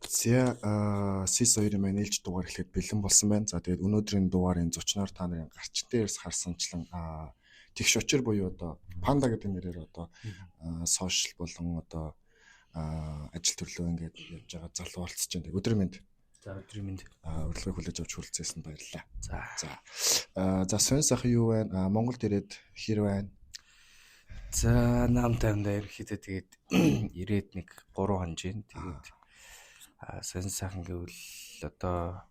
За Сис 2-ын маань ээлж дугаар эхлэхэд бэлэн болсон байна. За тэгээд өнөөдрийн дугаарын зочноор та нарын гарч дээрс харсанчлан тэгш очир буюу одоо панда гэдэг нэрээр одоо сошиал болон одоо ажил төрлөө ингээд явж байгаа залуу болцож байна. Өдрийн мэнд. За, өдрийн мэнд. Урилгыг хүлээж авч хүрэлцээсэнд баярлалаа. За. За. За, сонь сайхан юу байна? Монголд ирээд хэр байна? За, нам таймдаа ерөөхдөө тэгээд ирээд нэг 3 хоног байна. Тэгээд сонь сайхан гэвэл одоо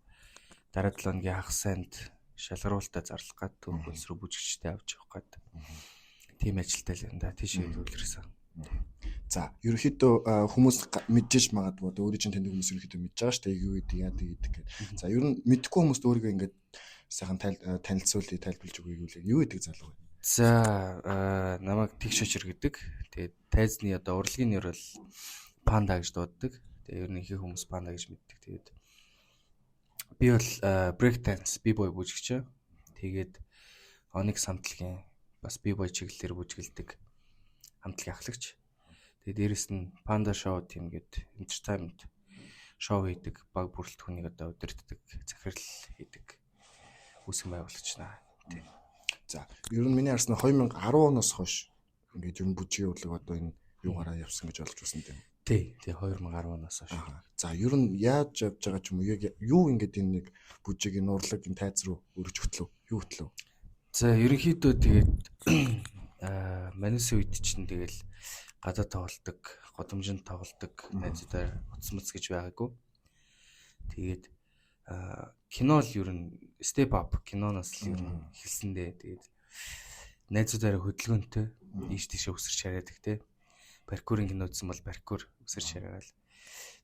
дараа 7 хоногийн хагас сайнд шалгаруултаа зарлах гад Турк улс руу бүжигчтэй авч явах гад тийм ажилтай л юм да. Тийшээ төвлөрсөн. За, ерөнхийдөө хүмүүс мэдчихэж магадгүй, одоо өөрийн чинь таньдаг хүмүүс ерөнхийдөө мэдж байгаа шүү дээ. Юу гэдэг, яадаг гэдэг гэдэг. За, ер нь мэдэхгүй хүмүүст өөрийгөө ингээд сайхан танилцуулъя, тайлбарлаж өгье гэвэл юу гэдэг залуу вэ? За, намайг Тэгш очир гэдэг. Тэгээд тайзны одоо урлагийн нэр бол Панда гэж дууддаг. Тэгээд ер нь ихэнх хүмүүс Панда гэж мэддэг. Тэгээд би бол break dance, b-boy бүжигч. Тэгээд Onyx хамтлагийн бас b-boy чиглэлээр бүжгэлдэг хамтлагийн ахлагч. Тэгээд дээрэс нь Panda Show team гэдэг entertainment шоу хийдэг баг бүрэлдэхүүнийг одоо удирддаг, захирал хийдэг үүсгэн байгуулагч наа. Тийм. За, ер нь миний харсан 2010 оноос хойш ингээд ер нь бүжгийн урлаг одоо энэ юугаараа явсан гэж ойлгож байна тийм. Тий, 2010 оноос хойш. За, ер нь яаж явж байгаа ч юм уу, яг юу ингээд энэ нэг бүжиг, энэ урлаг, энэ тайз руу өргөж хөтлөө? Юу хөтлөө? За, ерөнхийдөө тэгээд манайсын үед чинь тэгэл гадаа тоглолдог, годомжинд тоглолдог, найзуудаар утас муц гэж байгаагүй. Тэгээд кино л ер нь Step Up киноноос л ер нь эхэлсэн дээ. Тэгээд найзуудаараа хөдөлгөөнтэй ийш тийшээ өсөрч хараадаг те. Паркурын кино үзсэн бол паркур өсөрч хараагаал.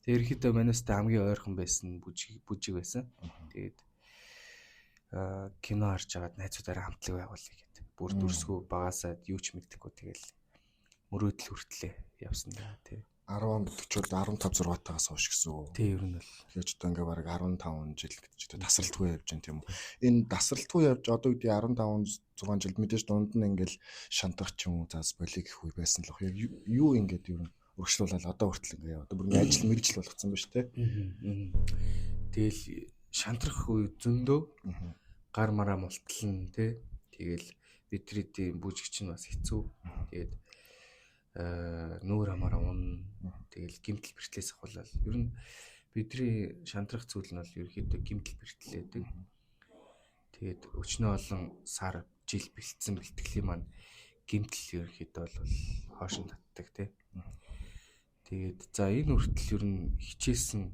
Тэгээд ерөнхийдөө манайстай хамгийн ойрхон байсан бүжиг байсан. Тэгээд кино харж агаад найзуудаараа хамтлаг байгуулъя гэдэг. Бүр дүрсгүй багасаа юу ч мэдэхгүй тэгэл мөрөөдөл хүртлээ явсан да тий. 10 он гэдэг чинь 15 6 тагаас хойш гэсэн үг. Тий, ер нь бол. Тэгэхээр ч одоо ингээ бараг 15 жил гэж чинь тасралтгүй явж байна тийм үү. Энэ тасралтгүй явж одоо гэдэг 15 6 жилд мэдээж дунд нь ингээл шантах ч юм уу заас болиг гэх үе байсан л баг. Яг юу ингээд ер нь үргэлжлүүлэл одоо хүртэл ингээ яваа. Одоо бүр ингээ ажил мэргэжил болгоцсон ба шүү дээ. Тэгэл шантрах үе зөндөө гар мараа мултлан тий. Тэгэл бидний тийм бүжигч нь бас хэцүү. Тэгээд нүүр хамаараа унна. Тэгэл гимтэл бэртлээс ахуулаад ер нь бидний шантрах зүйл нь бол ерөөхдөө гимтэл бэртэл байдаг. Тэгээд өчнөө олон сар жил бэлтсэн бэлтгэлийн маань гимтэл ерөөхдөө бол хоошин татдаг тий. Тэгээд за энэ хүртэл ер нь хичээсэн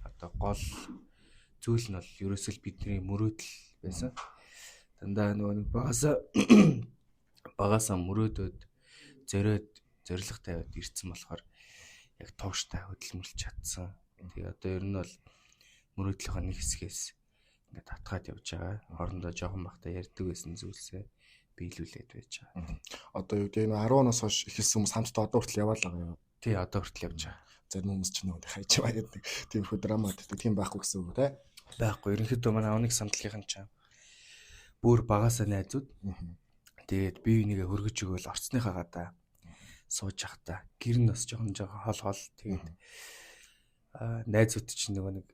одоо гол зүйл нь бол ерөөсөө л бидний мөрөөдөл байсан. Дандаа нөгөө нэг багасаа мөрөөдөөд зориод зорилго тавиад ирсэн болохоор яг тууштай хөдөлмөрлөж чадсан. Тэгээ одоо ер нь бол мөрөөдлийнхөө нэг хэсгээс ингээд татгаад явж байгаа. Хоорондоо жоохон бахта ярьдаг байсан зүйлсээ биелүүлээд байж байгаа. Одоо юу гэдэг энэ 10 оноос хойш эхэлсэн хүмүүс хамтдаа одоо хүртэл яваал байгаа юм. Тий, одоо хүртэл явж байгаа. Зарим хүмүүс ч нөгөө хайж байгаа гэдэг тиймэрхүү драма гэдэг тийм байхгүй гэсэн үг тий. Байхгүй. Ерөнхийдөө манай Onyx хамтлагийнхан ч бүр багасаа найзууд. Тэгээд бие бинийгээ хөргөж өгөөл орцныхаа гадаа сууж явахдаа гэр нь бас жоохон жоохон хол хол тэгээд найзууд чинь нөгөө нэг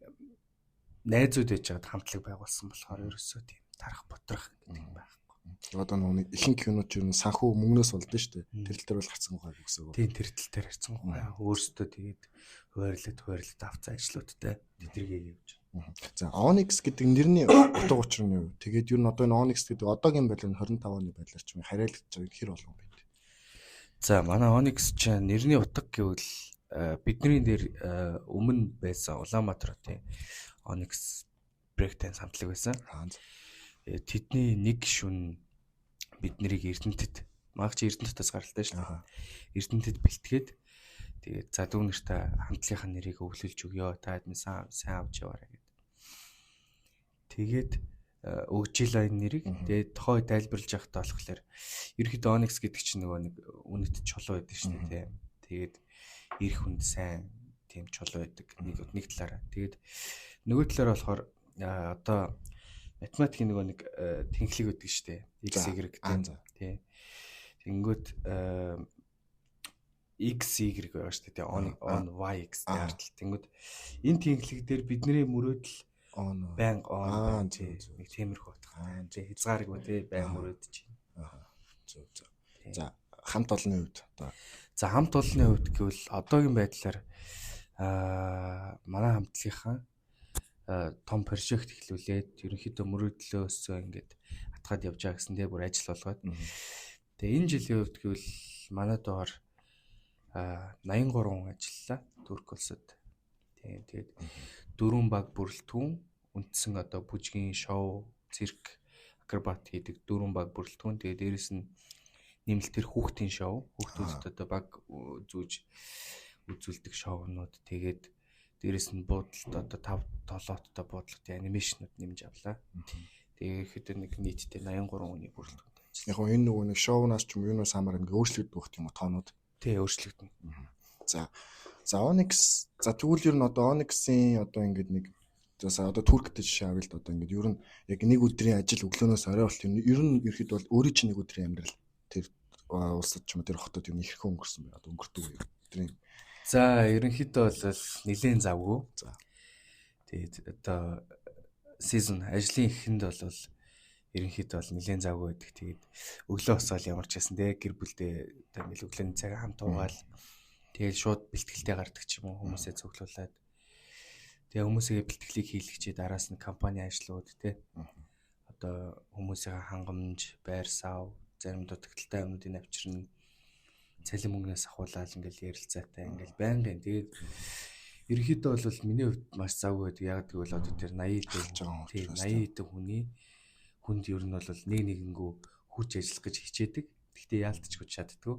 найзууд байж байгаад хамтлаг байгуулсан болохоор ерөөсөө тийм тарах бутрах гэдэг юм байхгүй. Одоо нөгөө нэг ихэнх кинод ч ер нь санхүү мөнгнөөс болдсон шүү дээ. Тэр тал дээр бол гарцсан гой гэсэн үг. Тийм, тэр тал дээр харцсан гой. Өөрсдөө тэгээд хуваарлаад авцсан ажлуудтай тэдэргээ явж байна. За, Onyx гэдэг нэрний утга учир нь юу? Тэгээд ер нь одоо энэ Onyx гэдэг одоогийн байдлаар 25 оны байдлаар ч юм харьяалагдж байгаа хэр олон юм бэ? За, манай Onyx ч нэрний утга гэвэл бидний дээр өмнө байсан Улаанбаатар хотын Onyx break dance хамтлаг байсан. Тэдний нэг гишүүн бид нарыг Эрдэнэтэд, магч Эрдэнэтээс гаралтай шүү дээ. Эрдэнэтэд бэлтгээд тэгээд за дүү нартай хамтлагийнхаа нэрийг өвлүүлж өгөө. Та хэдэн сайн сайн авч яваарай гэд. Тэгээд өгч илаа энэ нэрийг. Тэгээд тухай тайлбарлаж явахдаа болохоор ерөөхдөө Onyx гэдэг чинь нөгөө нэг үнэт чулуу байдаг шүү дээ, тийм. Тэгээд ирэх хүнд сайн тийм чулуу байдаг нэг талаараа. Тэгээд нөгөө талаараа болохоор одоо математикийн нөгөө нэг тэнхлэг байдаг шүү дээ. X Y тийм. Тий. Тэнгүүт X Y байгаа шүү дээ. On on Y X дээр артал. Тэнгүүд энэ тэнхлэг дээр бидний мөрөөдөл On байнга on тий. Нэг тиймэрхүү утгатай. Тий, хязгааргүй тий байн мөрөөдөж байна. Зөв зөв. За хамт олонны хувьд одоо за хамт олонны хувьд гэвэл одоогийн байдлаар манай хамтлагийнхаа том прожект эхлүүлээд ерөнхийдөө мөрөөдлөөсөө ингээд атгаад явж байгаа гэсэн тий бүр ажил болгоод. Тэгээ энэ жилийн хувьд гэвэл манай дугаар 83 хүн ажиллалаа Турк улсад. Тийм тэгээд 4 баг бүрэлдэхүүн үндсэн одоо бүжгийн шоу, цирк, акробат хийдэг 4 баг бүрэлдэхүүн. Тэгээд дээрэс нь нэмэлтээр хүүхдийн шоу, хүүхдүүдэд одоо баг зүүж үзүүлдэг шоунууд. Тэгээд дээрэс нь буудалд одоо 5 7-оттой буудлагын анимашнууд нэмж авлаа. Тэгээд ихэд нэг нийтдээ 83 хүний бүрэлдэхүүнтэй ажиллана. Яг гоо энэ нөгөө нэг шоунаас ч юм юунаас хамаар ингээ өөрчлөгдөх байх юм уу тоонууд? Тий, өөрчлөгдөнө. За. За Onyx за тэгвэл ер нь одоо Onyx-ийн одоо ингээд нэг за одоо Турктэй жишээ авъя л да, одоо ингээд ер нь яг нэг өдрийн ажил өглөөнөөс орой болт ер нь ерхэд бол өөрийн чинь нэг өдрийн амьдрал тэр улсад ч юм уу тэр хотод ер нь хэрхэн өнгөрсөн бэ? Одоо өнгөрдөг үү? Өдрийн. За ерөнхийдөө бол нэлээн завгүй. За. Тэгээд одоо season ажлын эхэнд бол ерөнхийдөө бол нэлээн завгүй байдаг. Тэгээд өглөө босоод ямар ч байсан те гэр бүлдээ одоо ингээл өглөөний цаг хамт уугаал тэгээд шууд бэлтгэлтэй гардаг ч юм уу хүмүүсээ цуглуулад тэгээ хүмүүсээ бэлтгэлийг хийлгчээ араас нь компани ажлууд те одоо хүмүүсийн хангамж, байр сав, зарим дутагдaltaй юмнуудыг авчирна, цалин мөнгнөөс ахуулаад ингээл ярилцаатай ингээл байнгын. Тэгээд ерөнхийдөө бол миний хувьд маш завгүй байдаг. Яг гэвэл одоо тэр 80 80 хүний хүнд ер нь бол нэг нэгэнгүү хүч ажиллах гэж хичээдэг. Гэхдээ яалтчгүй чаддгүй.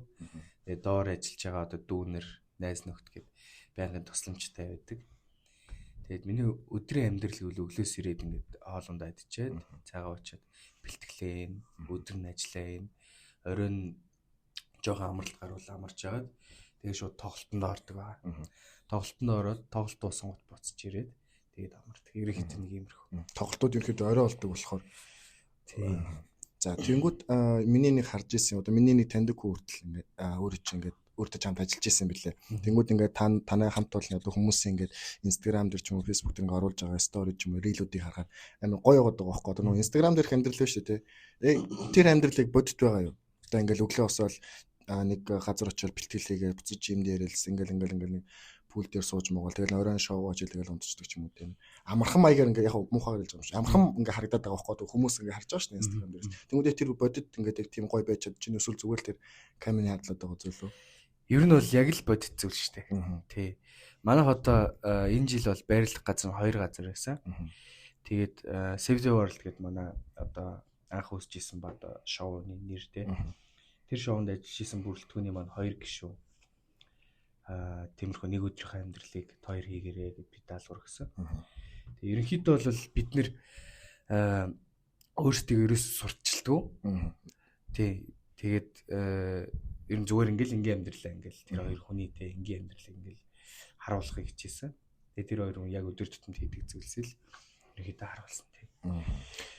Тэгээ доор ажиллаж байгаа одоо дүүнер, найз нөхд гээд байнгын тусламжтай байдаг. Тэгээд миний өдрийн амьдрал гэвэл өглөөс ирээд ингээд хоолундаа идчихэд, цайгаа уучаад бэлтгэлээн, өдөр нь ажиллаан, оройн жоохон амралт гарвал амарч жагаад тэгээд шууд тоглолтонд ордог аа. Тоглолтонд ороод тоглолт дуусангууд буцаж ирээд тэгээд амардаг. Ерөнхийдөө нэг иймэрхүү. Тоглолтууд ерөнхийдөө орой болдог болохоор тий. За тэгэнгүүт миний нэг харж ирсэн одоо миний нэг таньдаг хүн хүртэл ингээд өөрөө чинь ингээд өөртөө чамд ажиллаж исэн бэлээ. Тэнгүүд ингээд танай хамт олон одоо хүмүүсийн ингээд Instagram дээр ч юм уу Facebook дээр ингээд оруулж байгаа story ч юм уу reel-үүдийг харахаар амар гоё яваад байгаа байхгүй. Одоо нөгөө Instagram дээрх амьдрал биш үү те. Тэр амьдралыг бодит байгаа юу? Одоо ингээд өглөө босоод нэг газар очиод бэлтгэл хийгээд буцаж юм дээрэлс ингээл ингээл ингээл нэг пул дээр сууж муугаал тэгэл оройн шоу ажил тэгэл унтчихдаг ч юм уу тийм. Амархан маягаар ингээ яг муухай хэлж байгаа юм шиг. Амархан ингээ харагдаад байгаа байхгүй хүмүүс ингээ харж байгаа шүү дээ Instagram дээрээс. Тэнгүүдээ тэр бодит ингээ яг тийм гоё байж чадчих нь эсвэл зүгээр л тэр камерын хардлаад байгаа зүйл үү? Ер нь бол яг л бодит зүйл шүү дээ. Тий. Манайх одоо энэ жил бол байрлах газар нь 2 газар байсан. Тэгээд Save the World гэдэг манай одоо анх үүсэж исэн ба одоо шоуны нэр тий. Тэр шоунд ажиллаж исэн бүрэлдэхүүний маань 2 гишүүн тиймэрхүү нэг өдрийнхөө амьдралыг тойр хийгэрээ гэд би даалгавар өгсөн. Тэгээ ерөнхийдөө бол бид нэр өөрсдөө ерөөс сурталчилдаг. Тий. Тэгээд ер нь зүгээр ингээл ингийн амьдралаа ингээл тэр хоёр хүний тий ингийн амьдралыг ингээл харуулахыг хичээсэн. Тэгээ тэр хоёр хүн яг өдөр тутамд хийдэг зүйлсээ л ерөнхийдөө харуулсан тий.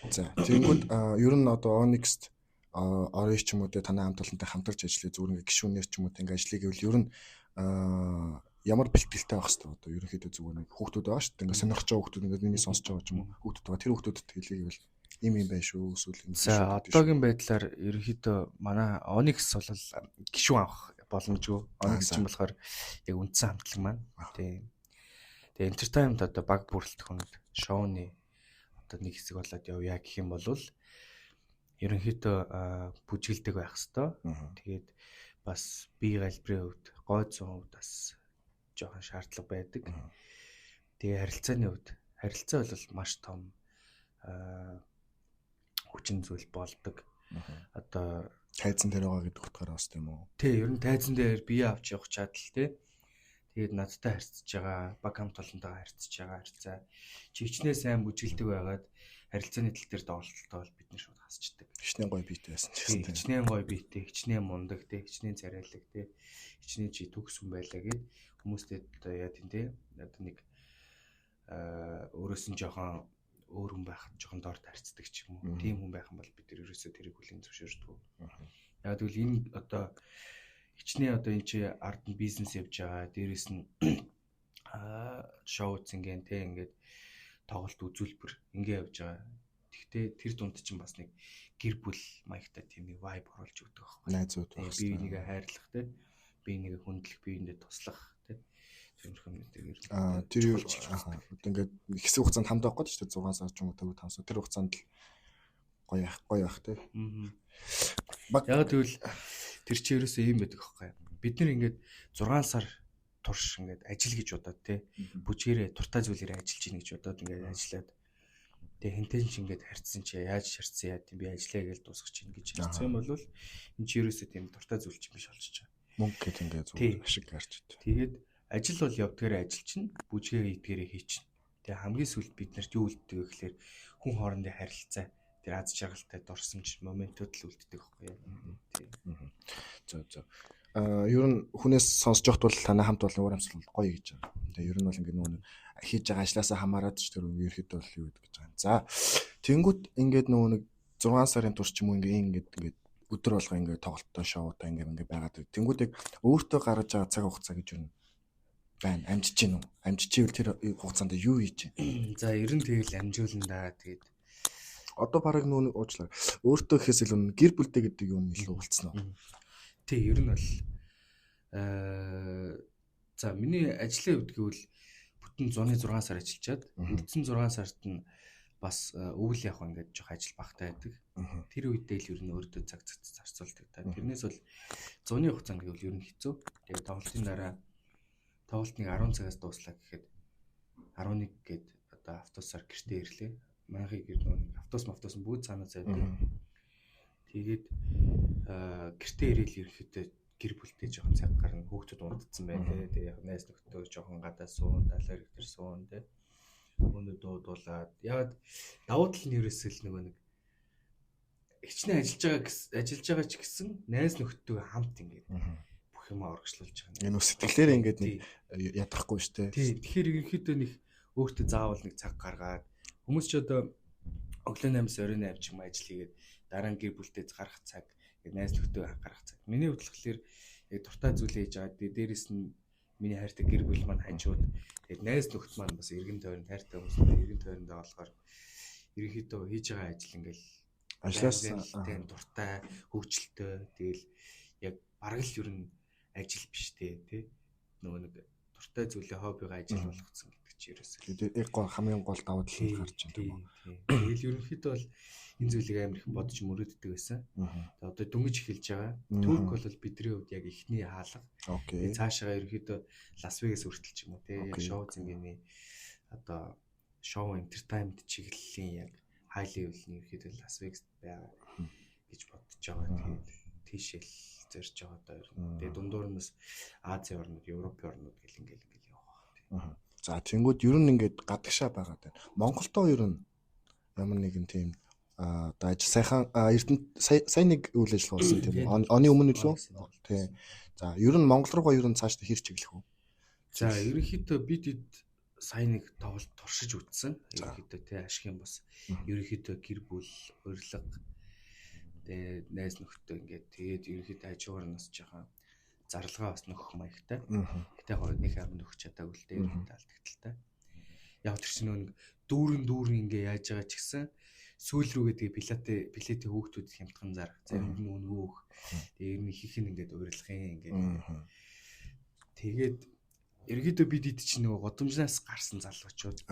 За тэгэнгүүт ер нь одоо Onyx орой ч юм уу те танай хамт олонтой хамтарч ажиллая зүгээр ингээ гишүүнээр ч юм уу те ингээ ажиллая гэвэл ер нь ямар бэлтгэлтэй байх хэвээр одоо ерөнхийдөө зүгээр нэг хүүхдүүд байгаа шүү дээ. Ингээ сонирхож байгаа хүүхдүүд ингээ миний сонсож байгаа ч юм уу хүүхдүүд байгаа. Тэр хүүхдүүдэд хэлье гэвэл ийм юм байна шүү эсвэл юм. За одоогийн байдлаар ерөнхийдөө манай Onyx бол гишүүн авах боломжгүй. Onyx ч юм болохоор яг үндсэн хамтлаг маань. Тийм. Тэгээ entertainment одоо баг бүрэлдэхүүнүүд шоуны одоо нэг хэсэг болоод явъя гэх юм бол ерөнхийдөө бүжгэлдэг байх хэвээр. Тэгээд бас бие галбирын хувьд, гой зүүн хувьд бас жоохон шаардлага байдаг. Тэгээ харилцааны хувьд харилцаа бол маш том хүчин зүйл болдог. Одоо тайзан дээр байгаа гэдэг утгаараа бас тийм үү? Тий, ер нь тайзан дээр бие авч явах чадал тий. Тэгээд надтай харьцаж байгаа, баг хамт олонтойгоо харьцаж байгаа харьцаа. Чи хичнээн сайн бүжгэлдэг байгаад харилцааны тал дээр доголдолтой бол бид нар шууд хасчдаг. Хичнээн гоё биетэй байсан ч гэсэн. Хичнээн гоё биетэй, хичнээн мундаг тий, хичнээн царайлаг тий, хичнээн чи төгс хүн байлаа гэд хүмүүстэй одоо яа тийм тий. Одоо нэг өөрөөс нь жоохон өөр хүн байх жоохон дорд харьцдаг ч юм уу. Тийм хүн байх юм бол бид нар ерөөсөө тэрийг хүлээн зөвшөөрдөг. Яг тэгвэл энэ одоо Хичнээн одоо энэ чи ард нь бизнес явж байгаа. Дээрээс нь шоу зинген те ингээд тоглолт үзүүлбэр ингээ явж байгаа. Тэгтээ тэр дунд чинь бас нэг гэр бүл маягтай тийм нэг vibe оруулж өгдөг байхгүй. Найзууд байх. Би нэгэ хайрлах те. Би нэгэ хүндлэх, би нэгэ туслах те. Тиймэрхүү юм дээр ер нь тэр юу одоо ингээд хэсэг хугацаанд хамт байх гээд шүү дээ 6 сар ч юм уу 5 сар тэр хугацаанд л гоё ах гоё ах те. Яг тэгвэл тэр чи ерөөсөө ийм байдаг байхгүй. Бид нар ингээд 6 сар турш ингээд ажил гэж бодоод те бүжгээрээ дуртай зүйлээрээ ажиллаж гин гэж бодоод ингээд ажиллаад тэгээ хэнтэн ч ингээд харьцсан чи яаж харьцсан яа тийм би ажиллая гэж дуусгах чинь гэж харьцсан юм бол энэ чи ерөөсөө тийм дуртай зүйл чинь биш болчихж байгаа. Мөнгө гэт ингээд зүгээр ашиг гарч идэв. Тэгээд ажил бол явдгаараа ажил чинь бүжгээ хийдгээрээ хийчин. Тэгээ хамгийн сүүлд бид нарт юу үлддэг вэ гэхээр хүн хоорондын харилцаа тэр аз жаргалтай дурсамж моментууд л үлддэг байхгүй юу? Тийм. Зөв зөв. Ер нь хүнээс сонсож явахд бол танай хамт олон уур амьсгал гоё гэж байгаа. Тэгээ ер нь бол ингээд нөгөө хийж байгаа ажлаасаа хамаарат ч тэр ерөөхдөө бол юу гэдэг гэж байгаа. За тэнгүүт ингээд нөгөө нэг 6 сарын турш ч юм уу ингээд ингээд өдөр болго ингээд тоглолттой шоутай ингээд ингээд байгаад. Тэнгүүт яг өөртөө гаргаж байгаа цаг хугацаа гэж юу байна? Амжиж гин үү? Амжиж ивэл тэр хугацаанд юу хийж гин? За ер нь тэгэл амжуулна да. Тэгээд одоо бараг нөгөө нэг уучлаа. Өөртөө гэхээс илүү гэр бүлтэй гэдэг юм илүү болцсон уу? Тий, ер нь бол за миний ажлын хувьд гэвэл бүтэн зуны 6 сар ажиллачаад үлдсэн 6 сард нь бас өвөл явах ингээд жоох ажил багтаа байдаг. Тэр үедээ л ер нь өөртөө цаг зарцуулдаг та. Тэрнээс бол зуны хугацаанд гэвэл ер нь хэцүү. Тэгээд тоглолтын дараа тоглолт нэг 10 цагаас дууслаа гэхэд 11 гээд одоо автобусаар гэртээ ирлээ. Манайхыг ер нь автобус нь бүгд цаанаа зайдаг. Тэгээд гэртээ ирээл ерөнхийдөө гэр бүлтэй жоохон цаг гарна. Хүүхдүүд унтцсан байна те. Тэгээд яг найз нөхдөд жоохон гадаа суун, далай хэрэг төр суун те. Өнөө дуудуулаад ягаад давуу тал нь ерөөсөө л нөгөө нэг хичнээн ажиллаж байгаа ч гэсэн найз нөхдөдөө хамт ингээд бүх юм оргичлуулж байгаа. Энэ сэтгэлээр ингээд нэг ядрахгүй шүү дээ. Тий. Тэгэхээр ерөнхийдөө нэг өөртөө заавал нэг цаг гаргаад хүмүүс ч одоо өглөө 8-аас оройн 8 ч юм ажил хийгээд дараа нь гэр бүлтэй гарах цаг, найз нөхдөд гарах цаг. Миний хувьд болохоор яг дуртай зүйлээ хийж байгаа. Тэгээ дээрэс нь миний хайртай гэр бүл маань хажууд. Тэгээд найз нөхд маань бас эргэн тойронд хайртай хүмүүс эргэн тойрондоо болохоор ерөнхийдөө хийж байгаа ажил ингээл ажлаас тийм дуртай, хөгжилтэй. Тэгэл яг бараг л ер нь ажил биш те, тий. Нөгөө нэг дуртай зүйлээ хоббигоо ажил болгоцсон гэдэг чи ерөөсөө. Тэгээд яг хамгийн гол давуу тал нь гарч байна тийм үү. Тэгэл ерөнхийдөө бол энэ зүйлийг амар их бодож мөрөөддөг байсан. Тэгээд одоо дөнгөж эхэлж байгаа. Турк бол бидний хувьд яг эхний хаалга. Тэгээд цаашаа ерөнхийдөө Лас Вегас хүртэл ч юм уу тий. Яг шоу зингэний одоо шоу entertainment чиглэлийн яг high level-ний ерөнхийдөө Лас Вегаст байгаа гэж бодож байгаа. Тэгээд тийшэл зорж байгаа даа. Тэгээд дундуур нь бас Азийн орнууд, Европын орнууд гэл ингээл ингээл явах байх. За тэнгууд ер нь ингээд гадагшаа байгаа даа. Монголдоо ер нь ямар нэгэн тийм одоо ажил сайхан Эрдэнэ сая нэг үйл ажиллагаа болсон тийм үү? Оны өмнө үлээ? Тийм. За ер нь Монгол руугаа ер нь цаашдаа хэр чиглэх үү? За ерөнхийдөө бид эд сая нэг тоглолт туршиж үзсэн. Ерөнхийдөө тий ашигын бас ерөнхийдөө гэр бүл, урилга тэгээ найз нөхдөд ингээд тэгээд ерөнхийдөө хажуугаар нь бас жоохон зарлага бас нөхөх маягтай. Гэтэ яг нэг амар нөхөх чадаагүй л дээ ерөнхийдөө алдагдaltaй. Яг тэр чинь нэг дүүрэн ингээ яаж байгаа ч гэсэн сүүл рүүгээ тэгээ пилоты хүүхдүүд хямдхан зарах, заримд нь үнэгүй өөх. Тэгээ ер нь их их нь ингээд урилгын ингээд. Тэгээд ерөнхийдөө бид ид чинь нөгөө годомжнаас гарсан залуучууд.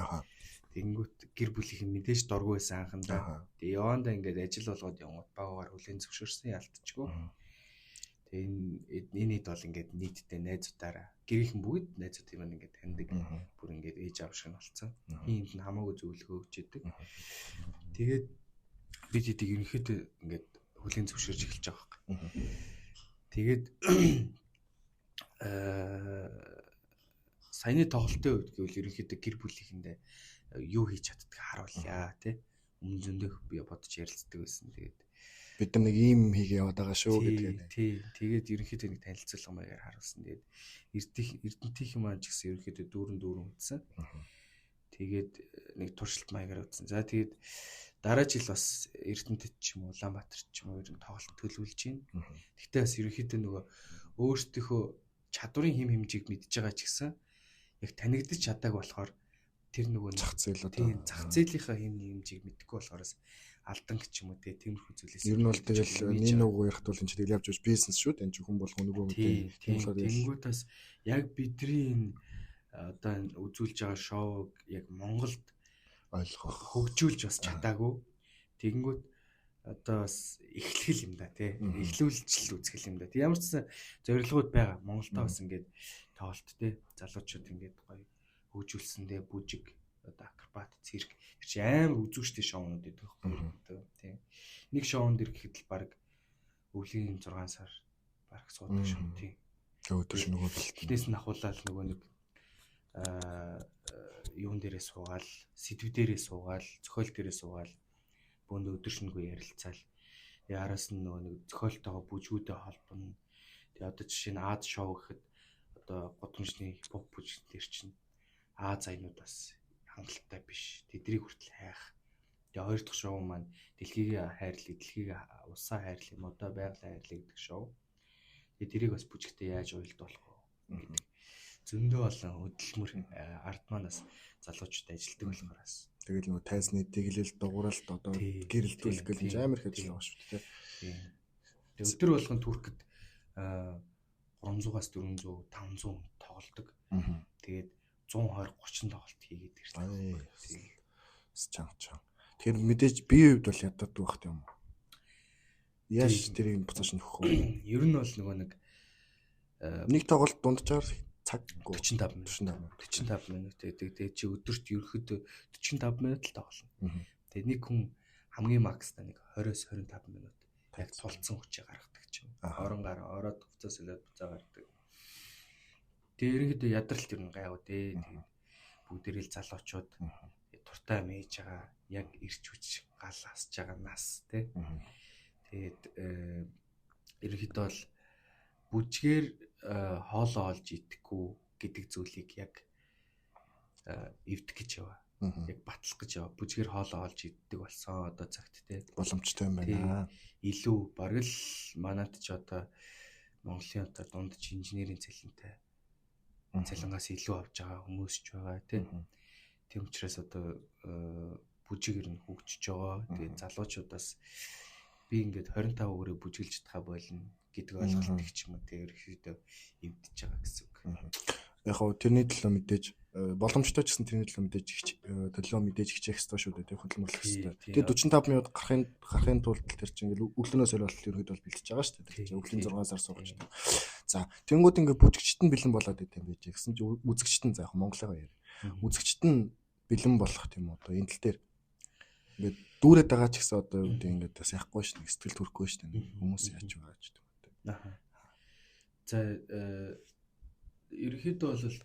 Тэгэнгүүт гэр бүлийнх нь мэдээж доргүй байсан анхандаа. Тэгээ явандаа ингээд ажил болгоод явгууд багаар хүлээн зөвшөөрсөн ялтчгүй. Тэгээ энэ хэд бол ингээд нийтдээ найзуудаараа гэрийнхэн бүгд найзуудын маань ингээд таньдаг. Бүр ингээд ээж аав шиг нь болцсон. Хин энд нь хамаагүй зөвлөгөө өгч идэг. Тэгээд бид эдийг ерөнхийдөө ингээд хүлээн зөвшөөрж эхэлж байгаа байхгүй. Тэгээд саяны тоглолтын хувьд гэвэл ерөнхийдөө гэр бүлийнхэндээ юу хийж чаддаг харуулъя тий. Өмнө зөндөх би бодож ярилцдаг байсан. Тэгээд бид нар нэг ийм хийгээ яваад байгаа шүү гэдгээ. Тий. Тэгээд ерөнхийдөө нэг танилцуулга маягаар харуулсан. Тэгээд Эрдэнтийн маань ч гэсэн ерөнхийдөө дүүрэн үтсэн. Тэгээд нэг туршилт маягаар үтсэн. За тэгээд дараа жил бас Эрдэнэт ч юм уу Улаанбаатар ч юм уу ер нь тоглолт төлөвлөж байна. Гэхдээ бас ерөнхийдөө нөгөө Өөрсдийнхөө чадварын хэм хэмжээг мэдж байгаа ч гэсэн яг танигдаж чадаагүй болохоор тэр нөгөө зах зээл одоо зах зээлийнхаа хэм хэмжээг мэдэхгүй болохоос алдан ч юм уу те тиймэрхүү зүйлээс. Ер нь бол тэгэл нэг нөгөө ярихт бол энэ ч тэгэл явж явж бизнес шүү дээ. Энэ ч хүн болгоо нөгөө тийм болохоор тэнгуут бас яг бидний энэ одоо үзүүлж байгаа шоуг яг Монголд ойлгох хөгжүүлж бас чадаагүй. Тэгэнгүүт одоо бас эхлэх юм да тий. Эхлүүлж л үзэх юм да. Ямар ч сан зорилгууд байгаа. Монголдо бас ингээд тоглолт тий. Залуучууд ингээд гоё хөгжүүлсэндээ бүжиг одоо акробат, цирк тэр чи амар үзүүштэй шоунууд байдаг байхгүй тий. Нэг шоун дэр гэхэд л баг өвлийн 6 сар баг суудаг шоу тий. Өдөр шөнөгөө бэлтэн. Эхнээс нь ахуулаад нөгөө нэг юун дээрээ суугаал, сэдв дээрээ суугаал, зохиол дээрээ суугаал бөөнд өдөр шөнөгүй ярилцаал. Тэгээ араас нь нөгөө нэг зохиолтойгоо бүжгүүдээ холбоно. Тэгээ одоо жишээ нь Аз шоу гэхэд одоо гудамжны хипхоп бүжиг дээр чинь Аз аянууд бас хангалттай биш. Тэднийг хүртэл хайх. Тэгээ хоёр дахь шоу маань дэлхийг хайрлаа, дэлхийг улсаа хайрлаа, модоо байгалаа хайрлаа гэдэг шоу. Тэгээ тэрийг бас бүжигтэй яаж уялдуулах вэ гэдэг. Зөндөө олон хөдөлмөр ард маань бас залуучууд ажилтдаг болохоор бас. Тэгэл нөгөө тайзны тэглэл, дугууралт одоо гэрэлтүүлэх гэл энэ амар их ажил байгаа шүү дээ. Тэгээ өдөр болгон Туркд 300-аас 400, 500 тоглолдог. Тэгээд 120 30 тоглолт хийгээд ирсэн. Чанга чанга. Тэгэхээр мэдээж биеийн хувьд бол яддаг байх юм уу? Яаж тэрийг буцааш нөхөх вэ? Ер нь бол нөгөө нэг нэг тоглолт дунджаар цаг 45 минут. 45 минут гэдэг. Тэгээд чи өдөрт ерөөхдөө 45 минут л тоглоно. Тэгээд нэг хүн хамгийн макстай нэг 20-с 25 минут яг тулцсан хүчээ гаргадаг ч юм. Орон гар ороод буцаас солиод буцаа гаргадаг. Тэгээд ерөнхийдөө ядралт ер нь гайгүй дээ. Тэгээд бүгдээрээ л залуучууд туртай мэж байгаа, яг ирч хүч гал асж байгаа нас тий. Тэгээд ерөнхийдөө бол бүжгээр хоолоо олж идэхгүй гэдэг зүйлийг яг эвдэх гэж яваа. Яг батлах гэж яваа. Бүжгээр хоолоо олж иддэг болсон одоо цагт тий. Боломжтой юм байна. Илүү бараг л манад ч одоо Монголын одоо дундч инженерийн цалинтай цалингаас илүү авч байгаа хүмүүс ч байгаа тий. Тийм учраас одоо бүжиг ер нь хөгжиж байгаа. Тэгээд залуучуудаас би ингээд 25 өрөө бүжиглж чадхаа болно гэдэг ойлголт их ч юм уу тий ерөнхийдөө эвдэж байгаа гэсэн үг. Яг хоо тэрний төлөө мэдээж боломжтой ч гэсэн тэрний төлөө мэдээж төлөө мэдээж хичээх ёстой шүү дээ тий, хөдөлмөрлөх ёстой. Тэгээд 45 минут гарахын тулд тэр чинь ингээл өглөөнөөс орой болтол ерөнхийдөө бол бэлтэж байгаа шүү дээ. Тэр чинь өглөөний 6 сар суугч. За тэнгууд ингээд бүжигчт нь бэлэн болоод идэм байж гэсэн чинь үзэгчт нь за яг Монголыгаа яриа. Үзэгчт нь бэлэн болох тийм үү одоо энэ тал дээр ингээд дүүрээд байгаа ч гэсэн одоо юу гэдэг ингээд бас яахгүй шүү дээ. Сэтгэл төрөхгүй шүү дээ. Хүмүүс яаж байгаа ч гэдэг юм. Аа. За ерөнхийдөө бол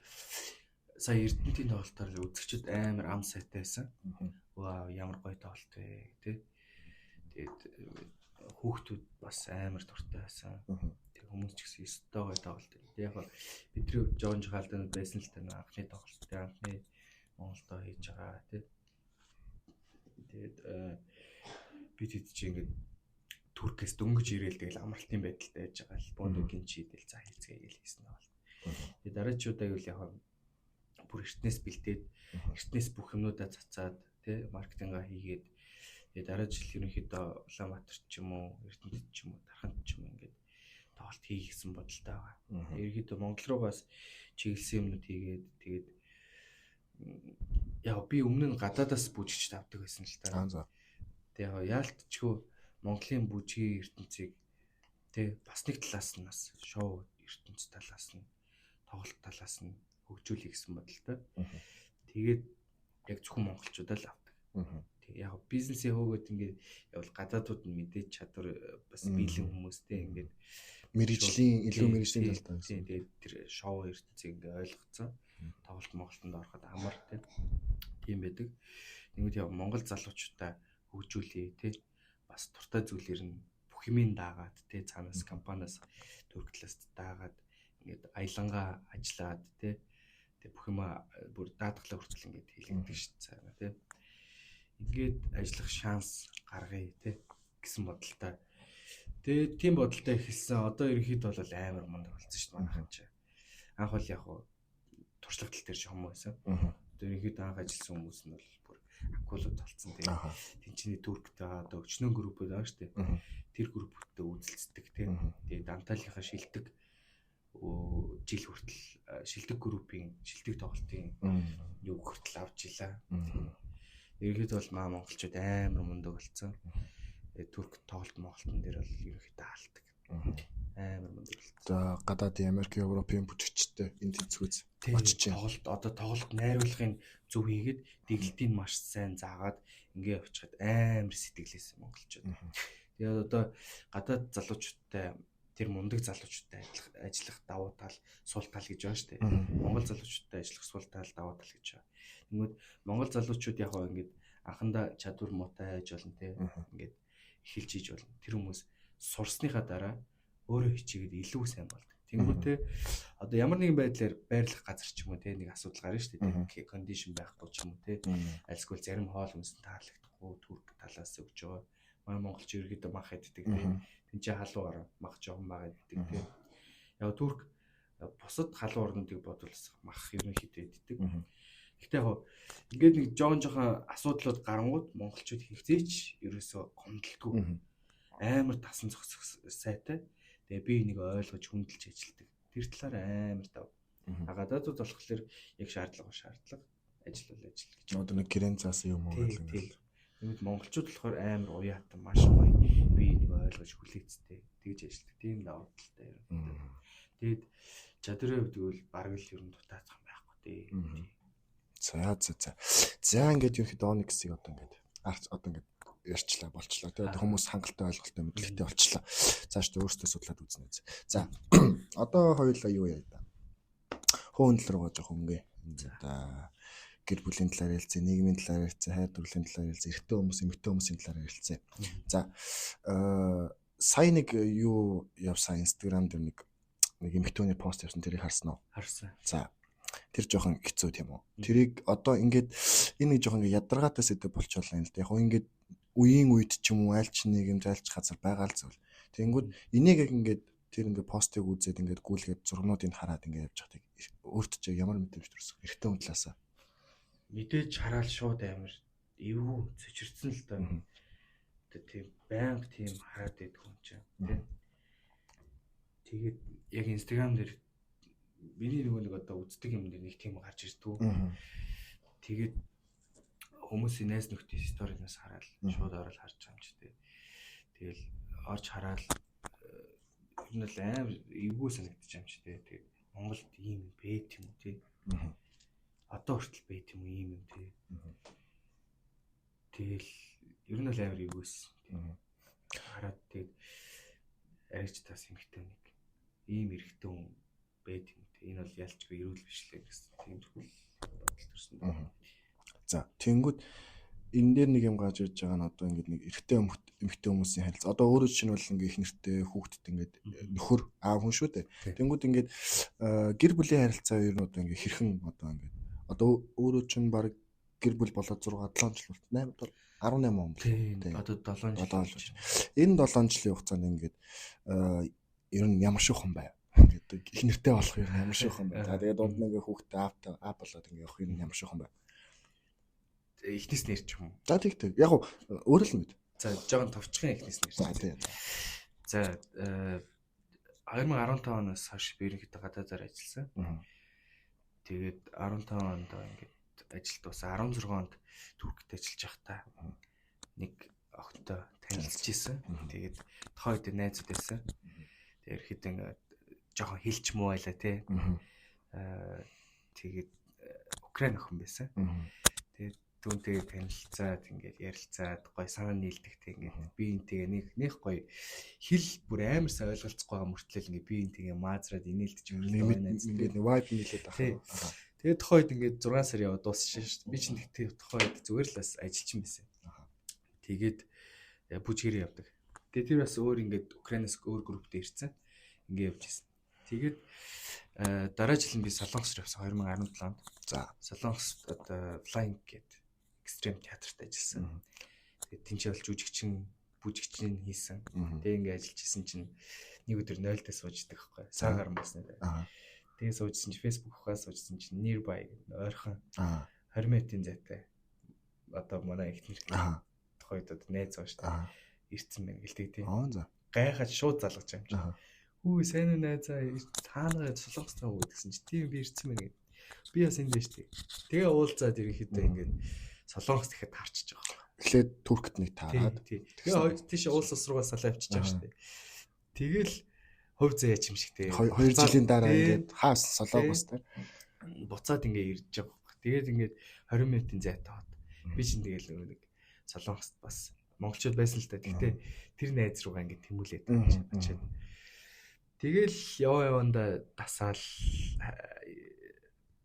сая Эрдэнэтийн тоглолтоор үзэгчид амар ам сайтай байсан. Вау, ямар гоё тоглолт вэ тий. Тэгээд хүүхдүүд бас амар дуртай байсан. Тэг хүмүүс ч гэсэн ёстой гоё тоглолт. Яг бидний жоон жохалдаанууд байсан л та анхны тоглолт, анхны Монголдо хийж байгаа тий. Тэгээд би тэд чи ингээд Туркээс дөнгөж ирээл тэгэл амралтын байдалтай байж байгаа л бөөндө гинч хийдэл за хийцгээе гэж хийсэн тоглолт. Тэгээд дараачудаа гэвэл яг бүр эртнээс бэлдээд эртнээс бүх юмнуудаа цацаад тий маркетингаа хийгээд тэгээд дараа жил ерөнхийдөө Улаанбаатар ч юм уу Эрдэнэт ч юм уу Дарханд ч юм уу ингээд тоглолт хийх гэсэн бодолтой байгаа. Ерөнхийдөө Монгол руугаас чиглэсэн юмнууд хийгээд тэгээд яг би өмнө нь гадаадаас бүжигч авдаг байсан л та. Тэгээд яг яалтчгүй Монголын бүжгийн ертөнцийг тий бас нэг талаас нь бас шоу ертөнц талаас нь тоглолт талаас нь хөгжүүлэх гэсэн бодолтой. Тэгээд яг зөвхөн монголчуудаа л авдаг. Тэг яг бизнесээ хөөгөөд ингээд явал гадаадууд нь мэдээж чадвар бас биелэн хүмүүстэй ингээд мэрэгжлийн илүү мэрэгжлийн талтай байсан. Тэгээд тэр шоу ертөнцийг ингээд ойлгоцсон. Тоглолт Монголтонд ороход амар тийм байдаг. Нэгүүд яг Монгол залуучуудаа хөгжүүлье тий. Бас дуртай зүйлэр нь бүх юмыг даагаад тий цаанаас компаниас Турк талаас даагаад ингээд аялангаа ажиллаад тий. Тэг бүх юм бүр даатгалаа хүртэл ингээд хийлэгдэг шүү дээ тий. Ингээд ажиллах шанс гаргая тий гэсэн бодолтой. Тэгээд тийм бодолтой эхэлсэн. Одоо ерөнхийдөө бол амар мундаг болсон шүү дээ манайхан чи. Анх бол яг хуу туршлага тал дээр жоохон байсан. Одоо ерөнхийдөө анх ажилласан хүмүүс нь бол бүр акулууд болсон тийм. Тэнчний Турктэй одоо өчнөн группүүд байгаа шүү дээ. Тэр группүүдтэй үзэлцдэг тийм. Тэгээд Анталийнхаа шилдэг жил хүртэл шилдэг группийн шилдэг тоглолтын юу хүртэл авч илаа. Ерөнхийдөө бол маа монголчууд амар мундаг болсон. Турк тоглолт Монголтон дээр бол ерөнхийдөө алдаг. Амар мундаг болсон. За гадаадын Америк, Европын бүжигчтэй энэ тэнцвүүз очиж байна. Тоглолт одоо тоглолт найруулгын зөв хийгээд дэглэлтийг маш сайн заагаад ингээ явчихад амар сэтгэлээсэн монголчууд. Тэгээд одоо гадаад залуучуудтай тэр мундаг залуучуудтай ажиллах давуу тал, сул тал гэж байна шүү дээ. Монгол залуучуудтай ажиллах сул тал, давуу тал гэж байна. Тэнгүүд монгол залуучууд яг хаа ингээд анхандаа чадвар муутай байж болно те. Ингээд эхэлж хийж болно. Тэр хүмүүс сурсныхаа дараа өөрөө хичээгээд илүү сайн болдог. Тэнгүүтээ одоо ямар нэгэн байдлаар байрлах газар ч юм уу те нэг асуудал гарна шүү дээ. Кондишн байхгүй ч юм уу те. Альсгүй зарим хоол хүнс нь таалагдахгүй турк талаас өгч байгаа. Манай монголч ерөөдөө мах иддэг те. Тинчээ халуун орон мах жоохон бага иддэг те. Яг турк бусад халуун орнуудыг бодвол мах ерөнхийдөө иддэг. Гэхдээ яг ингээд нэг жоон жоохон асуудлууд гарангууд монголчууд хөвзөөч ерөөсөө гомдолтгүй. Амар тасан зогсох сайтай. Тэгээ би энийг ойлгож хүндэлж ажилтдаг. Тэр талаар амар дав. А гадаадууд болохоор яг шаардлага ажил бол ажил гэж. Одоо нэг гэрэн цаасан юм уу гэх юм. Тэгмэд монголчууд болохоор амар уяатан маш гоё би энийг ойлгож хүлээцтэй тэгж ажилтдаг. Тийм давуу талтай юм. Тэгээд чадрын хувьд гэвэл бараг л ер нь дутаацхан байхгүй дээ. За за за. За ингээд ерөнхийдөө Onyx-ийг одоо ингээд одоо ингээд ярьчлаа болчлаа. Тэгээд хүмүүс хангалттай ойлголттой мэдлэгтэй болчлаа. Цааш та өөрсдөө судлаад үзнэ. За одоо хоёулаа юу яа да. Хөөн тал руугаа жоох өнгө. За гэр бүлийн талаар ярилцъя, нийгмийн талаар ярилцъя, хайр дурлалын талаар ярилцъя, эрэгтэй хүмүүс, эмэгтэй хүмүүсийн талаар ярилцъя. За сая нэг юу явсан Instagram дээр нэг эмэгтэйний пост явсан, тэрийг харсан уу? Харсан. За тэр жоохон хэцүү тийм үү? Тэрийг одоо ингээд энэ нэг жоохон ингээд ядаргаатай сэдв болчихлоо юм л да. Яг хөө ингээд үеийн үед ч юм уу аль ч нийгэмд аль ч газар байгаа л зүйл. Тэнгүүд энийг яг ингээд тэр ингээд постыг үзээд ингээд гүйлгээд зургнуудыг хараад ингээд явж байхад өөрт чи ямар мэдрэмж төрсөн? Эрэгтэй хүн талаасаа. Мэдээж хараад шууд амар эвгүй цэжирсэн л доо. Тэгээ тийм байнга тийм хараад идэх хүн чинь тийм. Тэгээд яг Instagram дээр миний нөгөө нэг одоо үздэг юм дээр нэг тийм гарч ирдгүү. Тэгээд хүмүүсийн найз нөхдийн сторинаас хараад шууд орол харж байгаа юм чи тээ. Тэгэл орж хараад ер нь л амар эвгүй санагдчих юм чи тээ. Тэгээд Монголд ийм юм бэ тийм үү тий. Одоо хүртэл бэ тийм үү ийм юм тий. Тэгэл ер нь л амар эвгүйсэн. Хараад тэгээд арайч тас эмхтэй нэг ийм эрэгтэй хүн бэ тийм үү. Энэ бол ялчгүй эрүүл биш лээ гэсэн тиймэрхүү бодол төрсөн. За тэнгүүд энэ дээр нэг юм гарч ирж байгаа нь одоо ингээд нэг эрэгтэй эмэгтэй хүмүүсийн харилцаа. Одоо өөрөө чинь бол ингээд их нэртэй хүүхдэд ингээд нөхөр аав хүн шүү дээ. Тэнгүүд ингээд гэр бүлийн харилцаа ер нь одоо ингээд хэрхэн одоо ингээд одоо өөрөө чинь баг гэр бүл болоод 6 7 жил болт 8 18 он бол одоо 7 жил. Энэ 7 жилийн хугацаанд ингээд ер нь ямар шүүхэн байв? Ингээд их нэртэй болох ер нь ямар шүүхэн байв? За тэгээд дунд нь ингээд хүүхдтэй аав болоод ингээд явах ер нь ямар шүүхэн байв? Эхнээс нь ярьчих юм. За тэг тэг. Яг өөр л мэд. За жоохон товчхон эхнээс нь ярьчих. За тий. За 2015 оноос хойш би ерөнхийдөө гадаадаар ажилласан. Тэгээд 15 онд ингээд ажил дуусаа 16 онд Туркт ажиллаж байхдаа нэг охинтой танилцж исэн. Тэгээд тухайн үед найзууд байсан. Тэгээд ерөнхийдөө ингээд жоохон хилч муу байлаа тий. Тэгээд Украин охин байсан. Тэгээд түүнтэйгээ танилцаад ингээд ярилцаад гой санаа нийлдэг те ингээд би энтэйгээ нэг гоё хэл бүр амар сайн ойлголцохгүй байгаа мөртлөө ингээд би энтэйгээ маазраад инээлдэж ингээд vibe нийлээд байгаа. Тэгээд тухайн үед ингээд 6 сар яваад дуусчихсан шүү дээ. Би чинь тэгтээ тухайн үед зүгээр л бас ажилчин байсан. Тэгээд бүжгээр явдаг. Тэгээд тэр бас өөр ингээд Украинаас өөр групптэй ирсэн. Ингээд явж исэн. Тэгээд дараа жил нь би Солонгос руу явсан 2017 онд. За Солонгост одоо Flying гэдэг экстрем театрт ажилласан. Тэгээд тэнцээ бол жүжигчин бүжигчний хийсэн. Тэгээ ингээ ажиллаж исэн чинь нэг өдөр 0 дээр сууж идэг байхгүй. Сар гарan басна. Тэгээ суужсэн чинь Facebook ухаа суужсэн чинь nearby ойрхон 20 минутын зайтай одоо манай эхнэр тухайд одоо найз байгаа шүү дээ. Ирцэн байна гэлдэг тийм. Гайхаад шууд залгаж байгаа юм чинь. Хүү сайн уу найзаа цаанагаа Солонгос таа үү гэсэн чи тийм би ирцэн байна гэд. Би бас энд дээ шүү дээ. Тэгээ уулзаад ерөнхийдөө ингээд Солонгос гэхэд таарчиж байгаа юм. Эхлээд Туркт нэг таарад. Тэгээ тийш уулс ус руугаа салаа авчиж байгаа шүү дээ. Тэгэл хувь заяа юм шиг те. 2 жилийн дараа ингээд хаас Солонгос те. Буцаад ингээд ирж байгаа байхгүй. Тэгээд ингээд 20 минутын зайтай хот. Би чинь тэгэл нэг Солонгост бас монголчууд байсан л та. Гэхдээ тэр найз руугаа ингээд тэмүүлээд очиад. Тэгэл яваа явандаа дасаал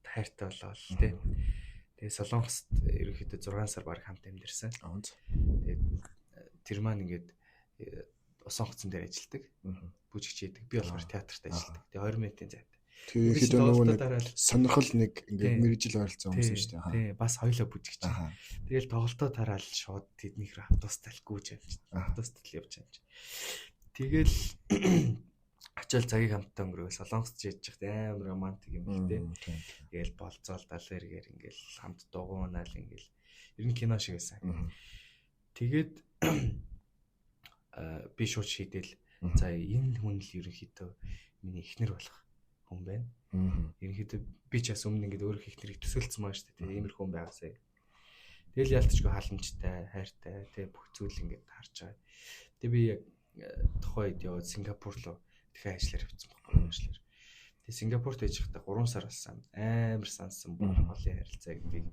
хайртай болоод те. Тэгээ Солонгост ерөнхийдөө 6 сар баг хамт амьдэрсэн. Тэгээд тэр маань ингээд усан хоцон дээр ажилладаг. Бүжигч хийдэг. Би болохоор театрт ажилладаг. Тэгээ 20 минутын зайтай. Тэгээд нөгөө нэг сонирхол нэг ингээд мэргэжил ойролцоо хүмүүс шүү дээ. Тий, бас хоёлоо бүжигч. Тэгэл тоглолтоо тараал шууд тэднийх рүү автобустай л гүйж явж. Автобустай л явж явж. Тэгэл очиод цагийг хамтдаа өнгөрөөл Солонгост жийж яхад амар романтик юм л дээ. Тэгэл болцоол далаа эргээр ингээл хамт дугуунаал ингээл ер нь кино шиг байсан. Тэгээд би шууд шийдэл за энэ хүн л ерөнхийдөө миний эхнэр болох хүн байна. Ерөнхийдөө би ч бас өмнө ингээд өөрийнхөө эхнэрийг төсөөлсөн байгаа шүү дээ. Иймэрхүү хүн байгаасай. Тэгэл ялтчгүй халамжтай, хайртай, тэ бүх зүйл ингээд харж байгаа. Тэгээ би яг тухайн үед яваад Сингапур руу дахин ажиллаар явцсан байхгүй ажиллаар. Тэгээ Сингапурт байж байхдаа 3 сар болсон. Амар сансан бүх олон харилцаа гэдэг.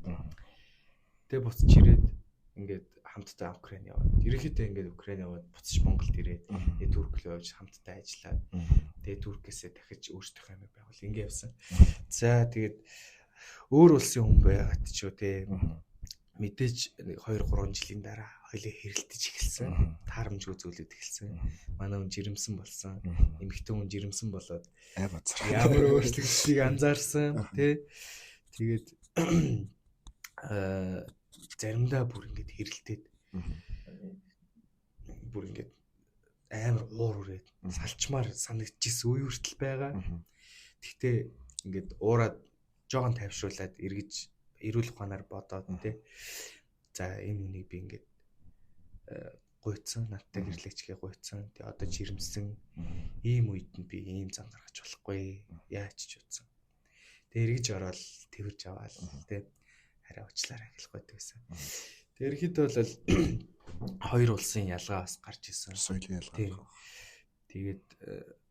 Тэгээ буцаж ирээд ингээд хамтдаа Украин яваад. Ерөнхийдөө ингээд Украин яваад буцаж Монголд ирээд тэгээ Турк руу явж хамтдаа ажиллаад тэгээ Туркээсээ дахиж өөрсдийнхөө амиг байгуул ингээд явсан. За тэгээд өөр улсын хүн байгаад ч юу те мэдээж 2 3 жилийн дараа хоёлаа хэрэлдэж эхэлсэн. Таарамжгүй зүйлүүд эхэлсэн. Манай хүн жирэмсэн болсон. Эмэгтэй хүн жирэмсэн болоод ямар өөрчлөлтийг анзаарсан тий. Тэгээд заримдаа бүр ингээд хэрэлдээд бүр ингээд амар уур үрээд салчмаар санагдчихсэн үе хүртэл байгаа. Гэхдээ ингээд уураад жоохон тайвшруулад эргэж эрүүл ухаанаар бодоод тий. За энэ үнийг би ингээд гуйцсан, надтай гэрлээчгээ гуйцсан. Тэгээ одоо жирэмсэн. Ийм үед нь би ийм зам гаргаж болохгүй. Яаж ч утсан. Тэгээ эргэж ороод тэрж аваал тий. Хараа уучлаарай гэх гойд байсан. Тэгээ ерөнхийдөө бол хоёр улсын ялгаа бас гарч исэн. Соёлын ялгаа. Тэгээд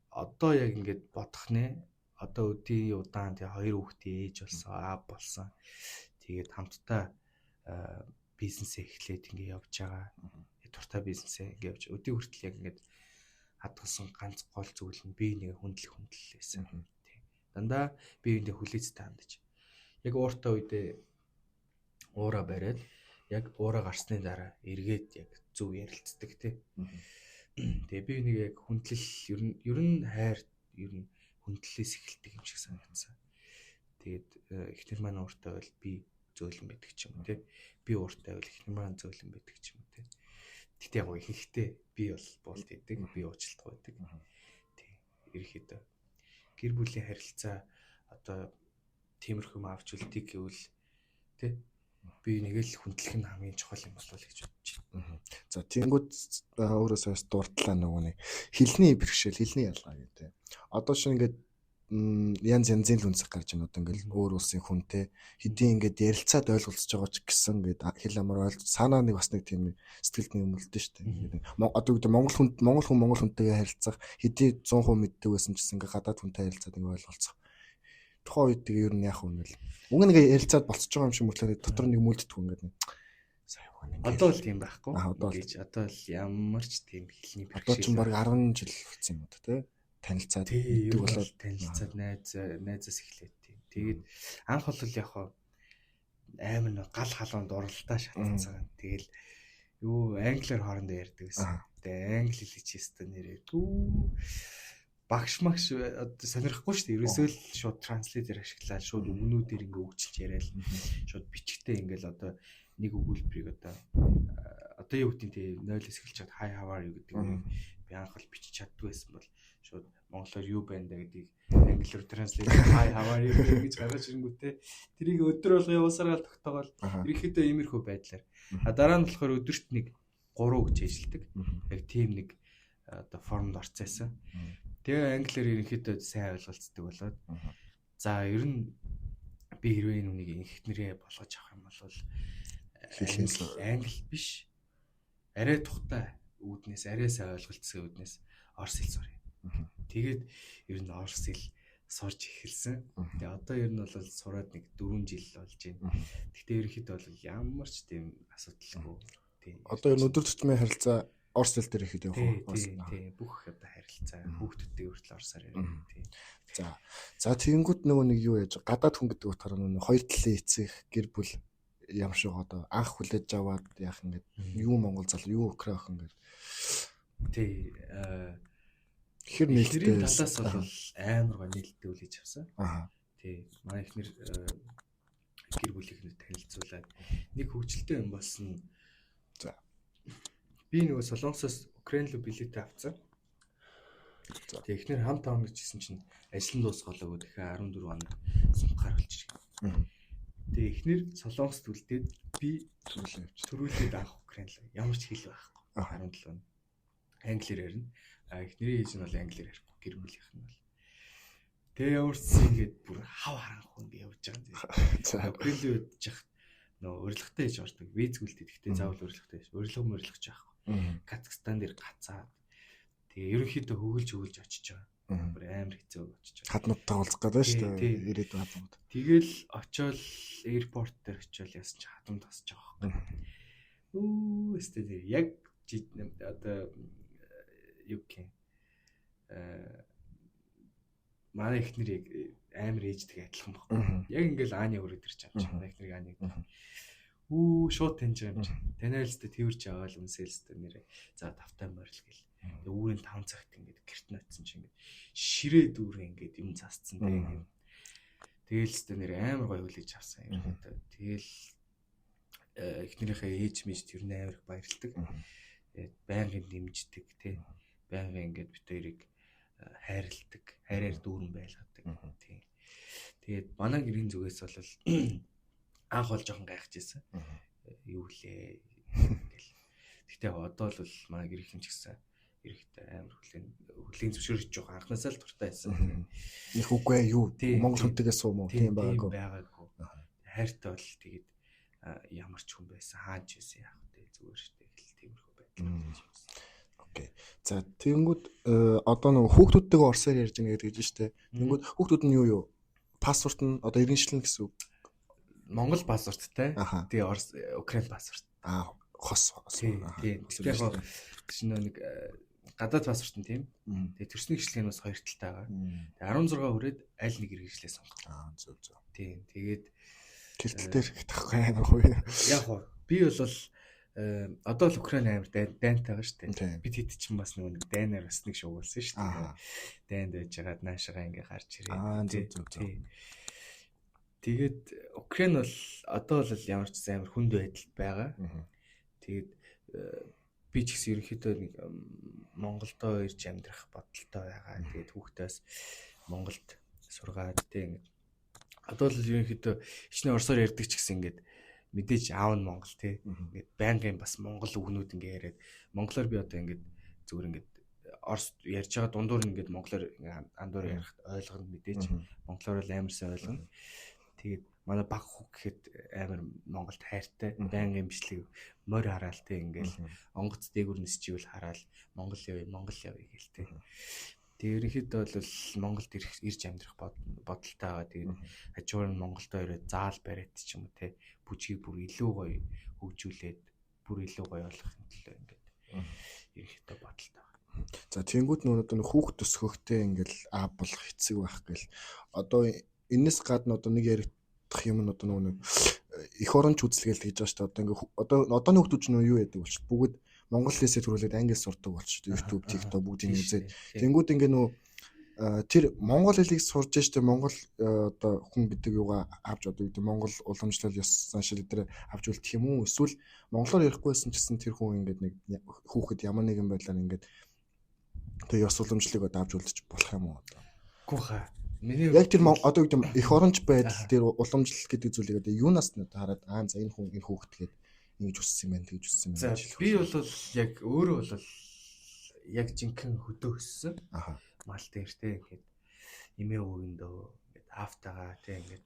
одоо яг ингээд бодох нэ. Одоо өдий удаан тэгээ хоёр хүүхдийн ээж болсон, аав болсон. Тэгээд хамтдаа бизнесээ эхлээд ингээ явж байгаа. Дуртай бизнесээ ингээ явж. Өдий хүртэл яг ингээд хадгалсан ганц гол зүйл нь би нэг хүндлэх хүндлэл байсан. Тий. Дандаа би биендээ хүлээцтэй хандаж. Яг ууртай үедээ уура бариад яг уура гарсны дараа эргээд яг зөв ярилцдаг тий. Тэгээ би нэг яг хүндлэл ер нь хайр ер нь хүндлэлээс эхэлдэг юм шиг санагдсан. Тэгээд эхнэр маань ууртай байвал би зөөлөн байдаг ч юм уу тий. Би ууртай байвал эхнэр маань зөөлөн байдаг ч юм уу тий. Гэтэ яг ихэнхдээ би бол буулт идэг, би уучлалт гуйдаг. Тий. Ерөнхийдөө гэр бүлийн харилцаа одоо тиймэрхүү юм авч үлдгийг гэвэл тий би нэг л хүндлэх нь хамгийн чухал юм болов уу гэж бодож байна. За тэнгууд өөрөөсөө бас дурдлаа нөгөө нэг хилний бэрхшээл, хилний ялгаа гэдэг. Одоо шинэ ингээд янз янзын л үнсэх гарч байна. Одоо ингээд өөр улсын хүнтэй хэдийн ингээд ярилцаад ойлголцож байгаа ч гэсэн ингээд хэл амар ойлц санаа нэг бас нэг тийм сэтгэлд нэг юм үлдэн шүү дээ. Одоо гэдэг Монгол хүн Монгол хүнтэйгээ харилцах хэдийн 100% мэддэг байсан ч гэсэн ингээд гадаад хүнтэй харилцаад ингээд ойлголцох. Тухайн үед тэгээ ер нь яах вэ гэл. Уг нэг ярилцаад болцож байгаа юм шиг мөртлөө дотор нэг мүлддэг ингээд нэг сайн ингээд. Одоо л тийм байхгүй. Одоо л ямар ч тийм хилний бэрхшээл. Одоо ч баг 10 жил болсон юм уу те. Танилцаад гэдэг болоод танилцаад найзаас эхлээд тийм. Тэгээд анх бол яг хаа амар нэг гал халуун дурлалтаа шатцсан. Тэгэл юу англиар хоорондоо ярьдаг гэсэн. Тэгээ англи хэл хичээстэй нэрээ. Багш магш сонирхгүй шүү дээ. Ерөөсөө л шууд транслейтер ашиглаад шууд өгнүүдээр ингээ өгчилж яриад шууд бичгтээ ингээл одоо нэг өгүүлбэрийг одоо Одоо юу гэдэг тий 0-ээс эхэлж чад hi, how are you гэдэг юм би анх бол бичиж чаддгүй байсан бол шууд монголоор юу байна да гэдгийг англиар translate hi, how are you гэж гаргаж ирэнгүүтээ тэрийг өдөр болго явуусараа тогтоогоол ерөнхийдөө иймэрхүү байдлаар. А дараа нь болохоор өдөрт нэг 3 гэж ажилладаг. Яг тийм нэг одоо формд орцсон. Тэгээ англиар ерөнхийдөө сайн ойлголцдог болоод за ер нь би хэрвээ энэ үнийг эхнэрээ болгож авах юм бол англи биш, арай тухтай үүднээс, арай сайн ойлголцсон үүднээс орос хэл сурах. Тэгээд ер нь орос хэл сурч эхэлсэн. Тэгээ одоо ер нь бол сураад нэг 4 жил болж байна. Гэхдээ ерөнхийдөө бол ямар ч тийм асуудалгүй. Тийм. Одоо ер нь өдөр тутмын харилцаа орос хэл дээр ихэд явах уу? Тийм. Бүх одоо харилцаа хүүхдүүдтэй хүртэл орсоор яриа. Тийм. За. За, тэгэнгүүт нөгөө нэг юу яаж гадаад хүн гэдэг утгаараа нөгөө хоёр талын эцэг гэр бүл ямар шиг одоо анх хүлээж аваад яах ингээд юу Монгол залуу, юу Украин охин ингээд Тий. Хэр нээлттэй талаас бол амар гоо нээлттэй хүлээж авсан. Тий. Манай эхнэр гэр бүлийнхээ танилцуулаад нэг хөвгөлтэй юм болсон. За. Би нөгөө Солонгосоос Украин руу билетээ авцсан. За. Тэгээ эхнэр хамт авна гэж хэлсэн чинь ажил нь дуусгалаагүй тэгэхээр 14 хоног сумхаар болчих. Тэгээ эхнэр Солонгост үлдээд би түрүүлээ явчих. Түрүүлээд анх Украин руу. Ямар ч хэл байхгүй. 17 хоног. Англиар ярина. А эхнэрийн ээж нь бол англиар ярихгүй, гэр бүлийнх нь бол. Тэгээ ямар ч юм ингээд бүр хав харанхуй ингээд явж байгаа юм. За. Украин руу явж яхад нөгөө урилгатай ээж ордог. Визгүйлтэй. Гэхдээ заавал урилгатай ээж. Урилга мурилгаж байхгүй. Казахстан дээр гацаад тэгээ ерөнхийдөө хөглж хөглж очиж байгаа. Бүр амар хэцүү очиж байгаа. Хаднуудтай уулзах гэдэг шүү дээ. Ирээдүйн хаднууд. Тэгэл очиод airport дээр очиод яасан чи хадамд тасж байгаа байхгүй. Өө өстэй тэр яг одоо юу гэх юм манай эхнэр яг амар ээждэг адилхан байхгүй. Яг ингээл Аня өрөөд ирж байгаа юм чи. Манай эхнэрийг Аня гэдэг. Үү шууд таньж байгаа юм чи. Таниал өстэй тэрч аваад үнсэл өстэй нэрээ. За тавтай морил гэл. Тэгээ үүрийн 5 цагт ингээд гэрт ноцсон чи ингээд ширээ дүүрээ ингээд юм засцсан те ингээд. Тэгэл өстэй нэр амар гоё хүлээж авсан юм. Тэгэл эхнэрийнхээ ээж мэж тэр нь амар их баярлдаг. Тэгээд байнгын дэмждэг те. Байнгын ингээд бит хоёрыг хайрладаг, хайраар дүүрэн байлгадаг. Тийм. Тэгээд манай гэрийн зүгээс бол анх бол жоохон гайхаж байсан. Юу лээ ингээл. Гэхдээ одоо бол манай гэрийнхэн ч гэсэн эрэхтэй амар хүлээн зөвшөөрч жоохон анхнаасаа л дуртай байсан. Их үгүй юу? Монгол хүнтэйгээ суу мó тийм байгаагүй. Байгаагүй. Хайртай бол тэгээд ямар ч хүн байсан, хаач байсан яах вэ зүгээр шүү дээ. Гэл тиймэрхүү байдал байж байсан. Окей. За, тэгэнгүүт одоо нөгөө хүүхдүүдтэйгээ орсоор ярьж байгаа гэдэг гэж шүү дээ. Тэгэнгүүт хүүхдүүд нь юу? Паспорт нь одоо иргэншилнэ гэсэн үг. Монгол паспорттай. Тэгээ Орос Украин паспорт. Аа, хос. Тийм. Тэгэхээр яг чинь нэг гадаад паспорт нь тийм. Тэгээ төрсний гэрчлэг нь бас хоёр талтай байгаа. Тэгээ 16 хүрээд аль нэг иргэншлээ сонгох. Аа, зөв зөв. Тийм. Тэгээд Кэртэл дээр их тахгүй амар гоё. Яг хоо би бол одоо л Украин амар дайнтай байгаа шүү дээ. Бид хэд чинь бас нөгөө нэг дайнаар бас нэг шугуулсан шүү дээ. Дайнд байж байгаад наашаага ингээ гарч ирээд. Аа, зөв зөв зөв. Тэгээд Украин бол одоо бол ямар ч амар хүнд байдалд байгаа. Тэгээд би ч гэсэн ерөнхийдөө нэг Монголдоо ирж амьдрах бодолтой байгаа. Тэгээд хүүхдээс Монголд сургаад тэг ингээд одоо л ерөнхийдөө хичнээн орсоор ярьдаг ч гэсэн ингээд мэдээж аав нь Монгол тий. Ингээд байнгын бас монгол үгнүүд ингээ яриад монголоор би одоо ингээд зүгээр ингээд орс ярьж байгаа дундуур нь ингээд монголоор андуур ярихад ойлгоно мэдээж. Монголоор л амар сайн ойлгоно. Тэгээд манай баг хүү гэхэд амар Монголд хайртай. Байнгын бичлэг морь хараал тий ингээл онгоц дээгүр нисчивэл хараал Монгол явъя, Монгол явъя гээл тий. Тэгээ ерөнхийдөө бол Монголд ирж амьдрах бодолтой байгаа. Тэгээд хажуугаар нь Монголдоо ирээд заал бариад ч юм уу те бүжгийг бүр илүү гоё хөгжүүлээд бүр илүү гоё болгохын төлөө ингээд ерөнхийдөө бодолтой байгаа. За, тэгэнгүүт нөгөө одоо хүүхд өсгөхтэй ингээл аав болох хэцүү байх гэл. Одоо энэс гадна одоо нэг яригдах юм нь одоо нөгөө нэг эх оронч үзлгээл гэж байгаа шүү дээ. Одоо ингээ одоо одооны хүүхдүүд ч нөгөө юу яадаг болчих. Бүгд монгол хэлээсээ төрүүлээд англи сурдаг болчих. YouTube, TikTok бүгдийг үзээд. Тэнгүүд ингээ нөгөө тэр монгол хэлийг сурж штэ монгол одоо хүн гэдэг юугаа авч одоо гэдэг монгол уламжлал ёс заншил дээр авч үлдэх юм уу, эсвэл монголоор ярихгүй байсан ч гэсэн тэр хүн ингээд нэг хүүхэд ямар нэгэн байдлаар ингээд тэр ёс уламжлалыг одоо авч үлдчих болох юм уу одоо? Үгүй хаа. Миний яг тэр одоо гэдэг эх оронч байдал тэр уламжлал гэдэг зүйлийг одоо юунаас нь хараад аа за энэ хүн энэ хүүхэд гээд ингэж өссөн юм байна, тэгж өссөн юм байна. Би бол яг өөрөө бол яг жинхэнэ хөдөө өссөн. Аха. Мал дээр те ингээд эмээ өвгөндөө ингээд аавтайгаа те ингээд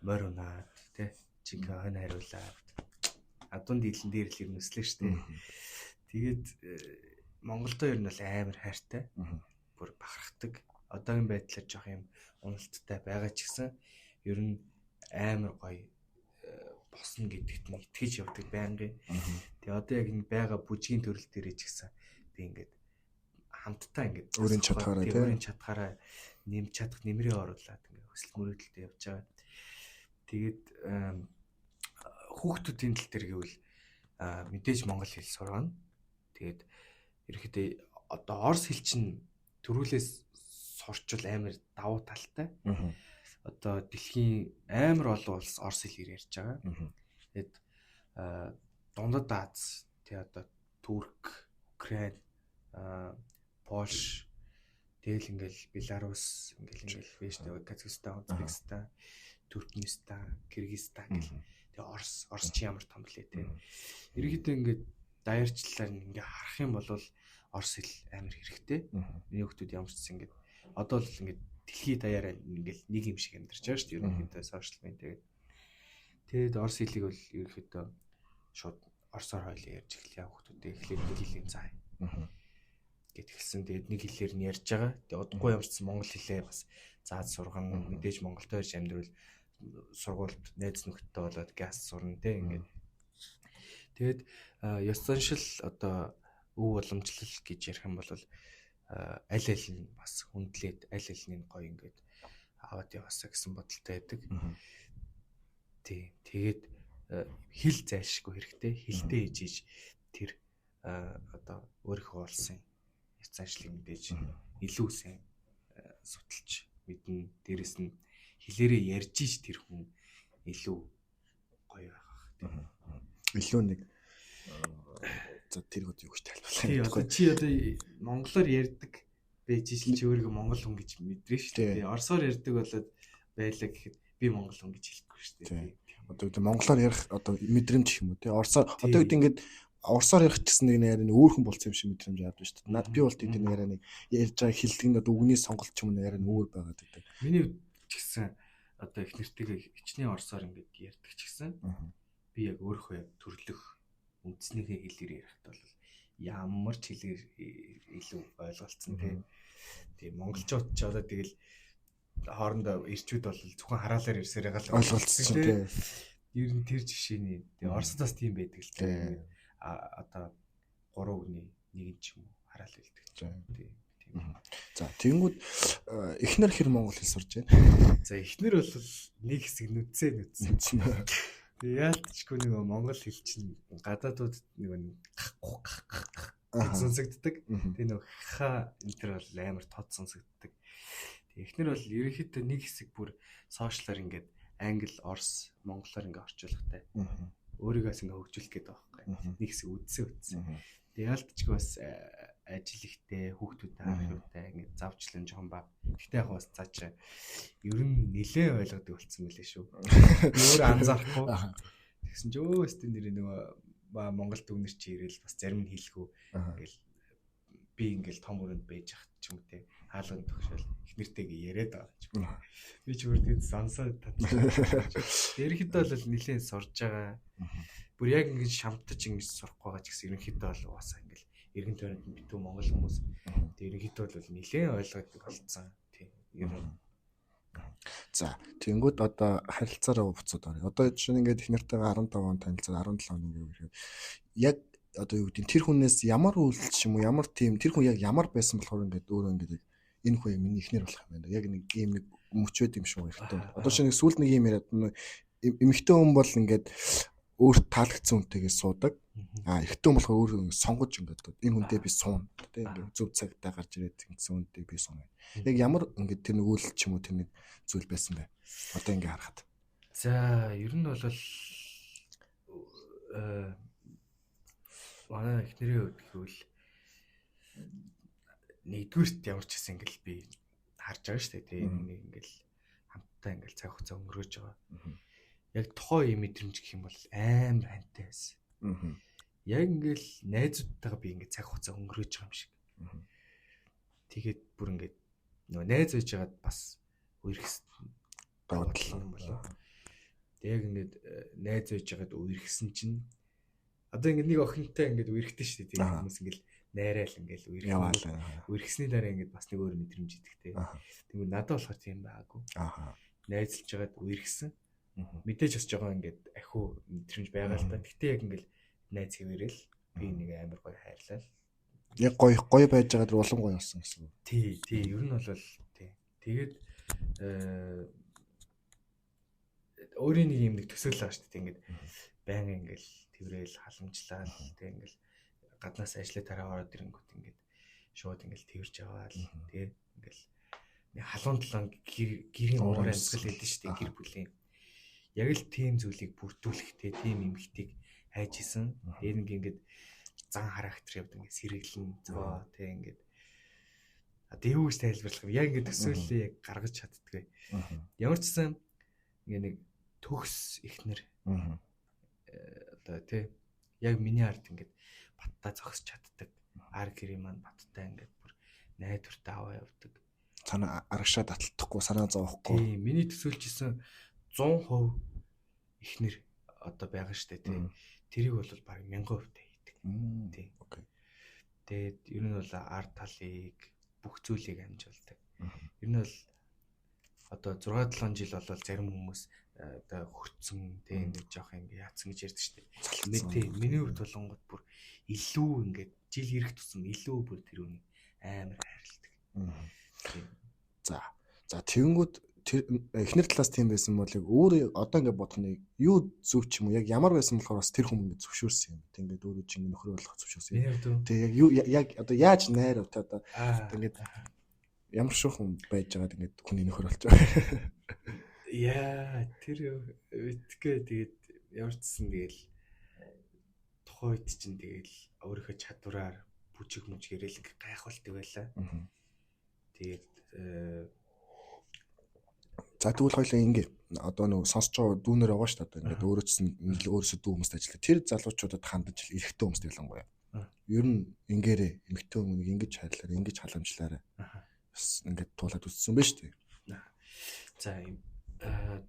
морь унаад те жинхэнэ хонь хариулаад адуун дийлэн дээр л ер нь өслөө штэ. Тэгээд Монголдоо ер нь бол амар хайртай. Бүр бахархдаг. Одоогийн байдлаар жоох юм уналттай байгаа ч гэсэн ер нь амар гоё босно гэдэгт нь итгэж явдаг байнгын. Тэгээ одоо яг энэ байгаа бүжгийн төрөл дээрээ ч гэсэн би ингээд хамтдаа ингээд өөрийн чадхаараа тийм өөрийн чадхаараа нэмж чадах нэмрээ оруулаад ингээд өсөл мөрөөдөлтөд явж байгаа. Тэгээд хүүхдүүдийн тал дээр гэвэл мэдээж монгол хэл сургана. Тэгээд ерөнхийдөө одоо орос хэл чинь төрүүлээс сурчвал амар давуу талтай. Одоо дэлхийн амар олон улс орос хэлээр ярьж байгаа. Тэгээд дундад Аз, тий одоо Турк, Украин, Польш, тэгэл ингээл Беларус, ингээл ингээл биш тэ Казахстан, Узбекистан, Туркменистан, Киргизстан гэл. Тэгээ Орос, Орос чи ямар том блэ тий. Ерөнхийдөө ингээд даяарчлалаар ингээ харах юм бол орос хэл амар хэрэгтэй. Миний хүүхдүүд ямар ч гэсэн ингээд одоо л ингээд дэлхийд даяараа ингээл нэг юм шиг амьдарч байгаа шүү дээ. Ерөнхийдөө сошиал медиа гэдэг. Тэгээд орос хэлийг бол ерөнхийдөө шууд орсоор хоёлоо ярьж эхлэе. Хүүхдүүдээ эхлээд нэг хэлийг заая гэд эхэлсэн. Тэгээд нэг хэлээр нь ярьж байгаа. Тэгээд удахгүй ямар ч гэсэн монгол хэлээ бас зааж сурган, мэдээж монголтой ирж амьдрал сургуульд найз нөхдөдтэй болоод газ сурна те ингээд. Тэгээд ёс заншил одоо өв уламжлал гэж ярих юм бол аль аль нь бас хүндлээд аль аль нь гоё ингээд аваад яваасаа гэсэн бодолтой байдаг. Тий. Тэгээд хэл зайлшгүй хэрэгтэй. Хилтэй ижиж тэр одоо өөрийнхөө улсын ёс заншлыг мэдээж илүү сайн судалж мэднэ. Дээрэс нь хэлээрээ ярьж иж тэр хүн илүү гоё байх. Илүү нэг за тэр гот юу гэж тайлбарлах юм бэ? Чи одоо монголоор ярьдаг байж ижил чи өөрийгөө монгол хүн гэж мэдрэн шүү дээ. Оросоор ярьдаг болоод байлаа гэхэд би монгол хүн гэж хэлэхгүй шүү дээ. Одоо гэдэг монголоор ярих одоо мэдрэмж гэх юм уу те. Оросоор одоо гэдэг ингээд оросоор ярих гэсэн нэг яриа нэг өөр хүн болсон юм шиг мэдрэмж авдаг шүү дээ. Над би бол тэр нэг яриа нэг ярьж байгаа хэллэг нь одоо үгний сонголт ч юм уу яриа нь өөр байгаад байдаг. Миний ч гэсэн одоо их нэртэйгээ хичнээн оросоор ингээд ярьдаг ч гэсэн би яг өөрийнхөө яг төрлөх үндснийхээ хэлээр ярихад бол ямар ч хэлээр илүү ойлголцсон тийм. Тийм монголчууд ч одоо тэгэл хоорондоо ирчүүд бол зөвхөн хараалаар ирсээр байгаа л ойлголцсон тийм. Ер нь тэр жишээний. Тэгээ Оросд бас тийм байдаг л тийм. А одоо 3 үгний нэг нь ч юм уу хараал хэлдэг тийм. За тэгэнгүүт эхнэр хэр монгол хэл сурж байна? За эхнэр бол нэг хэсэг нүдсээ нүдсэн. Тэгээ яалтчгүй нэг монгол хэл чинь гадаадууд нэг гэж сонсогддог. Тэгээ нэг ха энэ төр бол амар тод сонсогддог. Тэгээ эхнэр бол ерөнхийдөө нэг хэсэг бүр сошиалар ингээд англи, орос, монголоор ингээд орчуулгатай. Өөрийгөө ингээд хөгжүүлэх гээд байгаа байхгүй. Нэг хэсэг үдсээ үдсэн. Тэгээ яалтчгүй бас ажил ихтэй, хүүхдүүдтэй харах юутай ингээд завчлан жоохон баг. Гэхдээ яг бас цаашаа ер нь нилээ ойлгодог болсон мөлий шүү. Би өөрөө анзаарахгүй. Тэгсэн чи өө өстө нэрээ нөгөө Монгол дүгнэр чи ирээл бас зарим нь хэлэхүү. Ингээл би ингээл том өрөөнд байж хат ч юм уу те хаалган төгшөөл их нэртэйгээ яриад байгаа ч юм. Би ч өөр тэгээд сансаа татчих. Ерөнхийдөө бол нилээн сурж байгаа. Бүр яг ингэж шамтаж ингэж сурахгүй байгаа ч гэсэн ерөнхийдөө бол угаасаа ингээл эргэн тойронд нь битүү монгол хүмүүс тэг ерөнхийдөө бол нилээн ойлгодог болцсон. Тийм. Ер нь. За тэгэнгүүт одоо харилцаараа буцаад оръё. Одоо жишээ нь ингээд их нартайгаа 15 он танилцаад 17 он ингээд ирэхэд яг одоо юу гэдэг тэр хүнээс ямар үйлдэл ч юм уу ямар тийм тэр хүн яг ямар байсан болохоор ингээд өөрөө ингээд энэ хүн миний эхнэр болох юм байна. Яг нэг ийм нэг мөчөөд юм шиг хэрэгтэй. Одоо шинэ нэг сүүлд нэг юм яриад эмэгтэй хүн бол ингээд Өөрт таалагдсан хүнтэйгээ суудаг. А эрэгтэй хүн болохоор өөрөө сонгож ингээд энэ хүнтэй би суuna тий ингээд зөв цагтаа гарч ирээд ингэсэн хүнтэй би сууна. Яг ямар ингээд тэр нэг үйлдэл ч юм уу тэр нэг зүйл байсан бэ? Одоо ингээд харахад. За ер нь бол манай эхнэрийн хувьд гэвэл нэгдүгüрт ямар ч гэсэн ингээл би харж байгаа шүү дээ. Тэгээ нэг ингээл хамтдаа ингээл цаг хугацаа өнгөрөөж байгаа. Яг тухайн үеийн мэдрэмж гэх юм бол амар хантай байсан. Яг ингээл найзуудтайгаа би ингээд цаг хугацаа өнгөрөөж байгаа юм шиг. Тэгээд бүр ингээд нөгөө найз байж байгаад бас үерхсэн давуу тал юм болоо. Тэг яг ингээд найз байж байгаад үерхсэн чинь одоо ингээд нэг охинтой ингээд үерхдэг шүү дээ. Тэгээд хүмүүс ингээд найраал ингээд үерхсэн. Үерхсэний дараа ингээд бас нэг өөр мэдрэмж идэх те. Тэгмээ надад болохоор тийм байгаагүй. Найзалж байгаад үерхсэн. Мэдээж бас жоохон ингээд ахиу мэдрэмж байгаа л та. Гэтэ яг ингээд найз хэвээрэл би нэг амар гоё хайрлал. Яг гоё гоё байж байгаа дэр улам гоё болсон гэсэн үг. Тий, тий, ер нь бол тий. Тэгээд өөрийн нэг юм нэг төсөөлөл байгаа шүү дээ. Ингээд байнга ингээд тэрэл халамжлал тий ингээд гаднаас ажлаа тараа ороод ирэнгүүт ингээд шууд ингээд тэрж аваал тий ингээд нэг халуун талан гэрийн уур амьсгал гэдэг шүү дээ гэр бүлийн. Яг л тийм зүйлийг бүрдүүлэхтэй тийм эмэгтэйг хайж исэн. Тэгээд нэг ингээд зан характер явд ингээд сэргэлэн зөө тий ингээд одоо юу гэж тайлбарлах вэ? Яг ингээд төсөөллөө яг гаргаж чаддгүй. Ямар ч гэсэн ингээд нэг төгс эхнэр одоо тий яг миний ард ингээд баттай зогсож чаддаг. Ар гэрийн маань баттай ингээд бүр найдвартай аваа явдаг. Санаа арагшаа таталтахгүй, санаа зовохгүй. Тий, миний төсөөлж исэн 100% эхнэр одоо байгаа штэ тий. Тэрийг бол баг 1000% та хийдэг. Тий. Окей. Тэгээд ер нь бол ард талыг бүх зүйлийг амжуулдаг. Ер нь бол одоо 6 7 жил болол зарим хүмүүс одоо хөрцөн тий ингээд жоох ингээд яатсан гэж ярьдаг штэ. Тий, миний хувьд болонгод бүр илүү ингээд жил ирэх тусам илүү бүр тэр үнийг амар хайрладаг. За. За тэгэнгүүт тэр эхнэр талаас тийм байсан бол яг өөр одоо ингээд бодох нь юу зөв ч юм уу яг ямар байсан болохоор бас тэр хүн ингээд зөвшөөрсөн юм. Тэг ингээд өөрөө чинь нөхөр болох зөвшөөрсөн юм. Тэг яг юу яг одоо яаж найр вэ одоо ингээд ямар шиг хүн байж байгаад ингээд хүний нөхөр болж байгаа. Яа, тэр үтгэе тэгээд ямар ч гэсэн тэгэл тухайн үед чинь тэгэл өөрийнхөө чадвараар бүжиг мүжгээрэл ингээ гайхуулдаг байлаа. Тэгээд за тэгвэл хоёлаа ингээ одоо нөгөө сонсож байгаа дүүнер байгаа шүү дээ. Одоо ингээд өөрөө ч өөрөөсөө дүү хүмүүст ажиллаа. Тэр залуучуудад хандаж эрэгтэй хүмүүст ялангуяа. Ер нь ингээрээ эмэгтэй хүмүүнийг ингэж хайрлаарай, ингэж халамжлаарай. Бас ингээд туулаад үссэн байх шүү дээ. За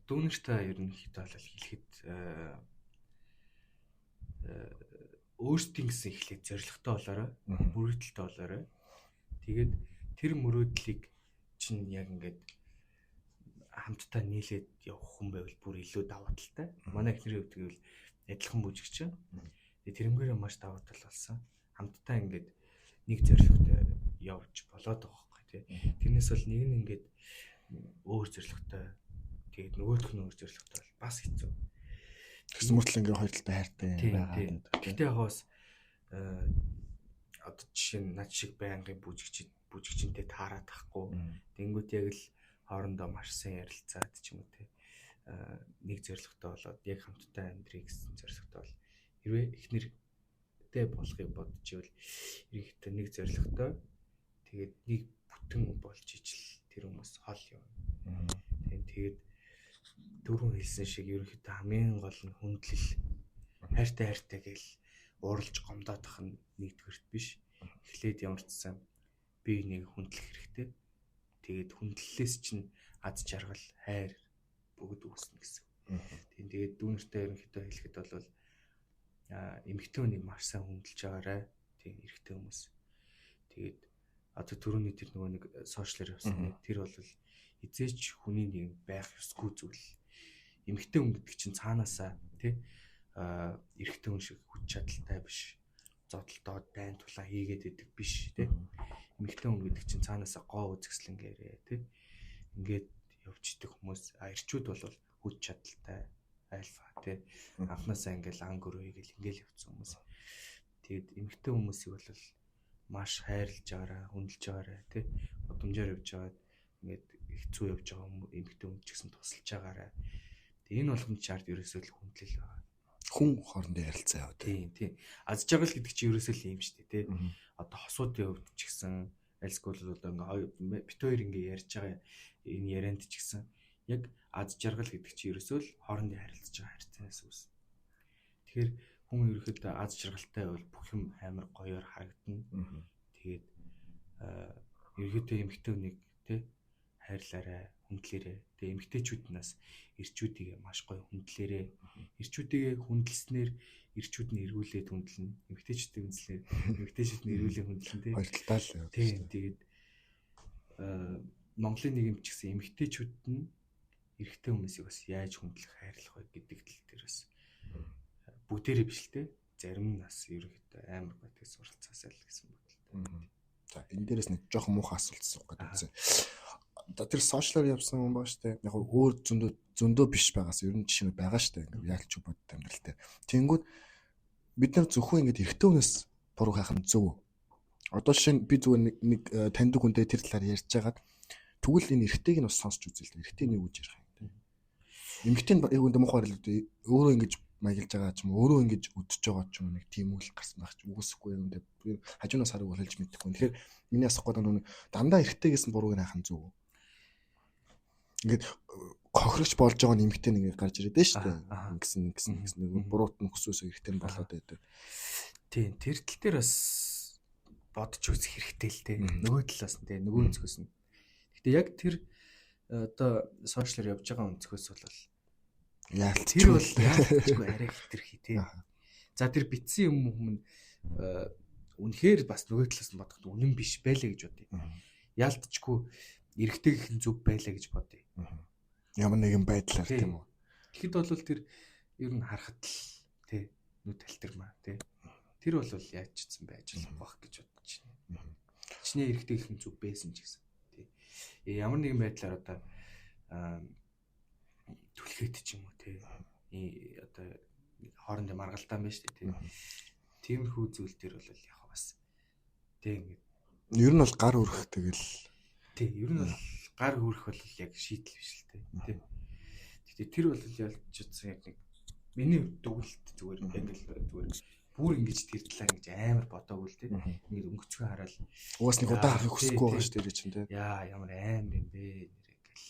дүүнертэй ер нь хэд бол хэлэхэд өөрсдийн гэсэн эхлээд зоригтой болоорой, мөрөөдөлтэй болоорой. Тэгээд тэр мөрөөдлийг чинь яг ингээд хамтдаа нийлээд явах хүн байвал бүр илүү давуу талтай. Манай эхнэрийн хувьд гэвэл адилхан бүжигч. Тэгээд тэрнгээрээ маш давуу тал болсон. Хамтдаа ингээд нэг зорилготой явж болоод байгаа байхгүй тий. Тэрнээс бол нэг нь ингээд өөр зорилготой тэгээд нөгөөх нь өөр зорилготой бол бас хэцүү. Тэгсэн мөртлөө ингээ хоёр талтай хайртай байгаа. Гэхдээ яг бас одоо жишээ нь над шиг байнгын бүжигчинтэй таарад тахгүй. Тэнгүүт яг л хоорондоо маш сайн ярилцаад ч юм уу те нэг зорилготой болоод яг хамтдаа амьдрыг гэсэн зорилготой бол хэрвээ эхнэртэй болохыг бодож ивэл ерөнхийдөө нэг зорилготой тэгээд нэг бүтэн болж ижил тэр хүмүүс хол явна. Тэгээд дөрөв хэлсэн шиг ерөнхийдөө хамгийн гол нь хүндлэл хайртай хайртай гэл ууралж гомдоодох нь нэгдүгээрт биш. Эхлээд ямар ч сан би нэг хүндлэх хэрэгтэй. Тэгээд хүндлэлээс чинь аз жаргал, хайр бүгд үүснэ гэсэн. Тийм тэгээд дүүнертэй ерөнхийдөө хэлэхэд бол эмэгтэй хүнийг маш сайн хүндэлж байгаарай. Тийм эрэгтэй хүмүүс. Тэгээд одоо түрүүний тэр нөгөө нэг сошиалэр явсан тэр бол эзээч хүний нэг байх ёсгүй зүйл. Эмэгтэй хүн гэдэг чинь цаанаасаа тий эрэгтэй хүн шиг хүч чадалтай биш. Зодолдоод дайн тулаан хийгээд идэг биш тий. Эмэгтэй хүн гэдэг чинь цаанаасаа гоо үзэсгэлэнгээрээ тий. Ингээд явж идэх хүмүүс эрчүүд бол хүч чадалтай. Альфа тий. Анхнаасаа ингээл ан гөрөө хийгээл ингээл явцсан хүмүүс. Тэгээд эмэгтэй хүмүүсийг бол маш хайрлаж байгаараа, хүндэлж байгаараа тий. Удамжаар явж байгаад ингээд хэцүү явж байгаа эмэгтэй хүн ч гэсэн тусалж байгаараа. Тэгээд энэ болгонд чарт ерөөсөө л хүндлэл байгаа. Хүн хоорондын ярилцаа яа тий. Тийм. Аз жаргал гэдэг чинь ерөөсөө л юм шүү дээ тий. Одоо хосуудын хувьд ч гэсэн альсгүй бол одоо ингээ бит хоёр ингээ ярьж байгаа энэ ярианд ч гэсэн яг аз жаргал гэдэг чинь ерөөсөө л хоорондын харилцаж байгаа харьцаанаас үүснэ. Тэгэхээр хүн ерөөхдөө аз жаргалтай байвал бүх юм амар гоёор харагдана. Тэгээд ерөөхдөө эмэгтэй хүнийг тий хайрлаарай, хүндлээрэй. Тэгээд эмэгтэйчүүд нас эрчүүдийг маш гоё хүндлээрэй. Эрчүүдийг хүндэлснээр эрчүүд нь эргүүлээд хүндлэнэ. Эмэгтэйчүүдийг хүндлэнэ. Эмэгтэйчүүд нь эргүүлээ хүндлэнэ тий. Хоёр талдаа л. Тийм. Тэгээд Монголын нийгэм ч гэсэн эмэгтэйчүүд нь эрэгтэй хүмүүсийг бас яаж хүндлэх, хайрлах вэ гэдэг тал дээр бас бүгдээрээ биш л те. Зарим нь бас ерөнхийдөө амар гоё тэг суралцаасаа л гэсэн бодолтой. За энэ дээрээс нэг жоохон муухай асуулт асуух гэдэг үзье. Одоо тэр сошиалар явсан хүн байгаа штэ. Яг өөр зөндөө биш байгаас ер нь жишээ нь байгаа штэ. Ингээ яалч бодд амьдрал дээр. Тэнгүүд бид нар зөвхөн ингээд эрэгтэй хүнээс буруу хайх нь зөв. Одоо жишээ нь би зүгээр нэг таньдаг хүнтэй тэр талаар ярьж байгаад тэгвэл энэ эрэгтэйг нь бас сонсч үзэл л. Эрэгтэй нь юу гэж ярих юм те. Эмэгтэй нь яг үндэ муухай л өөрөө ингэж маягилж байгаа ч юм уу, өөрөө ингэж үдчихэж байгаа ч юм уу нэг тийм үйл гарсан байх ч үгүйсэхгүй юм дэ. Хажуунаас хараг бол хэлж мэдэхгүй. Тэгэхээр миний асуух гэдэг нь дандаа эрэгтэй гэсэн бурууг нь хайх нь зөв. Ингээд хохирогч болж байгаа нь эмэгтэй нэг ингээд гарч ирээд байна шүү дээ. Ингэсэн ингэсэн ингэсэн нэг буруут нь хөсөөсөө эрэгтэй нь болоод байдаг. Тийм, тэр тал дээр бас бодож үзэх хэрэгтэй л дээ. Нөгөө талаас нь те, нөгөө өнцгөөс нь. Гэтэ яг тэр одоо сошиалар явж байгаа өнцгөөс бол яалт тэр бол яалтчгүй арай хэтэрхий те. За тэр битсэн юм хүмүүс үнэхээр бас нөгөө талаас нь бодоход үнэн биш байлаа гэж бодъё. Яалтчгүй эрэгтэйгийнх нь зөв байлаа гэж бодъё. Ямар нэгэн байдлаар тийм үү. Тэгэхэд бол тэр ер нь харахад л тий нүд алтэрмаа тий. Тэр бол яаж ч гэсэн байж болох байх гэж бодож байна. Чиний эрэгтэйгийнх нь зөв байсан ч гэсэн тий. Ямар нэгэн байдлаар одоо түлхээд ч юм уу тий. Одоо хоорондын маргалдаан байна шүү дээ тий. Тиймэрхүү зүйл төр бол яг бас тий ингээд ер нь бол гар өрөх тэгэл тий ер нь бол гар өрөх бол яг шийдэл биш л тий. Гэтэ тэр бол ялж утсан яг нэг миний дүгэлт зүгээр ингээл зүгээр бүр ингэж тэр талаа ингэж амар бодоогүй л тий. Ингээд өнгөцгөн хараад угаас нэг удаа харахыг хүсэхгүй байгаа шүү дээ чинь тий. Яа ямар амар юм бэ нэрээ гэл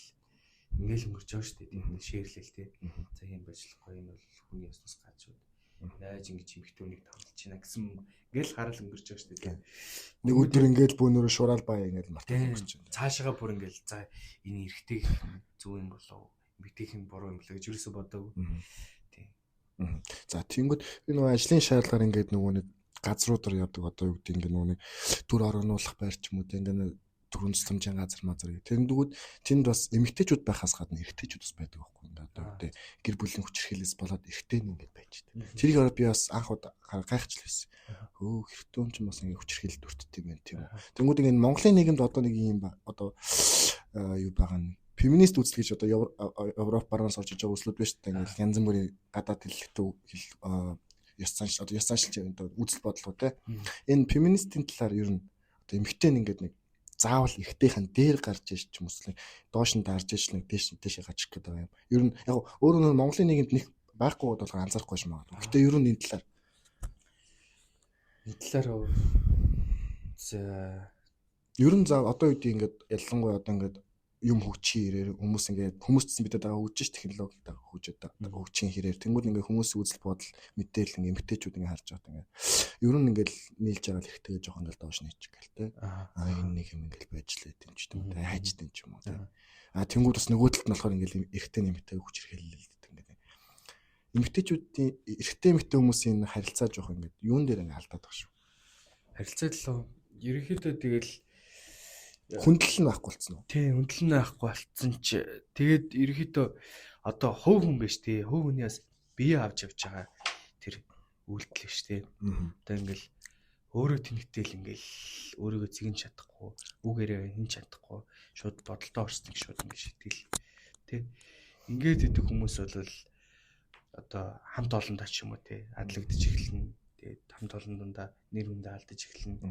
ингээл өнгөрч байгаа шүү дээ. Ингээл шеэрлэл тий. За юм ажиллахгүй энэ бол хүний ёсноос гажууд. Яаж ингэж эмэгтэйнийг тавлж байна гэсэн ингээл харал өнгөрч байгаа шүү дээ. Нэг өдөр ингээл бөөнөрөө шураал баа ингээл мартаж өнгөрч байна. Цаашаага бүр ингээл за энэ эрэгтэй зөв юм болов эмэгтэйх нь буруу юм болоо гэж юусоо бодоогүй. Тийм. За тиймгүүд би нөгөө ажлын шаардлагаар ингээд нөгөө нэг газруудаар явдаг одоо юу гэдэг ингээд нөгөө нэг төр орогнуулах байр ч юм уу ингээд түрүүн тусламжийн газар мазар гэх. Тэндүүд тэнд бас эмэгтэйчүүд байхаас гадна эрэгтэйчүүд бас байдаг байхгүй юм да. Одоо гэдэг гэр бүлийн хүчирхийлэлээс болоод эрэгтэй нь ингээд байж тээ. Тэрийг ороо би бас анх удаа гайхчихл байсан. Өө эрэгтэй хүн чинь бас ингээд хүчирхийлэлд өртдөг юм байна тийм үү. Тэнгүүд ингээд Монголын нийгэмд одоо нэг юм одоо юу байгаа нь феминист үзэл гэж одоо Европ баруунаас орж иж байгаа үзлүүд байна шүү дээ. Ингээд янз бүрийн гадаад хэллэгтэй хэл ёс заншил одоо ёс заншил одоо үзэл бодлого те. Энэ феминистийн талаар ер нь одоо эмэгтэй нь ингээд нэг заавал эрэгтэйхэн дээр гарч иж ч юм уу доош нь дарж иж нэг дээш дээшээ гарч ирэх гэдэг юм. Ер нь яг өөрөө нь Монголын нийгэмд нэг байхгүй болохоор анзаарахгүй юм байна. Гэтэ ер нь энэ талаар за ер нь за одоо үеийн ингээд ялангуяа одоо ингээд юм хөгжихийн хэрээр хүмүүс ингээд хүмүүссэн бидэд байгаа хөгжиж технологи хөгжөөд хөгжихийн хэрээр тэнгууд ингээд хүмүүсийн үзэл бодол мэдээлэл ингээд эмэгтэйчүүд ингээд харж байгаа ингээд ер нь ингээд нийлж байгаа л эрэгтэйгээ жоохон ингээд доош нийчих гээл те. Аа энэ нэг юм ингээд байж лээ тийм ч юм те хайжтай ч юм уу те. Аа тэнгууд бас нөгөө талд нь болохоор ингээд эрэгтэй нэмэгтэй хүчирхийлэлдэг ингээд эмэгтэйчүүдийн эрэгтэй эмэгтэй хүмүүсийн харилцаа жоохон ингээд юун дээр ингээд алдаад байгаа шүү. Харилцаа л ерөнхийдөө тэгэл хүндлэл нь байхгүй болсон уу? Тийм, хүндлэл нь байхгүй болсон чи тэгээд ерөнхийдөө одоо хувь хүн биш тий. Хувь хүний бас бие авч явж байгаа тэр үйлдэл биш тий. Одоо ингээл өөрөө тэнэгтэл ингээл өөрийгөө зэгэн чадахгүй, үг яриа хин чадахгүй, шууд бодолтой орсон шууд ингээд шитгэл тий. Ингээд идэг хүмүүс бол одоо хамт олондоо ч юм уу те адлагдаж эхэлнэ. Тэгээд хамт олон дундаа нэр хүндээ алдаж эхэлнэ.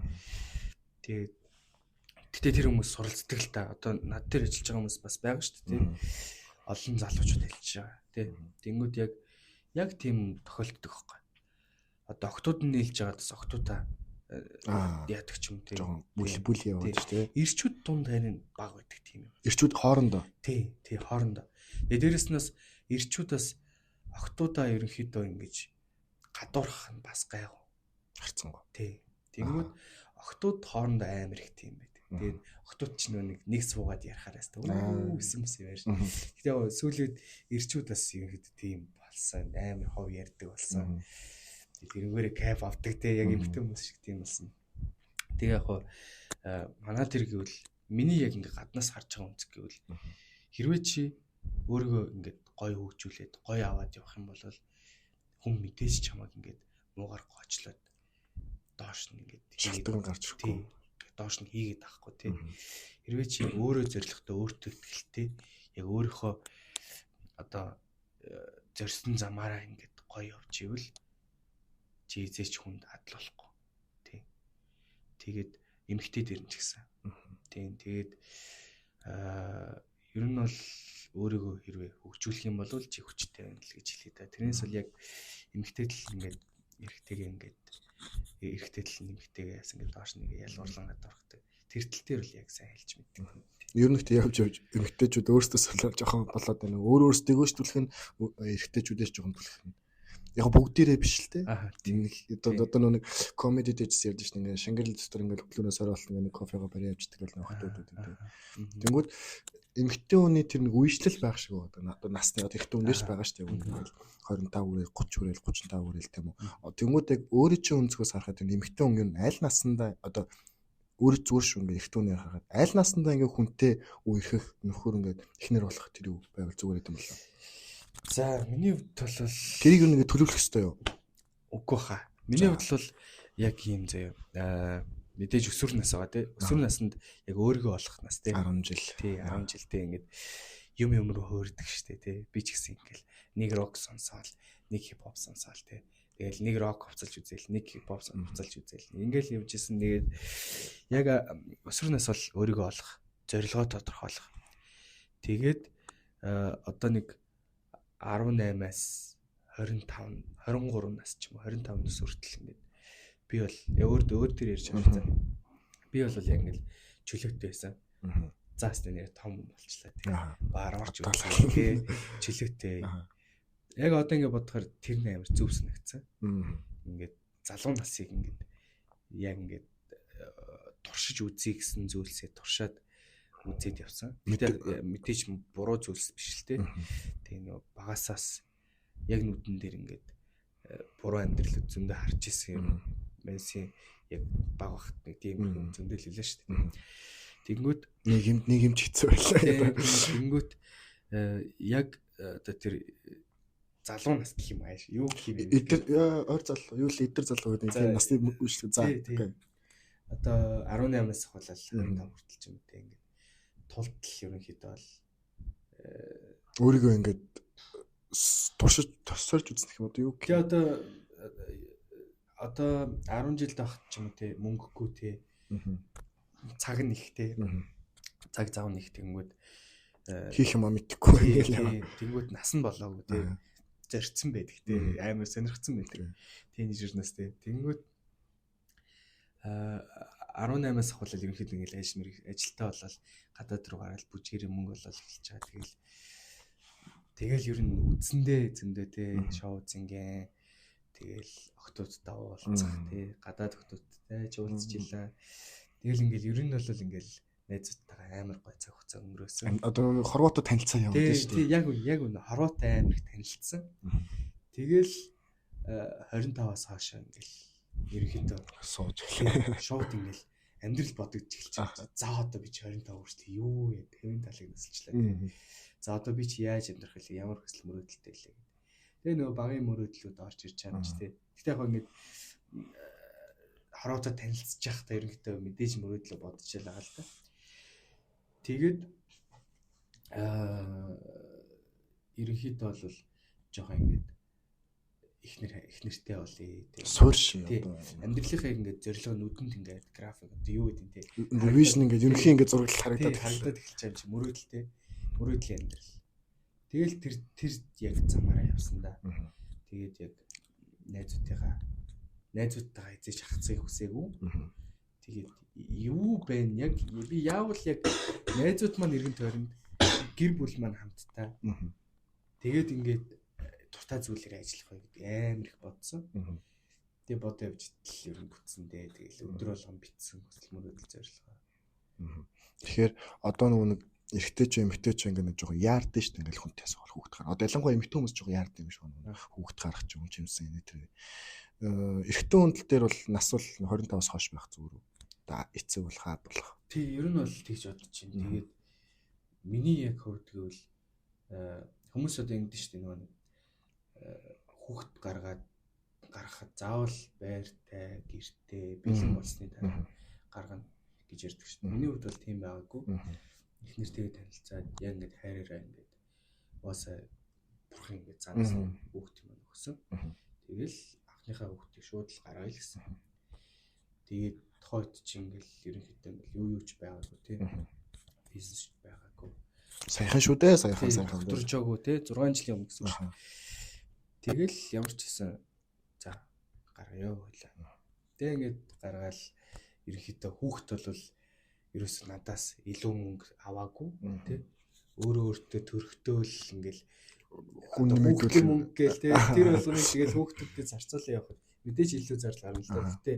Тэгээд гэтээ тэр хүмүүс суралцдаг л та. Одоо над дээр ажиллаж байгаа хүмүүс бас байгаа шүү дээ. Олон залуучууд ажиллаж байгаа тий. Тэнгүүд яг тийм тохиолддог байхгүй. Одоо октод нь нийлж байгаа бас октоудаа яадаг ч юм тий. Жохон бүл бүл яваад шүү дээ. Ирчүүд дунд харин баг байдаг тийм юм. Ирчүүд хоорондоо. Тий, тий хоорондоо. Тэгээ дээрэс нь бас ирчүүд бас октоудаа ерөнхийдөө ингэж гадуурхах нь бас гайгүй. Харцсангүй. Тий. Тэнгүүд октод хоорондоо амар их тийм байдаг. Тэгээд октод ч нөө нэг суугаад ярихаар байс. Үу гэсэн мэс юм ярьж. Гэтэ яг сүүлийн ирчүүд бас ерөнхийдөө тийм болсон. Амар хов ярьдаг болсон. Тэрнгээрээ кайф авдаг те яг эмэгтэй хүмүүс шиг тийм болсон. Тэгээ яг манай тэр гэвэл миний яг ингээ гаднаас харж байгаа үнцэг гэвэл хэрвээ чи өөрийгөө ингээд гоё хөгжүүлээд гоё аваад явах юм бол хүн мэдээж чамайг ингээд муугар гоочлоод доош нь ингээд шалтгаан гарч ирэхгүй. Доош нь хийгээд авахгүй тий. Хэрвээ чи өөрөө зоригтой, өөртөө ихтэй яг өөрийнхөө одоо зорьсон замаараа ингээд гоё явж ивэл чи эзээч хүнд адал болохгүй тий. Тэгээд эмэгтэй дээр нь ч гэсэн. Тий. Тэгээд ер нь бол өөрийгөө хэрвээ хөгжүүлэх юм бол чи хүчтэй байна л гэж хэлээ да. Тэрнээс бол яг эмэгтэй тал ингээд эрэгтэйгээ ингээд эрэгтэй тал нь эмэгтэйгээ яасан ингээд доош нэг ялгуурлан гадуурхдаг. Тэр тал дээр бол яг сайн хэлж мэддэг. Ер нь ихтэй явж явж эмэгтэйчүүд өөрсдөөс жоохон болоод байна. Өөр өөрсдийгөө ч түлэх нь эрэгтэйчүүдээс жоохон түлэх нь. Яг бүгдээрээ биш л те. Нэг одоо нэг комеди дэжс ярьж шин ингээд Шангрил дотор ингээд өглөөнөөс орой болтол ингээд кофегаа барь явждаг л нөхдөд үү те. Тэнгүүд эмэгтэй хүний тэр нэг үешлэл байх шиг байна. Одоо насны одоо эрэгтэй хүн дээрч байгаа шүү дээ. Ингээд 25 хүрэл 30 хүрэл 35 хүрэл тийм үү. Тэнгүүд яг өөрийн чинь өнцгөөс харахад тэр эмэгтэй хүн юм аль насандаа одоо өөрөө зүгээр шүү ингээд эрэгтэй хүнээр харахад аль насандаа ингээд хүнтэй үерхэх нөхөр ингээд эхнэр болох тэр юу байвал зүгээр юм болоо. За миний хувьд бол тэрийг юу нэгэ төлөвлөх ёстой юу? Үгүй хаа. Миний хувьд бол яг ийм заяа. Мэдээж өсвөр нас байгаа тий. Өсвөр наснд яг өөрийгөө олох нас тий. 10 жил. Тий 10 жилдээ ингээд юм юм руу хөөрдөг штэ тий. Би ч гэсэн ингээл нэг рок сонсоол, нэг хип хоп сонсоол тий. Тэгэл нэг рок хувцалж үзээл, нэг хип хоп хувцалж үзээл. Ингээл явж исэн. Тэгээд яг өсвөр нас бол өөрийгөө олох, зорилгоо тодорхойлох. Тэгээд одоо нэг 18-аас 25, 23 нас ч юм уу 25 нас хүртэл ингээд би бол өөр дээр ярьж байгаа юм. Би бол яг ингээд чөлөөтэй байсан. За хэвээ нэр том болчлаа тий. Баар орж үзлээ тий. Чөлөөтэй. Яг одоо ингээд бодохоор тэр нь амар зөв санагдсан. Ингээд залуу насыг ингээд яг ингээд туршиж үзье гэсэн зүйлсээ туршаад үзээд явсан. Гэтэ мэдээж буруу зүйлс биш л те. Тэгээ нөгөө багасаас яг нүдэн дээр ингээд буруу амьдрал зөндөө харж исэн юм. Мэнсийн яг баг багт нэг тийм юм зөндөө л хэлээ шүү дээ. Тэнгүүт нэг юм ч хэцүү байлаа. Тэнгүүт яг одоо тэр залуу нас гэх юм ааш. Юу гэх юм бэ? Эдэр ойр залуу, юу л эдэр залуу гэдэг тийм насны үйлчлэг. За. Одоо 18-аас ахуулаад 25 хүртэл ч юм уу те ингээд тултал ерөнхийдөө бол өөрийгөө ингээд туршиж тосорж үзнэх юм одоо юу гэх. Тэгээ одоо 10 жилд байхад ч юм уу те мөнгөгүй те цаг нь их те цаг зав нь их тэнгүүд хийх юм а мэдэхгүй ингээл тэнгүүд нас нь болоогүй те зорьцсон байдаг те амар сонирхсан байдаг тинейжер нас те тэнгүүд 18-аас ахуулаад ерөнхийдөө ингээл ажил мэр ажилтаа болол гадаад руу гараад бүжгэрээ мөнгө болол эхэлж байгаа. Тэгэл ер нь үдсэндээ зөндөө те шоу зингэн тэгэл охтуудтай уулзах те гадаад охтуудтай ч уулзч илаа. Тэгэл ингээл ер нь бол ингээл найзуудтайгаа амар гой цаг хугацаа өнгөрөөсөн. Одоо Хорватод танилцсан яваад байна шүү дээ. Тий, яг үнэ Хорваттай амар их танилцсан. Тэгэл 25-аас хойш ингээл ерөнхийдөө сууж эхлэв. Шууд ингээл амьдрал бодогдож эхэлж байгаа. За одоо би чи 25 хүртэл юу вэ? 50 талыг насалчлаа. За одоо би чи яаж амьдрах вэ? Ямар хүсэл мөрөөдөлтэй лээ гэдэг. Тэгээ нөгөө багын мөрөөдлүүд орж ирж чадж тий. Гэтэ яг ингээд хороотой танилцж байхдаа ерөнхийдөө мэдээж мөрөөдлөө бодож байгаа л да. Тэгээд ерөнхийдөө бол жоохон ингээд эхнэртэй болъё тий. Суурь шин одоо амьдралынхаа ингээд зорилго нүдэнд ингээд график одоо юу гэдэг нь тий. Vision ингээд ерөнхий ингээд зураглал харагдаад эхэлж байгаа юм чи мөрөөдөл тий. Мөрөөдлийн амьдрал. Тэгэл тэр яг замаараа явсан да. Тэгээд яг найзуудтайгаа эзэж хахацыг хүсээгүй. Тэгээд юу бэ яг би яавал яг найзууд маань эргэн тойронд гэр бүл маань хамттай. Тэгээд ингээд дуртай зүйлээр ажиллах вэ гэдэг амар их бодсон. Тэгээ бодоо явж итэл ер нь бүтсэн дээ. Тэгэл өдөр болгон битсэн хүсэл мөрөөдөл зорилгоо. Тэгэхээр одоо нөгөө нэг эрэгтэй ч эмэгтэй ч ингээд нэг жоохон яардаг шүү дээ ингээл хүнтэй асуухал хүүхэд гарах. Одоо ялангуяа эмэгтэй хүмүүс жоохон яардаг юм шиг байна. Хүүхэд гарах ч юм чимсэн энэ тэр. Эрэгтэй хүн тал дээр бол нас бол 25-аас хойш байх зүгээр үү? Одоо эцэг бол хаад болох. Тий, ер нь бол тэгж бодож чинь. Тэгээд миний яг хувьд гэвэл хүмүүс одоо ингэдэж шүү дээ нөгөө нэг хүүхэд гаргахад заавал байртай, гэртэй, бэлэн болсны дараа гаргана гэж ярьдаг шүү дээ. Миний хувьд бол тийм байгаагүй. Эхнэртэйгээ танилцаад яг ингээд хайраараа ингээд угаасаа бурхан ингээд занаас хүүхд юм өгсөн. Тэгэл анхныхаа хүүхдийг шууд л гаргая л гэсэн. Тэгээд тохойт чи ингээл ерөнхийдөө ингээл юу ч байгаагүй тий. Бизнес байгаагүй. Саяхан шүү дээ, саяхан. Дутарчаагүй тий 6 жилийн өмнө гэсэн үг шүү. Тэгэл ямар ч гэсэн за гаргая байлаа. Тэг ингээд гаргаал ерөнхийдөө хүүхд бол ерөөсөө надаас илүү мөнгө аваагүй тий. Өөрөө өөртөө төрхтөөл ингээл хүн нэмэгдүүл мөнгө гээл тий. Тэр болгоныг тэгэл хүүхдүүдэд зарцуулаа явахад мэдээж илүү зардал гарна л да. Гэтэ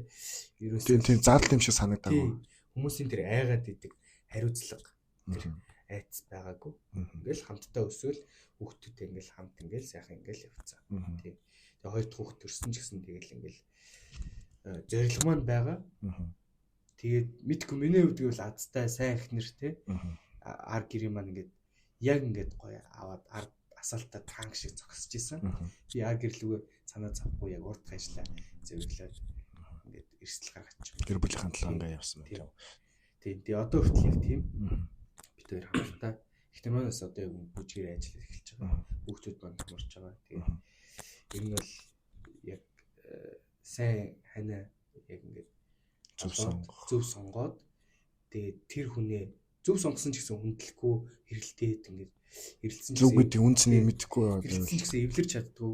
ерөөсөө тийм зардал юм шиг санагдаагүй. Хүмүүсийн тэр айгаад идэг хариуцлага тэр айц байгаагүй. Ингээл хамтдаа өсөөл хүүхдүүдтэй ингээл хамт ингээл сайхан ингээл явцсан. Тийм. Тэгээ хоёр дахь хүүхд төрсөн ч гэсэн тэгэл ингээл зорилго маань байгаа. Тэгээд мэдгүй миний хувьд гэвэл азтай сайн ихнэр те ар гэрийн маань ингээд яг ингээд гоё аваад ард асаалтаа танк шиг зогсож исэн. Би ар гэрлүүгээ санаа зовхгүй яг урд ажиллаа зөвлөлээд ингээд эрсдэл гаргачих. Гэр бүлийн талаа ингээд явсан байна. Тийм. Тэгээ одоо хүртэл яг тийм. Бид хоёр хамтдаа ихнэр манаас одоо яг бүжгээр ажиллаж эхэлж байгаа. Хүүхдүүд маань томорч байгаа. Тэгээд ер нь бол яг сайн ханаа яг ингээд зөв сонгоод тэгээд тэр хүнээ зөв сонгосон ч гэсэн хүндлэхгүй хэрэлдээд ингээд эрэлтсэн ч гэсэн зөв гэдэг үнцнийг мэдэхгүй эрэлтсэн ч гэсэн эвлэрч чаддгүй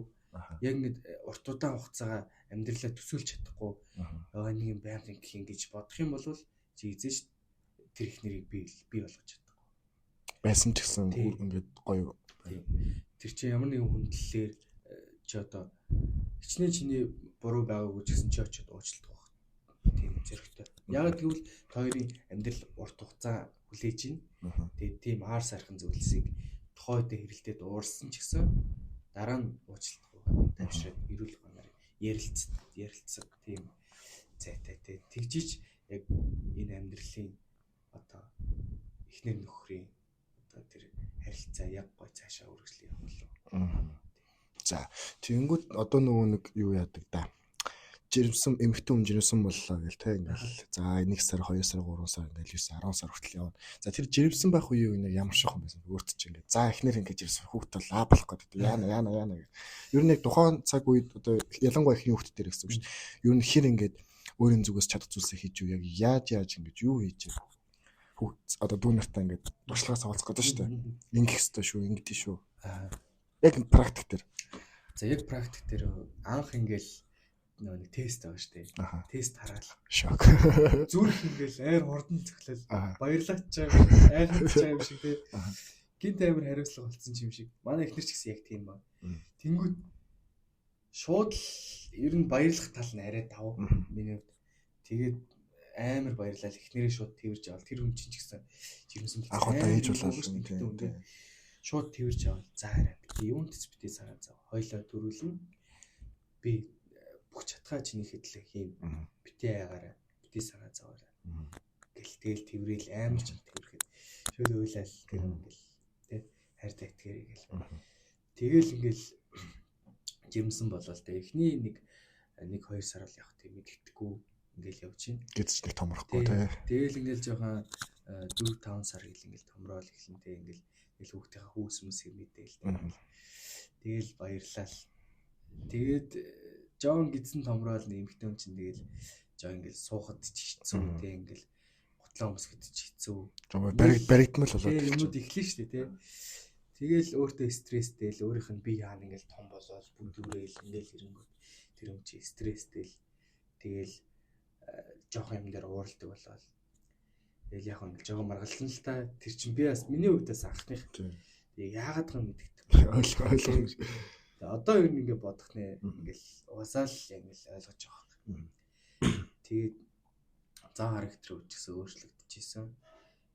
яг ингээд урт удаан хугацаагаа амьдралаа төсөөлж чадахгүй нэг юм байнга ингэх юм гэж бодох юм бол чи эзэж тэр их нэрийг бий болгож чадахгүй байсан ч гэсэн ингээд гоё тэр чинь ямар нэгэн хүндлэлээр чи одоо хичнээн чиний буруу байгаагүй ч гэсэн чи очиод уучлах байх тийм зөрөгтэй. Яг гэвэл та хоёрын амьдрал урт хугацаа хүлээж байна. Тэгээд тийм аар сархан зүйлсийг тухайдаа хэрэлдээд уурсан ч гэсэн дараа нь уучлахгүй тавшраад эрүүл ухаанаар ярилцсан тийм зайтай тий. Тэгжиж яг энэ амьдралын одоо эхнэр нөхрийн одоо тэр харилцаа яг гой цаашаа үргэлжлэх юм болов. За тэгэнгүүт одоо нөгөө нэг юу яадаг да. Жирэмсэн эмэгтэй хүн жирэмсэн боллоо гэл те ингээл за 1 сар 2 сар 3 сар ингээл 9 10 сар хүртэл явна. За тэр жирэмсэн байх үеийн нэг ямар шиг хүн байсан өөрт чинь ингээд за эхнэр ингээд жирэмсэн хүүхд бол аа болох гэдэг яана гэх. Ер нь яг тухайн цаг үед одоо ялангуяа эхний хүүхд дээр гэсэн үг шүү дээ. Ер нь хэр ингээд өөрийн зүгээс чадах зүйлсээ хийж юу яг яаж ингэж юу хийж хүүхд одоо дүү нартай ингээд туршлагаас авалцах гэдэг шүү дээ. Ингэх ёстой шүү, ингэдэй шүү. Яг практик дээр. За яг практик дээр анх ингээл нэг тест байгаа шүү дээ. Тест хараал. Шок. Зүрх ингээл айр хурдан цохлол баярлаач байгаа, айхаж байгаа юм шиг тий. Гинт амир хариуцлага болцсон юм шиг. Манай эхнэр ч гэсэн яг тийм ба. Тэнгүүд шууд л ер нь баярлах тал нь арай тав миний хувьд. Тэгээд амар баярлал эхнэрээ шууд тэрж авал тэр хүн чинь ч гэсэн жирэмсэн болсон. Анх удаа ээж болоо тийм. Шууд тэрж авал за арай. Би юунд ч битээ санаа зав. Хойлоо төрүүлнэ. Би бүх чадхаа чинийхэд л хийм. Битээ айгаараа, битээ санаа зовоорой. Гэл тэгэл тэрвэл амар ч тэрвэхэд шууд уйлал тэр ингээл тэ хайртай итгээрэй гэл. Тэгэл ингээл жирэмсэн болол тэ эхний нэг 2 сар л явах тийм мэддэхгүй ингээл явж чинь. Гэвч нэг томрохгүй тэ. Тэгэл ингээл жоохон 4 5 сар гэл ингээл томроод эхлэн тэ ингээл ингээл хүүхдийнхаа хүүс хүмүүсийг мэдээл тэ. Тэгэл баярлал Тэгээд Жон гидсэн томрол эмэгтэй хүн чинь тэгэл жоо ингээл суухад ч хэцүү те, ингээл гутлаа өмсөхөд ч хэцүү. Жоо баригдмал болоод юмнууд эхлэн шүү дээ те. Тэгэл өөртөө стресстэй л өөрийнх нь би яана ингээл том болоод бүдүүрэл ингээл ирэнгүүт тэр юм чи стресстэй л тэгэл жоохон юм дээр ууралдаг болоод тэгэл яг ингээл жоохон маргалсан л та. Тэр чинь би бас миний хувьд бас анхных. Тэгээ яагаад гэх юм мэддэг. Ойлгомж. Тэгээ одоо ер нь ингээ бодох нэ ингээл угаасаа л ингээл ойлгож байгаа юм. Тэгээд зан характер үуч гэсэн өөрчлөгдөж исэн.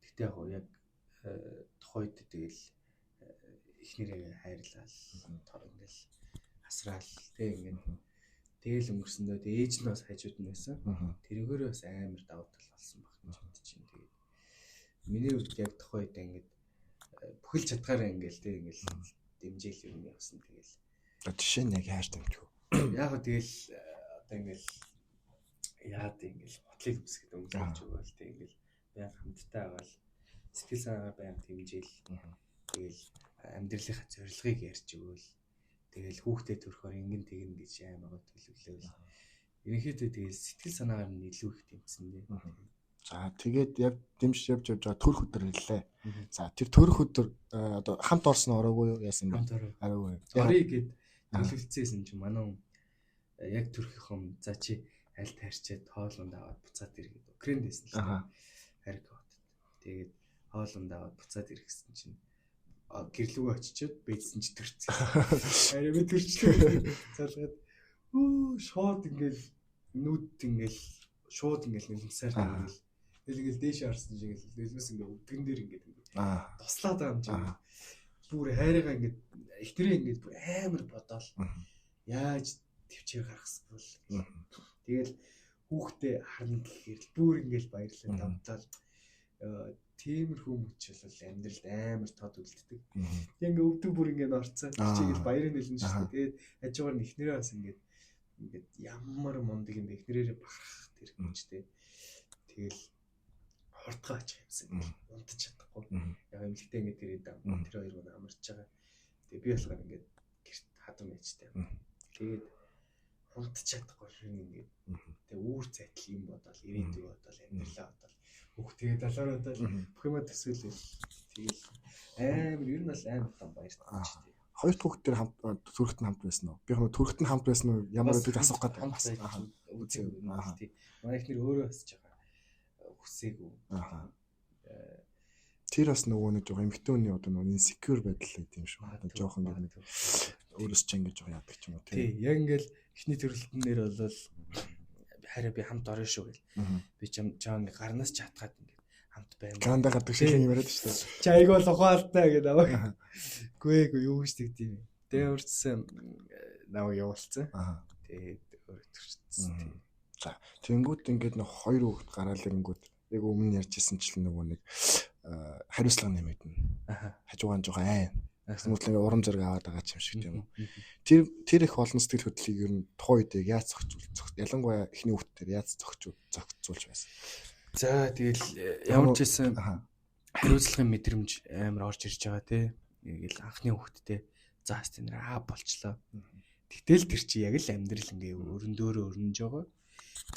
Тэгтээ яг яг тухайд тэгэл эхнэрээ хайрлал ингээл асраал тэг ингээд тэгэл өнгөрсөндөө тэг ээж нь бас хажууд нь байсан. Тэрүүгээр бас амар давуу тал болсон байх гэж бодож чинь. Тэгээд миний хувьд яг тухайд ингээд бүхэл чадгаараа ингээл тэг ингээл дэмжээл юм явсан. Тэгэл жишээ нь яг яаж дэмжих вэ? Яг тэгэл одоо ингээл яад ингээл гутлыг өмсгöd өмсөж өгөөл тэг ингээл байнга хамттай байгаал сэтгэл санаагаар байнга дэмжээл тэгэл амьдралынхаа зорилгыг ярьж өгөөл тэгэл хүүхдээ төрөхөөр ингэн тэгнэ гэж аймаагаа төлөвлөөл ерөнхийдөө тэгэл сэтгэл санаагаар нь илүү их дэмжсэн дээ. За тэгээд яг дэмжиж явж явж байгаа төрөх өдөр ирлээ. За тэр төрөх өдөр одоо хамт орсон ороогүй яасан бэ? Ороогүй. Орё гэд төлөвлөсөн чинь манай яг төрөх юм за чи аль тайрчаад хоолунд аваад буцаад ир гэд Украинд байсан л та. Харьков хотод. Тэгээд хоолунд аваад буцаад ир гэсэн чинь гэрлүүгээ очичоод бэдсэн чи төрсөн. Арай би төрчлээ. Залгаад өө шууд ингээл нүд ингээл шууд ингээл нулимсаар ингээл тэгэл ингээл дээш харсан чинь ингээл нулимс ингээ өвдгөн дээр ингээд туслаад байгаа юм чинь. Бүр хайрыгаа ингээд эхнэрээ ингээд бүр амар бодоол яаж төвчээр гаргасан бол тэгэл хүүхдээ харна гэхээр л бүр ингээл баярлалаа давтаал тиймэрхүү мөч бол амьдралд амар тод үлддэг. Тэг ингээ өвдөг бүр ингээ орцсон. Чигээл баярын нэлэн шүү дээ. Тэгээд хажуугаар нь эхнэрээ бас ингээд ингээд ямар мундаг юм бэ эхнэрээрээ бахарх тэр хүчтэй. Тэгэл хурдгаа очих юмсан. Унтаж чадахгүй. Яг эмнэлэгтээ ингээд тэр тэр хоёр мөн амарч байгаа. Тэгээ би болохоор ингээд гэрт хадам ээжтэй. Тэгээд унтаж чадахгүй шин ингээд тэгээ үүр зайтал юм бодоол ирээдүй бодоол амьдралаа бодоол бүх тэгээ далаар бодоол бүх юма төсөөлөл тэгэл амар ер нь бол амар том баяртай ч тийм. Хоёр дахь хүүхд дээр хамт төрөхт нь хамт байсан уу? Би яг төрөхт нь хамт байсан уу? Ямар үгийг асуух гэдэг үзээгүй. Тийм. Манай ихнэр өөрөө бас жага хүсээгүй. Тэр бас нөгөө нэг жоо эмэгтэй хүний одоо нөгөө insecure байдал гэдэг юм шүү. Одоо жоохон ингээд нэг өөрөөс ч ингэж жоо яадаг ч юм уу тийм. Яг ингээл эхний төрөлтөн дээр бол хараа би хамт орно шүү гэл. Би чам ингээ гарнаас ч хатгаад ингээд хамт байна. Ганда гардаг шиг юм яриад шүү дээ. Чи айгүй бол ухаалтай гэдэг аваа. Гүй ээ юу гэж тэгдэм юм. Тэгээ урьдсан намайг явуулсан. Тэгээд өөрөө төрчихсөн. За тэнгүүт ингээд нэг хоёр хүүхэд гараал ирэнгүүт яг өмнө ярьжсэн чинь нөгөө нэг хариуцлага нэмэгдэнэ. Хажуугаан жоохон айн. Эсвэл ингээ урам зориг аваад байгаа юм шиг тийм үү. Тэр их олон сэтгэл хөдлөлийг ер нь тухайн үед яаж зохицуул ялангуяа эхний хүүхдээр яаж зохицуулж байсан. За тэгэл ямар ч байсан хариуцлагын мэдрэмж амар орж ирж байгаа тий. Ингээл анхны хүүхдтэй за бас тэр аа болчлоо. Тэгтэл тэр чи яг л амьдрал ингээ өрөн дөөрөө өрнөж байгаа.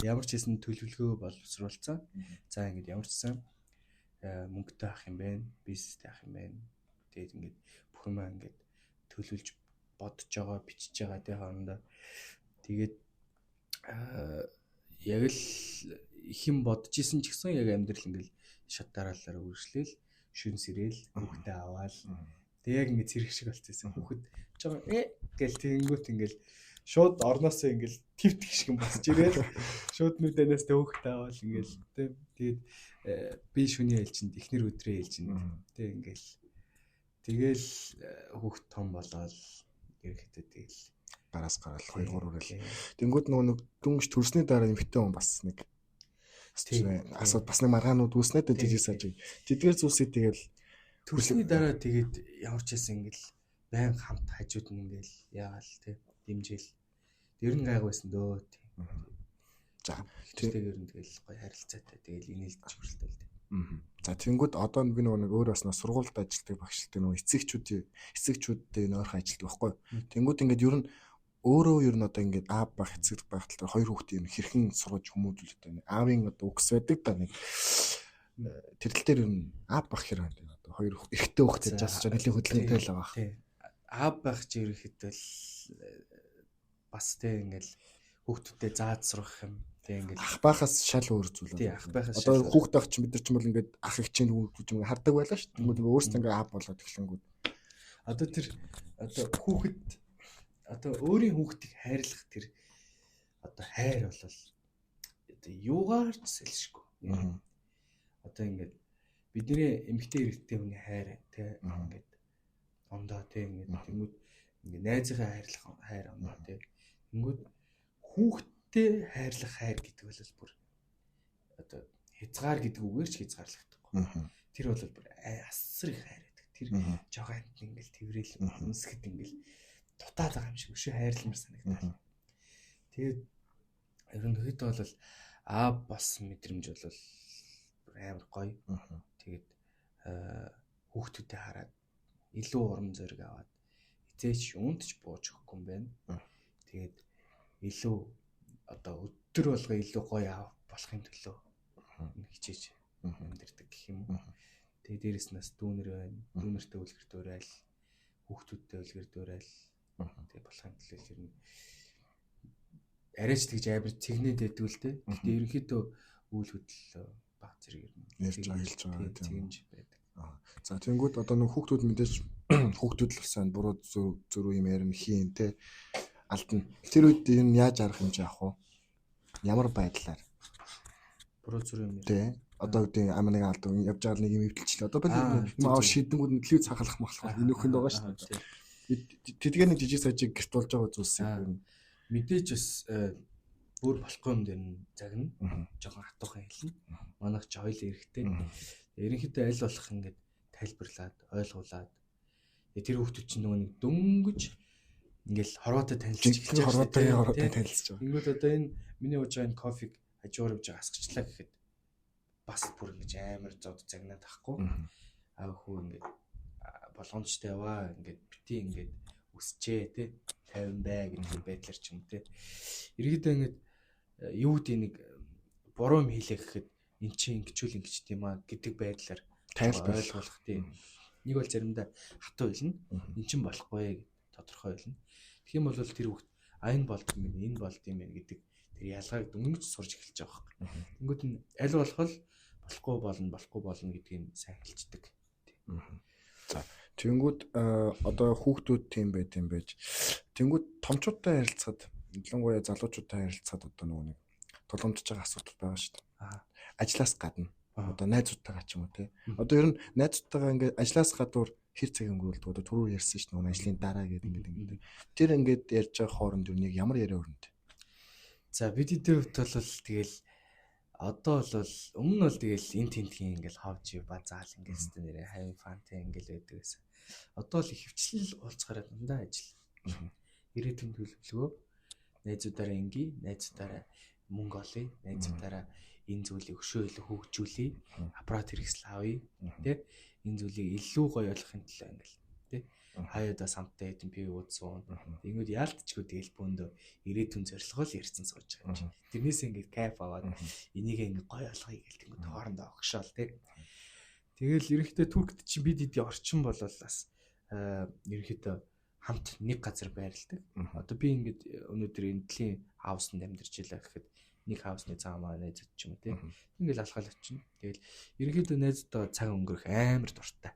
Ямар ч байсан төлөвлөгөө боловсруулсан. За ингээд ямар ч байсан мөнгөтэй ах юм байна, бизнестэй ах юм байна. Тэгээд ингээд бүх юмаа ингээд төлөвлөж бодож байгаа, бичиж байгаа тий хоорондоо. Тэгээд яг л их юм бодож исэн ч гэсэн яг амьдрал ингээл шат дараалалаар үргэлжлээл шүн сэрэл хүүхдээ аваал. Тэг яг ингээд цэрэг шиг болчихсон. Хүүхэд жоо гэл тэгэнгүүт ингээл шууд орноосоо ингээл твтэх шиг юм босч ирээл шууд нүдэнээс тэ хүүхдээ аваал ингээл тэ тэгээд би шүний ээлжинд эхнэр өдрөө ээлжинд тэ ингээл тэгэл хүүхд том болоод ерөнхийдөө тэгэл гараас гараал 2 3 үрэл. Тэнгүүд нөгөө нэг дүнж төрсний дараа эмэгтэй хүн бас нэг асууд бас нэг маргаанууд үүснэ дээ жижиг сажиг. Тэдгээр зүйлсийг тэгэл төрсний дараа тэгээд ямар ч байсан ингээл баян хамт хажууд нь ингээл яагаал тэ дэмжээл. Тэр нь гайгүй байсан дөө. За тэр ер нь тэгэл гоё харилцаатай тэгэл инээлдэж хүртэл тэ. За тэнгүүд одоо би нөгөө нэг өөр бас нэг сургуульд ажилладаг багшилдаг нөгөө эцэгчүүдтэй нойрхон ажилладаг байхгүй. Тэнгүүд ингээд ер нь Өөрөө ер нь одоо ингээд аав байх, эцэг байх тал дээр хоёр хүүхдээ ер нь хэрхэн сургаж хүмүүжүүлэх гэдэг аавын одоо үгс байдаг да нэг тэр тал дээр ер нь аав байх хэрэг байна. Одоо хоёр эрэгтэй хүүхдээ жаасч нэлийн хөдөлгөөнтэй л байгаа. Тий. Аав байх чи ерөнхийдөө л бас тий ингээл хүүхдүүдэд зааж сурах юм. Тий ингээл ах байхаас шал өөр зүйл. Тий, ах байхаас одоо хүүхд байх чинь бид нар ч юм бол ингээд ах их чинь хүүхдүүд юм хардаг байлаа шүү дээ. Тэнгүүд ингээ өөрсдөө ингээ аав болоод эхлэнгүүд одоо тэр одоо хүүхэд одоо өөрийн хүүхдийг хайрлах тэр одоо хайр бол одоо юугаар ч сэлшгүй. Одоо ингээд бидний эмэгтэй эрэгтэй хүний хайр тий ингээд ондоо тий ингээд тэнгүүд ингээд найзынхаа хайрлах хайр ондоо тий тэнгүүд хүүхдтэй хайрлах хайр гэдэг бол бүр одоо хязгаар гэдэг үгээр ч хязгаарлахдаггүй. Тэр бол бүр асар их хайр гэдэг. Тэр жоо амт ингээл тэрэл үнсгэд ингээл дутаад байгаа юм шиг өшөө хайрламар санагдал. Тэгээд ерөнхийдөө бол аав болсон мэдрэмж бол амар гоё. Тэгээд хүүхдүүдэд хараад илүү урам зориг аваад эзээч юунд ч бууж өгөхгүй юм байна. Тэгээд илүү одоо өдөр болго илүү гоё аав болохын төлөө хичээж амьдэрдэг гэх юм уу. Тэгээд дээрэс нь бас дүүнер байна. Дүүнертэй үлгэр дуурайл, хүүхдүүдтэй үлгэр дуурайл. Тэгээд болохын төлөө ер нь арайч тэгж амар цэгнээд байдаг л дээ. Гэтэ ерөнхийдөө үйл хөдлөл баг зэрэг ер нь ярьж байгаа хэлж байгаа тийм байдаг. За тэнгүүд одоо нөх хүүхдүүд мэдээж хүүхдүүд л болсон буруу зөрүү юм ярина хийн те алдна. Тэр үед энэ яаж арга хэмжээ авах вэ? Ямар байдлаар? Буруу зөрүү юм ярина. Тэ. Одоо үгүй амар нэг алдав явж байгаа нэг юм эвдэлчлээ. Одоо би юм аваа шийдэнгүүд нь телевиз хахалах махлах энэ өхөнд байгаа шүү дээ. Тэдгээр нэг жижиг сажиг гэрт болж байгаа зүйлс юм. Мэдээж бас бүр болохгүй юм дээр нь загна. Жохон хатуухан хэлнэ. Манайх ч хоёул эрэхтэй. Ерөнхийдөө аль болох ингээд тайлбарлаад, ойлгуулад тэр хүүхдүүд чинь нөгөө нэг дөнгөж ингээл хорвоотой танилцж эхэлж байгаа. Хорвоотой танилцж байгаа. Ингүүд одоо энэ миний ууж байгаа энэ кофег хажуугаар явж байгаа асгачлаа гэхэд бас бүр ингэж амар зод загнаад тахгүй. Аа хүү ингээд болгоомжтой яваа ингээд бити ингээд өсчээ те 50 бай гэдэг байдлаар ч юм те. Иргэдээ ингээд юу гэдэг нэг буруу юм хийлээ гэхэд эн чинь ингэчүүл ингэчт юм а гэдэг байдлаар тайлбарлах тийм. Нэг бол заримдаа хатуу хэлнэ. Эн чинь болохгүй гэд тодорхой хэлнэ. Тэгэх юм бол тэр хүүхд а энэ болд юм байна, энэ болд юм байна гэдэг тэр ялгааг дөнгөж сурч эхэлж байгаа байхгүй. Тэнгүүд нь аль болох болохгүй болно, болохгүй болно гэдгийг сайн хэлцдэг. За тэнгүүд одоо хүүхдүүд тийм байт юм байж. Тэнгүүд томчуудтай харилцахад, ялангуяа залуучуудтай харилцахад одоо нөгөө нэг тулгамдж байгаа асуудал байгаа шүү дээ. Ажлаас гадна одоо найзуудтайгаа ч юм уу те. Одоо ер нь найзуудтайгаа ингээд ажлаас гадуур хэр цаг өнгөрүүлдэг одоо түрүү ярьсан шүү дээ. Ажлын дараа гэдэг ингээд. Тэр ингээд ярьж байгаа хооронд ер нь яг ямар яриа өрнөд? За бид эдийн хувьд бол тэгэл одоо бол өмнө нь бол тэгэл эн тентхийн ингээл хавж базаал ингээл өстө нэрээ having fun те ингээл байдаг гэсэн. Одоо л ихэвчлэн уулзгаараа дандаа ажил. Ирээдүйн төлөвлөгөө найзуудаараа инги, найзуудаараа мөнгө олъё, найзуудаараа энэ зүйлийг өшөө илүү хөгжүүлье, аппарат хэрэгсэл авъя, тэ энэ зүйлийг илүү гоё болгохын төлөө ингээл тэ хаяада самттай хэдэн пив уудсан. Тэнгүүд яалтчгүй тэгэл бөөндөө ирээдүйн зорилгоо л ярьсан сууж байгаа юм чи. Тэрнээс ингээд кайф аваад энийг ингээд гоё болгоё гэл тэнгүүд хоорондоо огшоол тэ. Тэгэл ерөнхийдөө Туркт чинь бид эдийн орчин болол бас ерөнхийдөө хамт нэг газар байрладаг. Одоо би ингээд өнөөдөр энэ дэлхийн хаусанд амьдарч илаа гэхэд нэг хаусны цаамаа найзууд ч юм уу тий. Ингээл алхаал очино. Тэгэл ерөнхийдөө найзуудаа цаг өнгөрөх амар дуртай.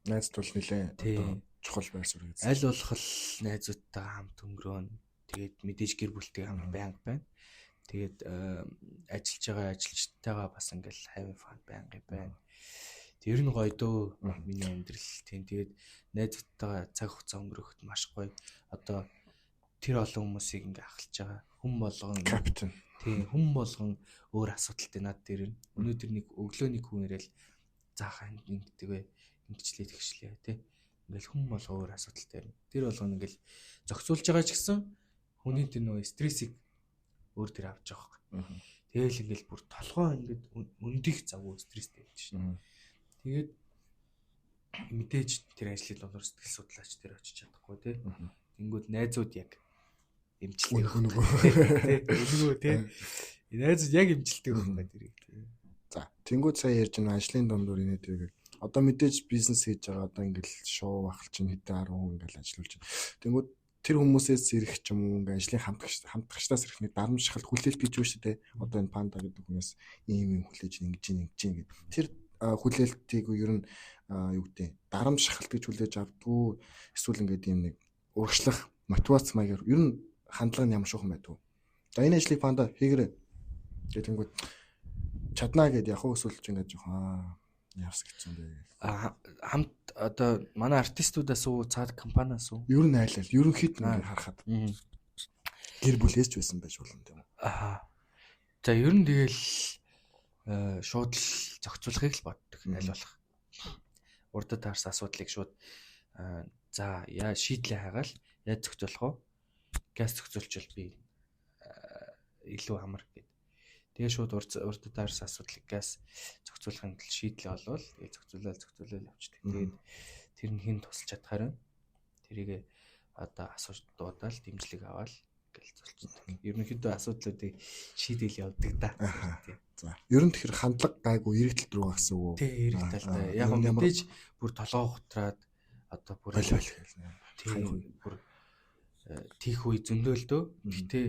Найзууд бол нэлээ одоо чухал байр суурь гэсэн. Аль болох найзуудтайгаа хамт өнгөрөөн. Тэгээд мэдээж гэр бүлтэйгээ хамт байнга байна. Тэгээд ажиллаж байгаа ажилчтайгаа бас ингээл having fun байнга байна. Тэр нь гоё дөө миний амьдрал тийм. Тэгээд найзуудтайгаа цаг хугацаа өнгөрөхөд маш гоё. Одоо тэр олон хүмүүсийг ингээ ахалж байгаа. Хүн болгон капитан. Тийм, хүн болгон өөр асуудалтай над дээр нь. Өнөөдөр нэг өглөө нэг хүн ирээл заахаа ингэдэг вэ? Ингэчлээ тэгшлээ тий. Ингээл хүн болго өөр асуудалтай юм. Тэр болгоно ингээл зохицуулж байгаа ч гэсэн хүний тэр нөгөө стрессийг өөр тэр авч байгаа байхгүй. Тэгэл ингээл бүр толгой ингээд өндих завгүй стресстэй байдаг шин. Тэгээд мэдээж тэр ажлын дундуур сэтгэл судлаач тэр очиж чадахгүй тий. Тэнгүүд найзууд яг Эмчилдэг. Үнэгүй. Тий. Үнэгүй тий. Найзууд яг эмчилдэг байхгүй тэрийг. За, тэнгууд сая ярьж байгаа ажлын дундуур инээ тэрийг одоо мэдээж бизнес хийж байгаа одоо ингээл шоу ахал чинь хэдэн 10 хүн ингээл ажиллуулж байна. Тэнгууд тэр хүмүүсээс ирэх ч юм уу ингээ ажлын хамтагчдаас ирэх нэг дарамт шахалт хүлээлт гэж юу шүү дээ. Одоо энэ панда гэдэг хүнээс ийм юм хүлээж ингэж ингэж ингэ. Тэр хүлээлтийг ер нь юу гэдэг дарамт шахалт гэж хүлээж авдггүй эсвэл ингээд ийм нэг урагшлах мотивац маягаар ер нь хандлага нь ямар шухан байдгүй. За энэ ажлыг панда хийгэрээ. Тэгээ тэнгууд чаднаа гэд яг уу эсвэл ч ингээд жоохон явс гэсэн бэ. Хамт одоо манай артистуудаас уу цаад компаниас уу? Ер нь айлал ерөнхийд нь ингээд харахад гэр бүлээс ч байсан байж болно тийм үү? Аа. За ер нь тэгэл шууд л зохицуулахыг л боддог аль болох. Урдад таарсан асуудлыг шууд за яа шийдлээ хайгаал яаж зохицуулах вэ? Газ зохицуулчвал би илүү амар гэд. Тэгээ шууд урдад таарсан асуудлыг газ зохицуулахын тулд шийдлээ олвол тэгээ зохицуулаад явчихдаг. Тэгээд тэр нь хэн тусалж чадхаар байна. Тэрийг одоо асууж дуудаал дэмжлэг аваад ингээл золчдөг. Ерөнхийдөө асуудлуудыг шийдэл явдаг да. Тийм. За. Ер нь тэгэхээр хандлага гайгүй эрэг тал руу гэсэн үг үү? Тий, эрэг талтай. Яг мэдээж бүр толгоо хутраад одоо бүр боль тийм бүр тийх үе зөндөөлдөө. Гэтэ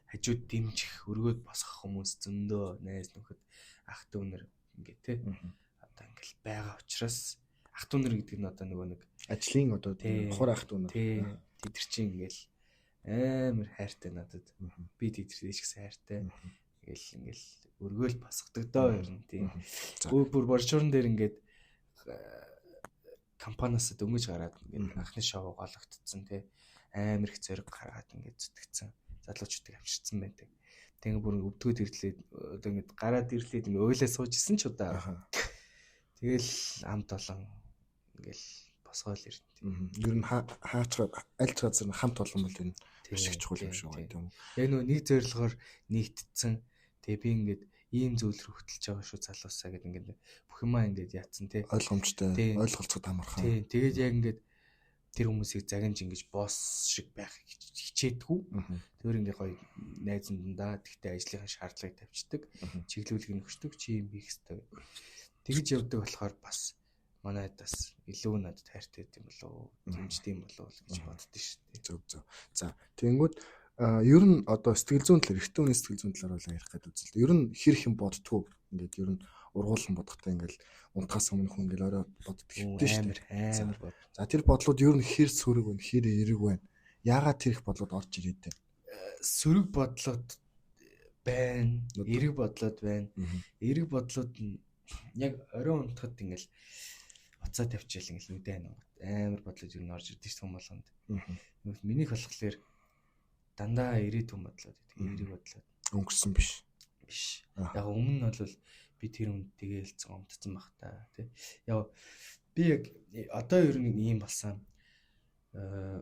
хажууд дэмжих, өргөөд босгох хүмүүс зөндөө найз нөхөд ах дүү нар ингээ тий. Одоо ингээл байгаа учраас ах дүү нар гэдэг нь одоо нөгөө нэг ажлын одоо хур ах дүү нар. Тий. Тэд нар чинь ингээл амар хайртай надад. Би тэдэртэй ч гэсэн хайртай. Ингээл өргөөл босгодог доо ер нь тийм. Бүр борчуурн дээр ингээд компаниас дөнгөж гараад ингээд анхны шоу гологдсон тий. Амар их зориг гаргаад ингээд зүтгэцэн залуучуудыг авчирсан байдаг. Тэгээ бүр өвдгөөд ирлээ одоо ингээд гараад ирлээд ингээд уйлаа сууж исэн ч удаа. Тэгэл амт олон ингээл босгоол ирнэ. Ер нь хаач аль ч газар хамт олон бол энэ маш их чухал юм шиг байна тийм үү. Яг нөгөө нэг зорилгоор нэгтцэн тэгээ би ингээд ийм зүйл рүү хөтөлж байгаа шүү залуусаа гэд ингээд бүх юмаа ингээд яатсан тий. Ойлгомжтой, ойлголцоход амархан. Тий. Тэгээд яг ингээд тэр хүмүүсийг загинж ингэж босс шиг байхыг хичээдэггүй. Тэр ингээ гоё найзандаа тэгтээ ажлынхаа шаардлагыг тавьчихдаг, чиглүүлэг нь өгчдөг, чи юм хийх ёстой. Тэгж явдаг болохоор бас манайд бас илүү надад хайртай юм болов уу, дэмждэг юм болов уу гэж боддоо шүү дээ. Зөв зөв. За тэгэнгүүт ер нь одоо сэтгэл зүйн талаар, эртний хүний сэтгэл зүйн талаар бол ярих гэдэг үзэл. Ер нь хэр их юм боддгоо. Ингээд ер нь ургуулсан бодохтой ингээл унтахаас өмнө хүн ингээл орой боддог хэрэгтэй шүү дээ. Амар бод. За тэр бодлууд ер нь хэр сөрөг байна, хэр эерэг байна. Яагаад тэр их бодлууд орж ирээд байна? Сөрөг бодлууд байна, эерэг бодлууд байна. Эерэг бодлууд нь яг орой унтахад ингээл уцаа тавьчихвал ингээл нүдэ амар бодлууд ер нь орж ирдэг шүү дээ болгонд. Минийх болохоор дандаа ирээдүйн бодлоод байдаг. Эерэг бодлоод. Өнгөрсөн биш. Биш. Яг өмнө нь бол би тэр хүнд тэгэлцэн гомдсон баг та тий. Яг би яг одоо ер нь ийм болсон.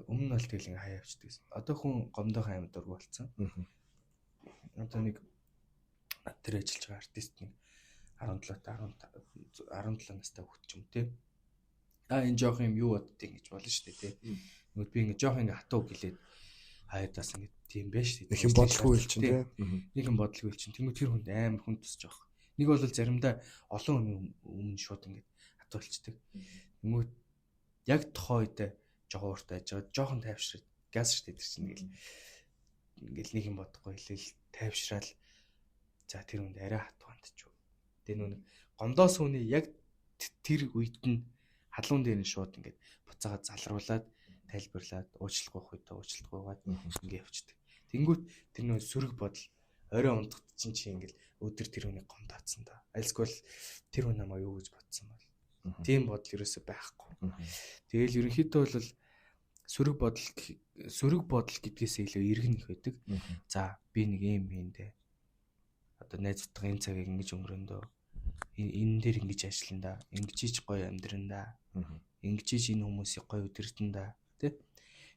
Өмнө нь бол тэгэл ингээ хаяа авчдаг гэсэн. Одоо хүн гомдох амар дург болсон. Одоо нэг над тэр ажиллаж байгаа артист нэг 17 та 17 настай хүүхд ч юм тий. А энэ жоох юм юу боддгийг гэж болно шүү дээ тий. Нөгөөд би ингээ жоох ингээ хатуу гэлээд хаяадаас ингээ тийм байж шүү дээ. Нэг юм бодлогүй хэл чинь тий. Нэг юм бодлогүй хэл чинь. Тэнгүү тэр хүнд амар хүн тусч байгаа. Нэг бол заримдаа олон хүний өмнө шууд ингээд хатуулцдаг. Тэнгүү яг тухайн үедээ жоохон ууртай байж байгаа. Жоохон тайвшраад газ шүү дээ тэр чинь ингээл ингээл нэг юм бодохгүй хэлээл тайвшраал за тэр хүнд арай хатуу хандчих. Тэгээ нөө гомдоос хүний яг тэр үед нь халуун дээр нь шууд ингээд буцаагаад залруулад тайлбарлаад уучлах үедээ уучлахгүйгээд ингээд явчихдаг. Тэнгүүт тэр нөө сөрөг бодол орой унтахад чинь чи ингээл өдөр тэр хүнийг гомдоодсон да. Альсгүй тэр хүн намайг юу гэж бодсон бол. Тийм бодол ерөөсөө байхгүй. Тэгэл ерөнхийдөө бол сөрөг бодол гэдгээс илүү эргэн их байдаг. За би нэг юм хийндэ. Одоо найзуудтайгаа энэ цагийг ингэж өнгөрөндөө. Энэ дээр ингэж ажиллана да. Ингэж ич гоё амьдран да. Ингэж ич энэ хүмүүсийг гоё өдөртөн да. Тэ?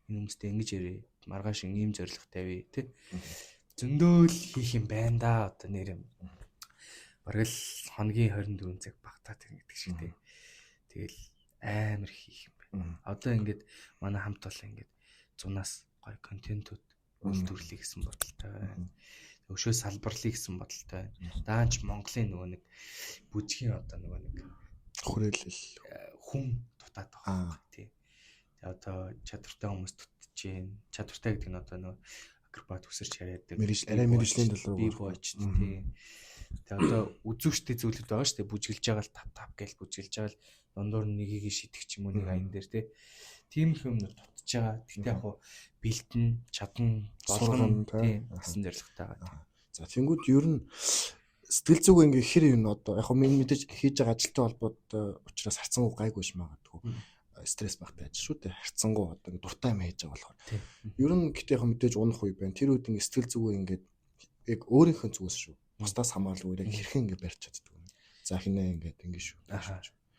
Энэ хүмүүстэй ингэж ярив. Маргааш ийм зорилго тавья. Тэ? Зөндөөл хийх юм байна да. Одоо нэр юм. Бараг л хоногийн 24 цаг багтаад байна гэдэг шиг тэ. Тэгэл амар хийх юм байна. Одоо ингээд манай хамт олон ингээд зунаас гоё контентууд Үйлдвэрлэе гэсэн бодолтой байна. Өшөө салбарлая гэсэн бодолтой байна. Даанч Монголын нөгөө нэг бүжгийн одоо нөгөө нэг хүрээлэл хүн дутаад байгаа тий. Тэгээ одоо чадвартай хүмүүс дутж гин. Чадвартай гэдэг нь одоо нөгөө акробат үсэрч яриадаг. Арай мэргэжлийн тал руу би бойч тий. Тэгээ одоо үзүүштэй зүйлүүд байгаа шүү дээ. Бүжгэлж байгаа л тав тав гэж бүжгэлж байгаа л дундуур нэгийг шидэх ч юм уу нэг аян дээр тий. Тийм их юмнууд дутж байгаа. Тэгтээ яг хуу бэлтэн, чадна, болгоно тий гэсэн зорилготой байгаа. За тэнгууд ер нь сэтгэл зүг ингээ хэр юм одоо яг хөө мэдээж хийж байгаа ажилтай холбоотой учраас харцангуй гайгүй ш магадгүй. Стресс багтай ажил шүү дээ. Харцангуй одоо ингээ дуртай юм хийж байгаа болохоор. Ер нь гэтээ яг мэдээж унах үе байна. Тэр үед ингээ сэтгэл зүгөө ингээд яг өөрийнхөө зүгээс шүү. Бусдаас хамааралгүй яг хэрхэн ингээ барьж чаддаг юм. За хинэ ингээд ингээ шүү.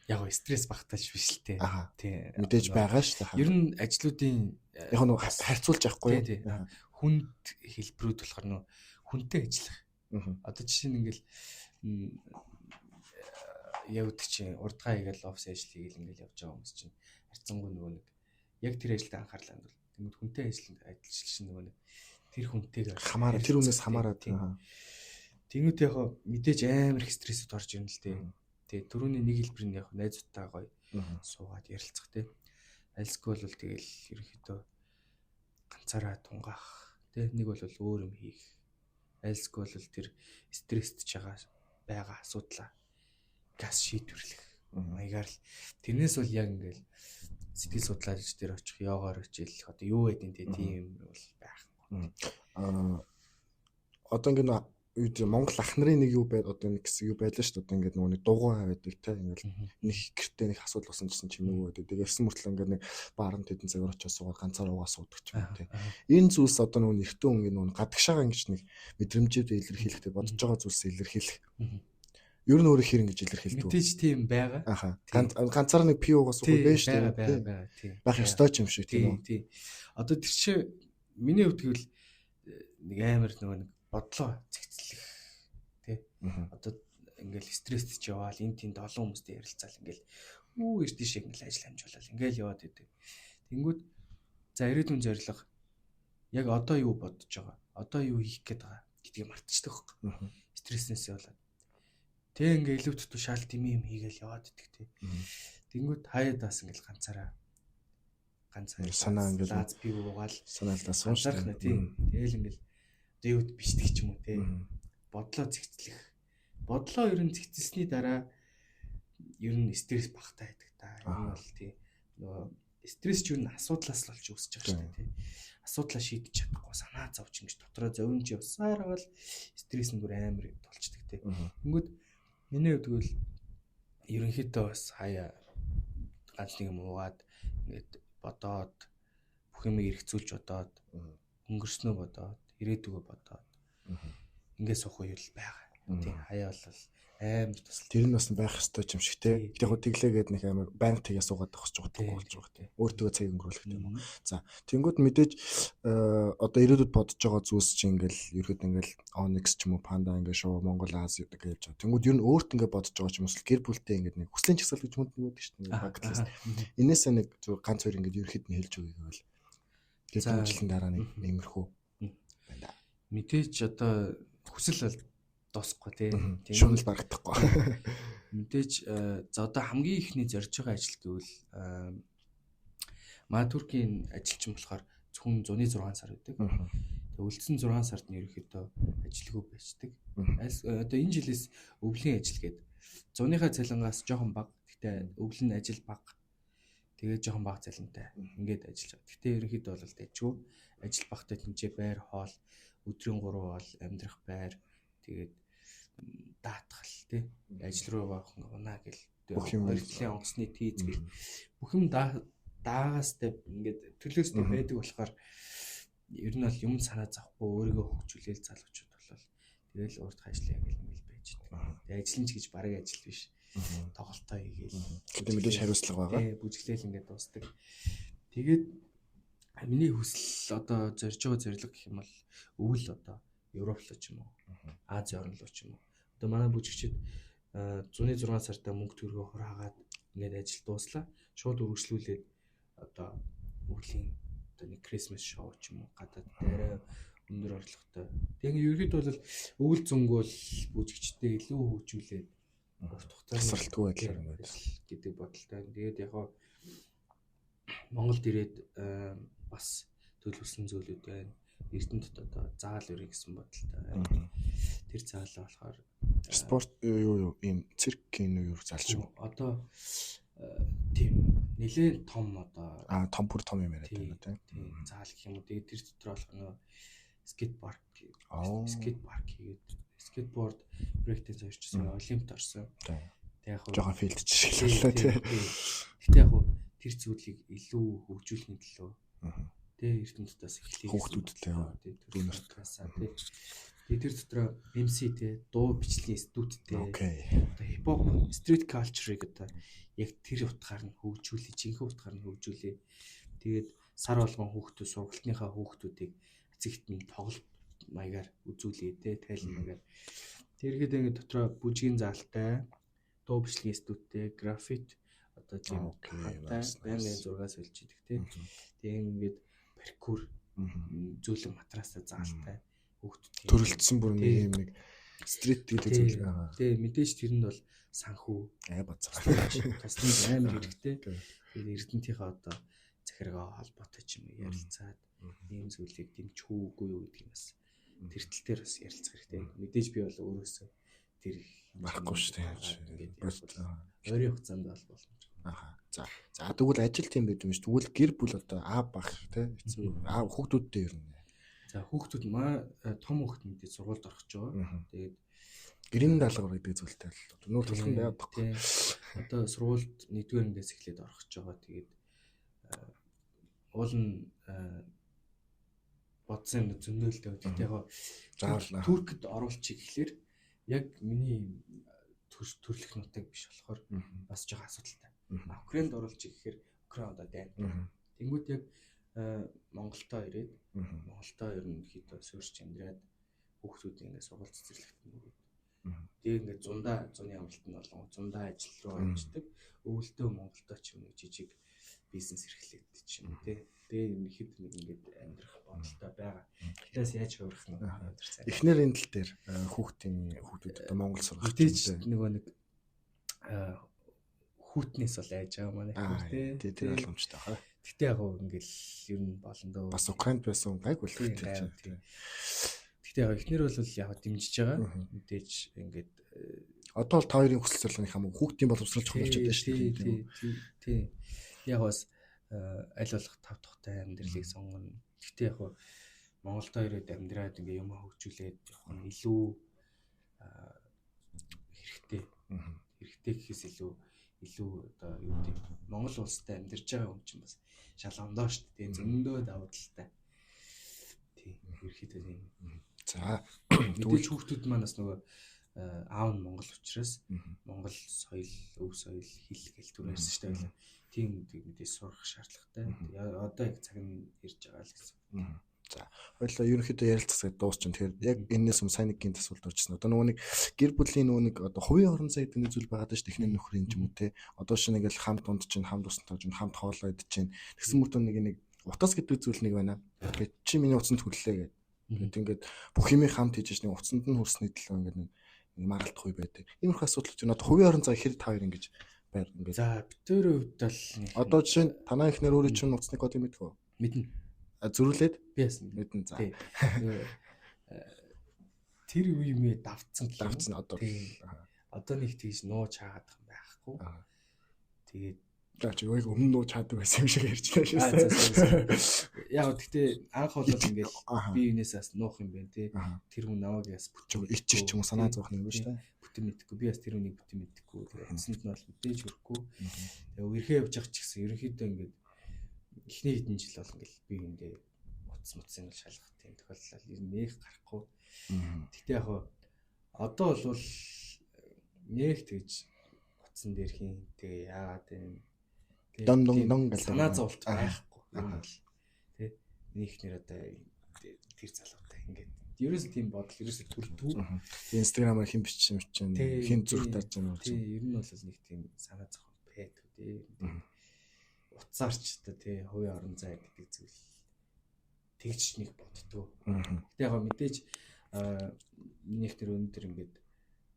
Яг гоо стресс багтаач биш л дээ. Тий. Мэдээж байгаа шүү дээ. Ер нь ажлуудын яг нэг харьцуулж явахгүй юу? Хүнд хэлбэрүүд болохоор нөө хүнтэй ажиллах. Одоо жишээ нь ингээл яг үгүй чинь урдгаа хийгээл офис ажил хийгээл ингээл явж байгаа хүмүүс чинь харьцангуй нөгөө нэг яг тэр ажилд анхаарлаа хандвал тэгмэд хүнтэй ажиллаж шин нөгөө нэг тэр хүнтэйгээ хамаараа тэр хүнээс хамаараа тийм. Тэнгүүд яг мэдээж амар их стрессд орж ирнэ л дээ. Тэгээ түрүүний нэг хэлбэр нь яг найзуудтай гоё суугаад ярилцах тий. Альсгүй бол тэгэл ерөнхийдөө ганцаараа тунгаах тий. Нэг бол өөр юм хийх. Альсгүй бол тэр стрессд ч байгаа асуудлаа газ шийдвэрлэх маягаар л тэрнээс бол яг ингээл сэтгэл судлаач дээр очих, йогаар хичээлэх одоо юу гэдэг нь тийм бол байх. Одоо ингээд үед Монгол ах нарын нэг юу байд одоо нэг хэсэг юу байлаа шүү дээ. Одоо ингээд нөгөө нэг дугуй байдаг те ингээд нэг гэртээ нэг асуудал болсон гэсэн чимээгүй байдаг. Тэгээд явсан мөртлөө ингээд нэг бааранд хэдэн цагаар очиж суугаад ганцаар уугаа суудаг ч юм те. Энэ зүйлс одоо нөгөө нэртэн ингээд нөгөө гадагшаага ингэж нэг мэдрэмжүүд илэрхийлэхдээ бодож байгаа зүйлсээ илэрхийлэх. Ер нь өөрөө хэр ингэж илэрхийлдэг. Мэдээж тийм байгаа. Аха. Ганцаар нэг пи уугаа суух байж шүү дээ. Байгаа тийм. Байх ёстой ч юм шиг тийм үү. Тийм. Одоо тэр чинь миний хувьд гэвэл нэг амар нөгөө нэг бодлоо зэгцлэх тий. Одоо ингээл стресст ч яваал энэ тэнд олон хүмүүстэй ярилцаал ингээл үү эрт тийш ингээл ажил амжуулал ингээл яваад идэг. Тэнгүүд за ирээдүйн зорилго яг одоо юу бодож байгаа, одоо юу хийх гээд байгаа гэдгийг мартчихдаг байхгүй. Стрессээс болоод. Тэг ингээ илүү дутуу шал тийм юм хийгээл яваад идэг тий. Тэнгүүд хаяа даас ингээл ганцаараа санаа ингээл лаз пив уугаал санаалдаа сууншаах нэ тий. Тэгэл ингээл одоо юу бичдэг ч юм уу те. Бодлоо зэгцлэх. Бодлоо ер нь зэгцэлсний дараа ер нь стресс багтаа байдаг та. Энэ бол тий. Нөгөө стресс ч ер нь асуудлаас л болж үүсэж байгаа шүү дээ тий. Асуудлаа шийдэж чадахгүй санаа зовж ингэж дотроо зовж явсаар бол стресс нь бүр амар тулчдаг тий. Тэнгүүд миний хувьд гэвэл ерөнхийдөө бас хаяа ганц нэг юм уугаад ингээд бодоод бүх юм эргцүүлж бодоод өнгөрснөө бодоод ирээдүгөө бодоод ингээд суух үе л байгаа. Тийм хаяа бол амар тусал. Тэр нь бас байх ёстой юм шиг те. Гэтэ яг тэглээгээд нэг амар байнга тгээ суугаад авах гэж утгагүй болж байгаа те. Өөртөө цаг өнгөрүүлэх тийм үү. За тэнгууд мэдээж одоо ирээдүйд бодож байгаа зүйлс чинь ингээл ерхэд ингээл Onyx ч юм уу Panda ингээд шоу Монгол Ази гэдэг явж байгаа. Тэнгууд ер нь өөрт ингээд бодож байгаа ч юм уу гэр бүлтэй ингээд нэг хүслийн чагсаал гэж хүнд нэг байдаг шүү дээ. Bucket list. Энээсээ нэг зөв ганц хоёр ингээд ерхэд нь хэлж өгье гэвэл тэр жилийн дараа нэг иймэрхүү байна. Мэдээж одоо хүсэл бол дуусахгүй тий. Шүнэл барагдахгүй. Мэдээж за одоо хамгийн ихний зорж байгаа ажил гэвэл маа Туркийн ажилчин болохоор зөвхөн зуны 6 сар байдаг. Тэгээ үлдсэн 6 сард нь ерөнхийдөө ажилгүй байждаг. Одоо энэ жилээс өвлийн ажил гээд зуныхаа цалингаас жоохон бага. Гэхдээ өвөл нь ажил бага. Тэгээд жоохон бага цалинтай. Ингээд ажиллаж байгаа. Гэхдээ ерөнхийдөө бол дайггүй. Ажил багтай тэнцээ байр, хоол, өдрийн 3 бол амьдрах байр, тэгээд даатгал тий ажил руу явах унаа гэл бүх юм хоёртлын онгоцны тийз гэл бүх юм даагаастай ингээд төлөөстэй байдаг болохоор ер нь бол юм санаа зовхгүй өөрийгөө хөгжүүлээл залуучууд болол тэгэл урд ажиллая гэл ингээл байж байгаа. Тэгээ ажил нь ч гэж бараг ажил биш. Тоглолтоо хийгээл. Гэтэ мэдээж хариуцлага байгаа. Тий бүжиглээл ингээд дуустдаг. Тэгээд миний хүсэл одоо зорж байгаа зорилго гэх юм бол өвөл одоо Европ руу ч юм уу, Ази орн руу ч юм уу. Одоо манай бүжигчид зуны 6 сартаа мөнгө төгрөгөө хураагаад ингээд ажил дууслаа. Шууд үргэлжлүүлээд одоо өвлийн Одоо нэг Christmas show ч юм уу гадаад арай өндөр орлоготой. Тэгээ ингээд ерөнхийдөө бол өвөл зөнгө бол бүжигчтэй илүү хөгжүүлээд урт хугацаанд Тасралтгүй байдлаар ингээд гэдэг бодолтой. Тэгээд яг Монголд ирээд бас төлөвлөсөн зүйлүүд байна. Эрдэнэт одоо заал өрье гэсэн бодолтой байна. Тэр заалаа болохоор спорт юу ийм циркийн юу заал шүү. Одоо тийм нэлээд том одоо том бүр том юм яриад байна тийм. Заал гэх юм уу. Тэгээд тэр дотор болохоор нөгөө skate park skate park хийгээд скейтборд break dance хоёрчсон олимпт орсон. Тэг яг жоохон field чиглэлээ тий. Гэтэ яг тэр зүйлийг илүү хөгжүүлэхин төлөө тий Эрдэнэтээс эхлэе. Хүүхдүүдтэй дүүнэртээс тий. Тэгээ тэр дотроо MC тий дуу бичлэгийн студидтэй. Одоо хипхоп street culture-ыг одоо яг тэр утгаар нь хөгжүүлээ, жинхэнэ утгаар нь хөгжүүлээ. Тэгээд сар болгон хүүхдүүд сургалтынхаа хүүхдүүдийг цэгт нь тоглолт маягаар үзүүлээ те тайлан маягаар. Тэргээд ингээд дотроо бүжгийн заалтай, дуу бичлэгийн студидтэй, графит одоо тийм байнгын зураг сольж идэг те. Тэгээ ингээд паркур зөөлөн матрастай заалтай хүүхдүүд төрөлдсөн бүр нэг юм нэг стрит гэдэг зүйл байгаа. Тий мэдээж тэрэнд бол санхүү бацаа тусламж амар хэрэгтэй. Тэгээд Эрдэнэтийнхээ одоо захиргаа холбоотой ч юм ярилцаад ийм зүйлийг дэмжих үгүй юу гэдгийг бас тэр тал дээр бас ярилцах хэрэгтэй. Мэдээж би бол өөрөөсөө тэр барахгүй шүү дээ. Ойрын хугацаанд бол боломж. Аха. За. За тэгвэл ажил тийм байд юм ш. Тэгвэл гэр бүл одоо аав бах тий эцэг аав хүүхдүүдтэй ер нь. За хүүхдүүд маа том хүүхд мэдээж сургуульд орох гэж байгаа. Тэгээд гэрийн даалгавар гэдэг зүйлтэй л нүүр тулхан байгаад байхгүй. Одоо сургуульд 1-р ангиас эхлээд орох гэж байгаа. Тэгээд уул нь бодсон юм зөндөөлтэй. Гэхдээ яг Туркд оруулчих гэхлээр яг миний төрлөх нутаг биш болохоор бас жоохон асуудалтай. Украинд оруулчих гэхээр Украин одоо дайн. Тэнгүүд яг Монголдоо ирээд Монголдоо ерөнхийдөө суурьч амьдраад хүүхдүүдийн ингээд сургууль цэцэрлэгт нөгөөд. Тэгээ ингээд зундаа зуны амралт нь болон зундаа ажил руу орчдөг. Өвөлдөө Монголдоо ч юм нэг жижиг бизнес эрхлээд ч юм тий. Тэгээ ерөнхийдөө нэг ингээд амьдрах бодолтой байгаа. Гэтээс яаж хувирах нь өдөр. Эхнэр энэ тал дээр хүүхдүүд одоо Монгол сургах гэж нөгөө нэг хүүтнээс бол айж байгаа манай хүү тий. Тэр боломжтой хаа. Гэтэ яг гоо ингээл ер нь болондоо. Бас Украинд байсан гайгүй л тий. Гэтэ яг эхнэр бол яг дэмжиж байгаа. Мэдээж ингээд одоо бол та хоёрын хүсэл зорилгын хамаагүй хүүхдийн боловсрол чухал болчиход байна шүү дээ. Тий. Яг бас аль болох тав тухтай амьдралыг сонгоно. Гэтэ яг Монголдо ирээд амьдраад ингээ юм хөгжүүлээд явах нь илүү хэрэгтэй. Хэрэгтэй гэхээс илүү одоо юу гэдэг Монгол улстай амьдарч байгаа хүн чинь бас шал ондоо шүү дээ. Зөндөө давуу талтай. Тий, ерөөхдөө тийм. За, мэдээж хүүхдүүд маань бас нөгөө аав нь Монгол учраас Монгол соёл, өв соёл, хэл гэл түр ярьсан шүү дээ. Тийм гэдгийг мэдээж сурах шаардлагатай. Одоо яг цаг нь ирж байгаа л гэсэн. За, хоёлаа ерөнхийдөө ярилцсаад дуусчин. Тэгэхээр яг энэс өмнө сайн нэг гинт асуулт орчихсон. Одоо нөгөө нэг гэр бүлийн нөгөө нэг одоо хувийн орон зай гэдэг нэг зүйл байгаа даа шүү дээ. Эхнэр нөхрийн ч юм уу те. Одоо шинэ ингээл хамт унд чинь, хамт усан тоож чинь, хамт хоолоо идэж чинь. Тэгсэн мөртөө нэг утас гэдэг зүйл нэг байна. Тэгээд чи миний утсанд хүрлээ гэдэг. Тэгээд ингээд бүх юмыг хамт хийж нэг утсанд нь хүрсний төлөө ингээд нэг маргалдах үе байдаг. Иймэрхүү асуудал чинь одоо хувийн орон зай хэр та хоёр ингэж байр ингээд. За, битүүрийн хувьд бол одоо жишээ нь танай эхнэр өөрөө чинь утасны кодыг мэдэх үү? Мэднэ. Зөрүүлээд би яасан мэднэ. За. Тэр үе юм давцсан давцсан одоо. Одоо нэг тэгж нууж хаагаад юм байхгүй. Тэгээд за чи яг өмнө нууж хаадаг байсан юм шиг ярьчлаа шүү. Яг гэхдээ анх бол ингээл би юунаас бас нуух юм бэ те. Тэр хүн намайг бас бүтэн ичих ч юм уу санаа зовх юм байна шүү дээ. Бүтэн мэдэхгүй. Би бас тэр хүнийг бүтэн мэдэхгүй. Тэгээд утсанд нь бол мэдээж хүрэхгүй. Тэгээд үерхээ явж байгаа ч гэсэн ерөнхийдөө ингээд эхний хэдэн жил бол ингээл би юундээ утас мутсын бол шалгах тийм тохиолдол ер нь нэх гарахгүй. Гэхдээ яг одоо бол нэх тэгж утсан дээр хин тэгээ яагаад юм дон дон дон гэж санаа зовлт байхгүй юм бол тий миний эхнэр одоо тэр залуутай ингээд ерөөсөө тийм бодол ерөөсөө төрдгүү. Инстаграмаар хэн бичсэн юм чинь хэн зүрх тарж байгаа юм чинь тий ер нь бол нэг тийм санаа зовлт байдаг тий. Утсаарч одоо тий хувийн орон зай гэдэг зүйл Тэгж нэг боддгоо. Гэтэ яг мэдээж миний их тэр өндөр ингээд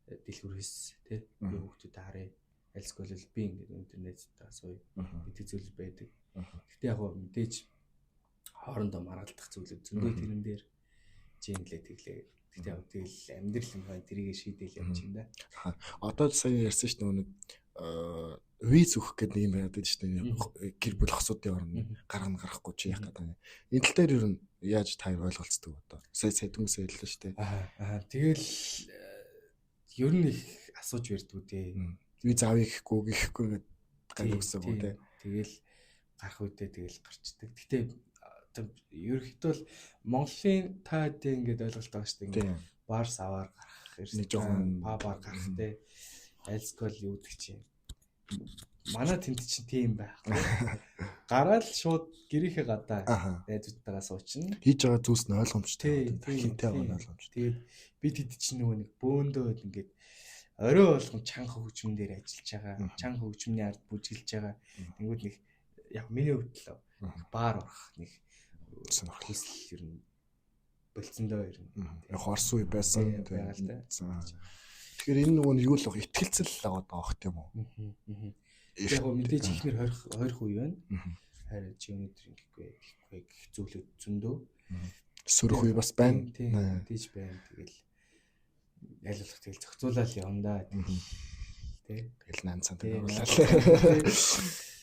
дэлгүүрээс тий би хүүхдүүдэд харъя. Альсгүй бол би ингээд өндөр найзтайгаа сууя гэдэг зүйл байдаг. Гэтэ яг мэдээж хоорондоо маргалдах зүйлүүд зөндөө тэрэн дээр жинлээ тэглээ. Гэтэ яг тэгэл амьдрал юм байна, тэрийг шийдэл явж юм да. Одоо сая ярьсан шүү дээ нэг виз өгөх гэдэг нэг юм байдаг шүү дээ. Гэр бүл хосуудын оронд гаргана гарахгүй чи яах гэдэг. Энэ тал дээр ер нь яаж та ойлголцдог одоо? Сая сая дүнсээ хэллээ шүү дээ. Аа тэгэл ер нь их асууж ярьдгүй дээ. Виз авъя гэхгүй гэхгүй ингээд гал өгсөн үү те. Тэгэл гарах үедээ тэгэл гарчдаг. Гэтэ ерөнхийдөө бол Монголын та хэдийн ингээд ойлголт байгаа шүү дээ. Ингээд бар саваар гарах, нэг жоохон пабаар гарах те. Альскол юу гэдэг чинь. Манай тэнд чинь тийм байхгүй. Гараал шууд гэрийнхээ гадаа найзуудтайгаа суучна. Хийж байгаа зүйлс нь ойлгомжтой. Хинтэй байгаа нь ойлгомжтой. Тэгээд би тэд чинь нөгөө нэг бөөндөө ингээд орой болгон чанга хөгжмөн дээр ажиллаж байгаа. Чанга хөгжмөний ард бүжиглж байгаа. Тэнгүүд нэг яг миний хувьд л бар орох нэг сонирхол ер нь болцсондоо ер нь. Яг орсон үе байсан. Тэгэхээр энэ нөгөө нь юу л баг итгэлцэл л аваад байгаа бох тийм үү? Яг гоо мэдээж ихнэр хорих үе байна. Харин чи өнөөдөр ингэхгүй гэхгүй гэх зүйлүүд зөндөө. Сөрөх үе бас байна. Мэдээж байна. Тэгэл аль болох тэгэл зохицуулаад явна да. Тэ. Тэгэл наан цан оруулаад.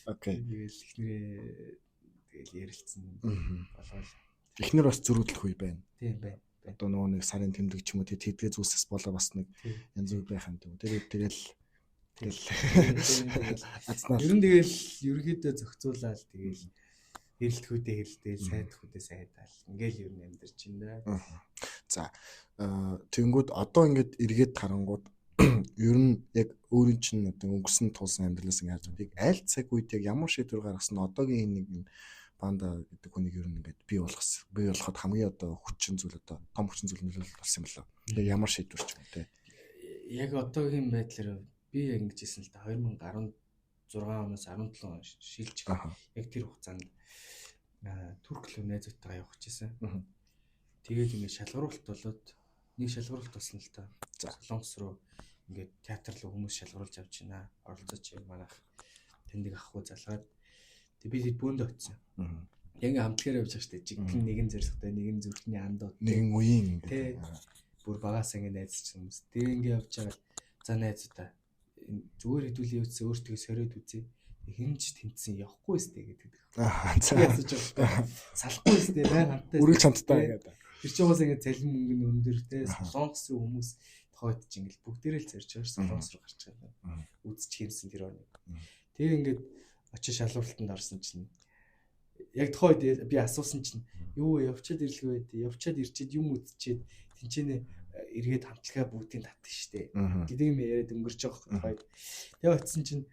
Окей. Тэгэл ихнэрээ тэгэл ярилцсан болоод. Эхнэр бас зөрүүдлэх үе байна. Тийм байна. Одоо нөгөө нэг сарын тэмдэг ч юм уу тэдгээ зүйлсээс болоо бас нэг янз бүр байх юм тийм. Тэр тэгэл тэгэл азнаа. Ер нь тэгэл ерөнхийдөө зохицуулаад тэгэл хэрэлдэхүүдээ хэрэлдээл, сайдахүүдээ сайдаал. Ингээл ер нь амьдарч байна да. За тэгэнгүүт одоо ингээд эргээд харангууд ер нь яг өөрийн чинь одоо өнгөрсөн тулсан амьдралаас ингээд харж байгаа. Яг аль цаг үед яг ямар шийдвэр гаргасан одоогийн энэ нэг Панда гэдэг хүнийг ер нь ингээд бий болгосон. Бий болоход хамгийн одоо хүчин зүйл одоо том хүчин зүйл нөлөөлөл болсон юм лээ. Яг ямар шийдвэр ч юм те. Яг одоогийн байдлаар би яг ингэж хэлсэн л да 2016 оноос 17 он шилжих. Яг тэр хугацаанд Турк руу найзуудтайгаа явах гэжсэн. Тэгээд ингээд шалгаруулалт болоод нэг шалгаруулалт болсон л та. Солонгос руу ингээд театр руу хүмүүс шалгаруулж авч байна. Оролцооч манайх тэндэг ахгүй залгаад тэг би тэд бөөндө очсон. Яг ингээ хамтлагаар явж байгаа шүү дээ. Жигэн нэгэн зоригтой, нэгэн зүрхний андууд, нэгэн үеийн ингээ бүр багаас ингээ найзалсан хүмүүс. Тэг ингээ явж байгаа л за найзуудаа зүгээр хэдүүлээ явуулсан өөртөө сориод үзье. Хэн ч тэнцсэн явахгүй сте гэдэг. Аа за. Салахгүй сте бай хамтаа. Үргэлж хамтдаа гэдэг. Тэр чинь уус ингээ цалин мөнгө нь өндөр те. Солонгосын хүмүүс тохойд чинь ингээл бүгдээрээ л зорж байгаа солонгос руу гарч байгаа. Үзчих юмсан тэр орныг. Тэгээ ингээд очиж шалралтанд орсон чинь яг тухайн үед би асуусан чинь юу вэ явчаад ирлгүй вэ явчаад ирчээд юм үзчихэд тэнцэнэ эргээд хамтлагаа бүгдийг татдаг штэ гэдэг юм яриад өнгөрч байгаа тухайд. Тэгээ очисон чинь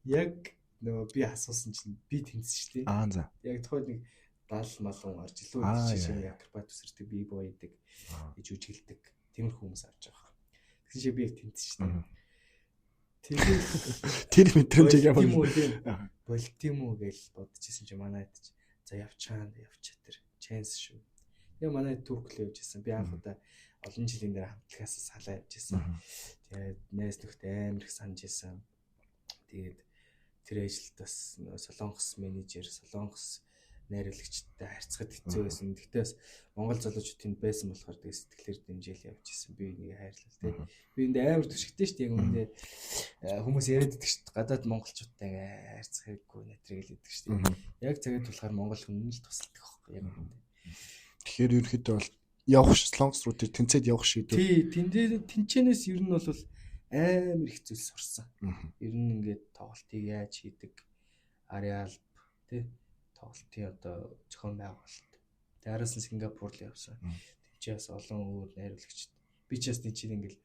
яг нөгөө би асуусан чинь би тэнцсэн штэ. Аа за. Яг тухайд нэг 70 малун орж илүү жишээ акробат үсэрдэг, би бой идэг, жүжиглдэг тиймэрхүү хүмүүс авч байгаа. Тэгсэн чинь би яг тэнцсэн штэ. Тэгээд тэр мэдрэмжийг ямар болт юм уу гэж бодчихсон чинь манайд чи за явчаан явчаа тэр чанс шүү. Тэгээ манай Турк л явж исэн. Би анх удаа олон жилийн дараа хамтлагаас салаа явж исэн. Тэгээд найз нөхдөд амар их санаж исэн. Тэгээд тэр ажилд бас Солонгос менежер, Солонгос найруулагчтай харьцахад хэцүү байсан. Гэхдээ бас Монгол залуучууд тэнд байсан болохоор тэгээ сэтгэлээр дэмжээл явж исэн. Би нэг хайрлал тий. Би энд амар түшигтэй шүү дээ. Яг үүндээ хүмүүс яриад идэх шүү дээ. Гадаад монголчуудтай харьцах хэрэггүй нэтрийг л идэх шүү дээ. Яг цагаад болохоор монгол хүн л тусалдаг байхгүй яг үүндээ. Тэгэхээр ерөнхийдөө бол явах Солонгос руу тэр тэнцээд явах шийдвэр. Тий, тэндээ тэнцэнээс ер нь бол амар их зүйл сурсан. Ер нь ингээд тоглолтыг яаж хийдэг, ареал тий тоглолтын одоо зохион байгуулалт. Тэгээ араас нь Сингапур л явсан. Тэнцээ бас олон өөр найруулагчд. Би ч бас тэнцээ ингээл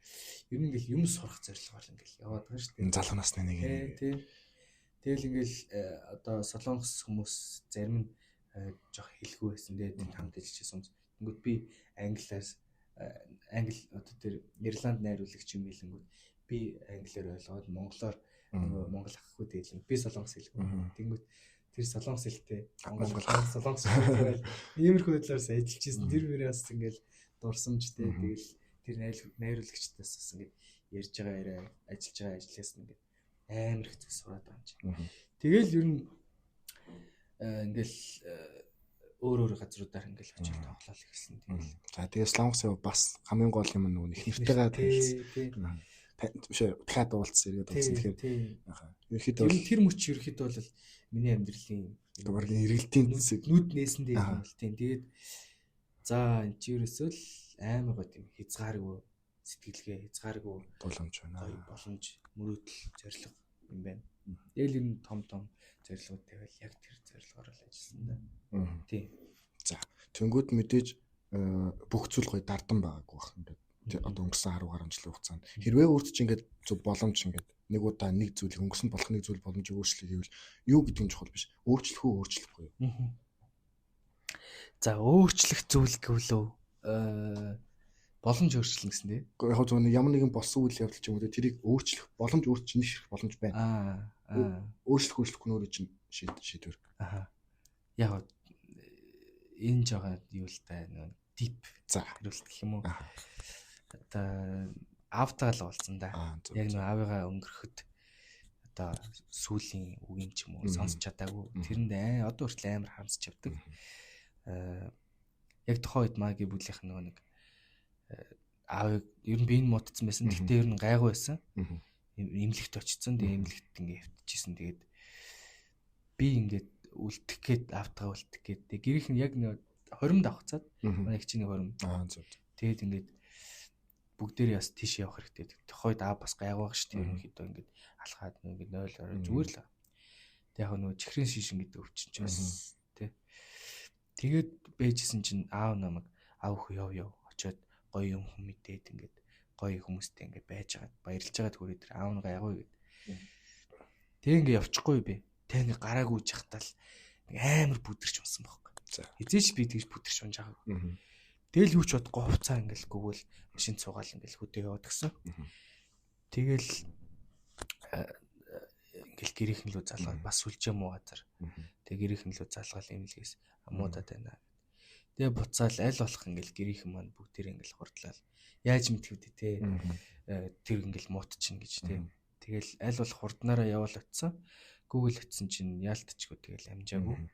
ер нь ингээл юм сурах зорилгоор ингээл яваад байгаа шүү дээ. Залуу насны нэг юм. Тий. Тэгэл ингээл одоо Солонгос хүмүүс зарим нь жоох хэлгүй байсан дээ. Тэнд хамт ажиллаж байсан хүмүүс. Тэнгүүд би англиар англи одоо тэр Ирланд найруулагч юм хэлэнгүүд би англиар ойлгоод монголоор нөгөө монгол ахгүй дэлэн би солонгос хэлгүй. Тэнгүүд Тэр солонгос хэлтэй. Монгол солонгос хэлтэй. Иймэрхүү байдлаар ажиллаж исэн. Тэр мөрөө бас ингээл дурсамжтэй. Тэгэл тэр найруулагчдаас бас ингээд ярьж байгаа яриа, ажиллаж байгаа ажлаас ингээд амар их зүйл сураад байгаа юм чи. Тэгэл ер нь ингээл өөр өөр газруудаар ингээл очиж тоглоал эхэлсэн. Тэгэл. За тэгээ Солонгос бас хамгийн гол юм нөгөө их нэртэйгээ танилцсан. Биш дахиад уулзсан, эргээд уулзсан. Тэгэхээр ерөнхийдөө тэр мөч ерөнхийдөө бол миний амьдралын баргийн эргэлтийн нүд нээсэн дээр юм бол тийм. Тэгээд за энэ чи ерөөсөө л амар гоё тийм хязгааргүй сэтгэлгээ, хязгааргүй боломж байна. Гоё боломж, мөрөөдөл, зорилго юм байна. Тэгэл ер нь том том зорилгууд тавиал яг тэр зорилгоор л ажилласан да. Тийм. За тэнгууд мэдээж бүх зүйл гоё дардан байгаагүй бах ингээд одоо өнгөрсөн 10 гаруй жилийн хугацаанд хэрвээ өөрт чинь ингээд зөв боломж ингээд нэг удаа нэг зүйлийг өнгөрсөн болох нэг зүйл боломжийг өөрчлөе гэвэл юу гэдэг нь чухал биш. Өөрчлөх үү, өөрчлөхгүй юу? За өөрчлөх зүйл гэвэл үү? Боломж өөрчлөн гэсэн тий. Яг зөв нэг ямар нэгэн болсон үйл явдал ч юм уу тэрийг өөрчлөх боломж өөрчлөх боломж байна. Өөрчлөх өөрчлөхгүй нь өөрөө чинь шийдвэр. Аа. Яг энэ жоо юу л та нэг дип. За хариулт гэх юм уу? Одоо аавтайгаа л уулзсан да. Яг нэг аавыгаа өнгөрөхөд одоо сүүлийн үг юм ч юм уу сонсч чадаагүй. Тэрэнд одоо хүртэл амар харамсч явдаг. Яг тухайн үед маа гэр бүлийнх нь нөгөө нэг аавыг ер нь би энэ муудсан байсан. Гэхдээ ер нь гайгүй байсан. Эмнэлэгт очсон. Тэгээ эмнэлэгт ингээ хэвтчихсэн. Тэгээд би ингээд үлдэх гээд аавтайгаа үлдэх гээд тэгээ гэрийнх нь яг нэг хоримд авахцаад манай их чиний хорим. Зөв. Тэгээд ингээд бүгдээрээ бас тийш явах хэрэгтэй. Тухайд аа бас гайгүй байгаа шүү дээ. Ерөнхийдөө ингээд алхаад ингээд 0 орой зүгээр л. Тэг яг нөгөө чихрийн шишин гэдэг өвчин ч бас тий. Тэгээд бэжсэн чинь аав намайг аав хөө яв яв очиод гоё юм хүм мэдээд ингээд гоё хүмүүстэй ингээд байж байгаад баярлж байгаад хүрээ тэр аав нь гайгүй гэд. Тэг ингээд явчихгүй би. Тэг ингээд гараагүй үж хатаал нэг амар бүдэрч унсан байхгүй. Эзээч би тэгж бүдэрч унж байгаагүй. Тэгэл юу ч бодохгүй хувцаа ингээл гүгэл машин цугаал ингээл хөдөө яваад гисэн. Тэгэл ингээл гэрийнхэн лүү залгаад бас сүлжээ муу газар. Тэг гэрийнхэн лүү залгаал имлэгээс амуудаад байна. Тэгээ буцаал аль болох ингээл гэрийнхэн маань бүгдээр ингээл хурдлаа. Яаж мэдэх вэ те? Тэр ингээл муут чинь гэж те. Тэгэл аль болох хурднараа яваал очисон. Google очисон чинь яалтчгүй тэгэл амжаагүй.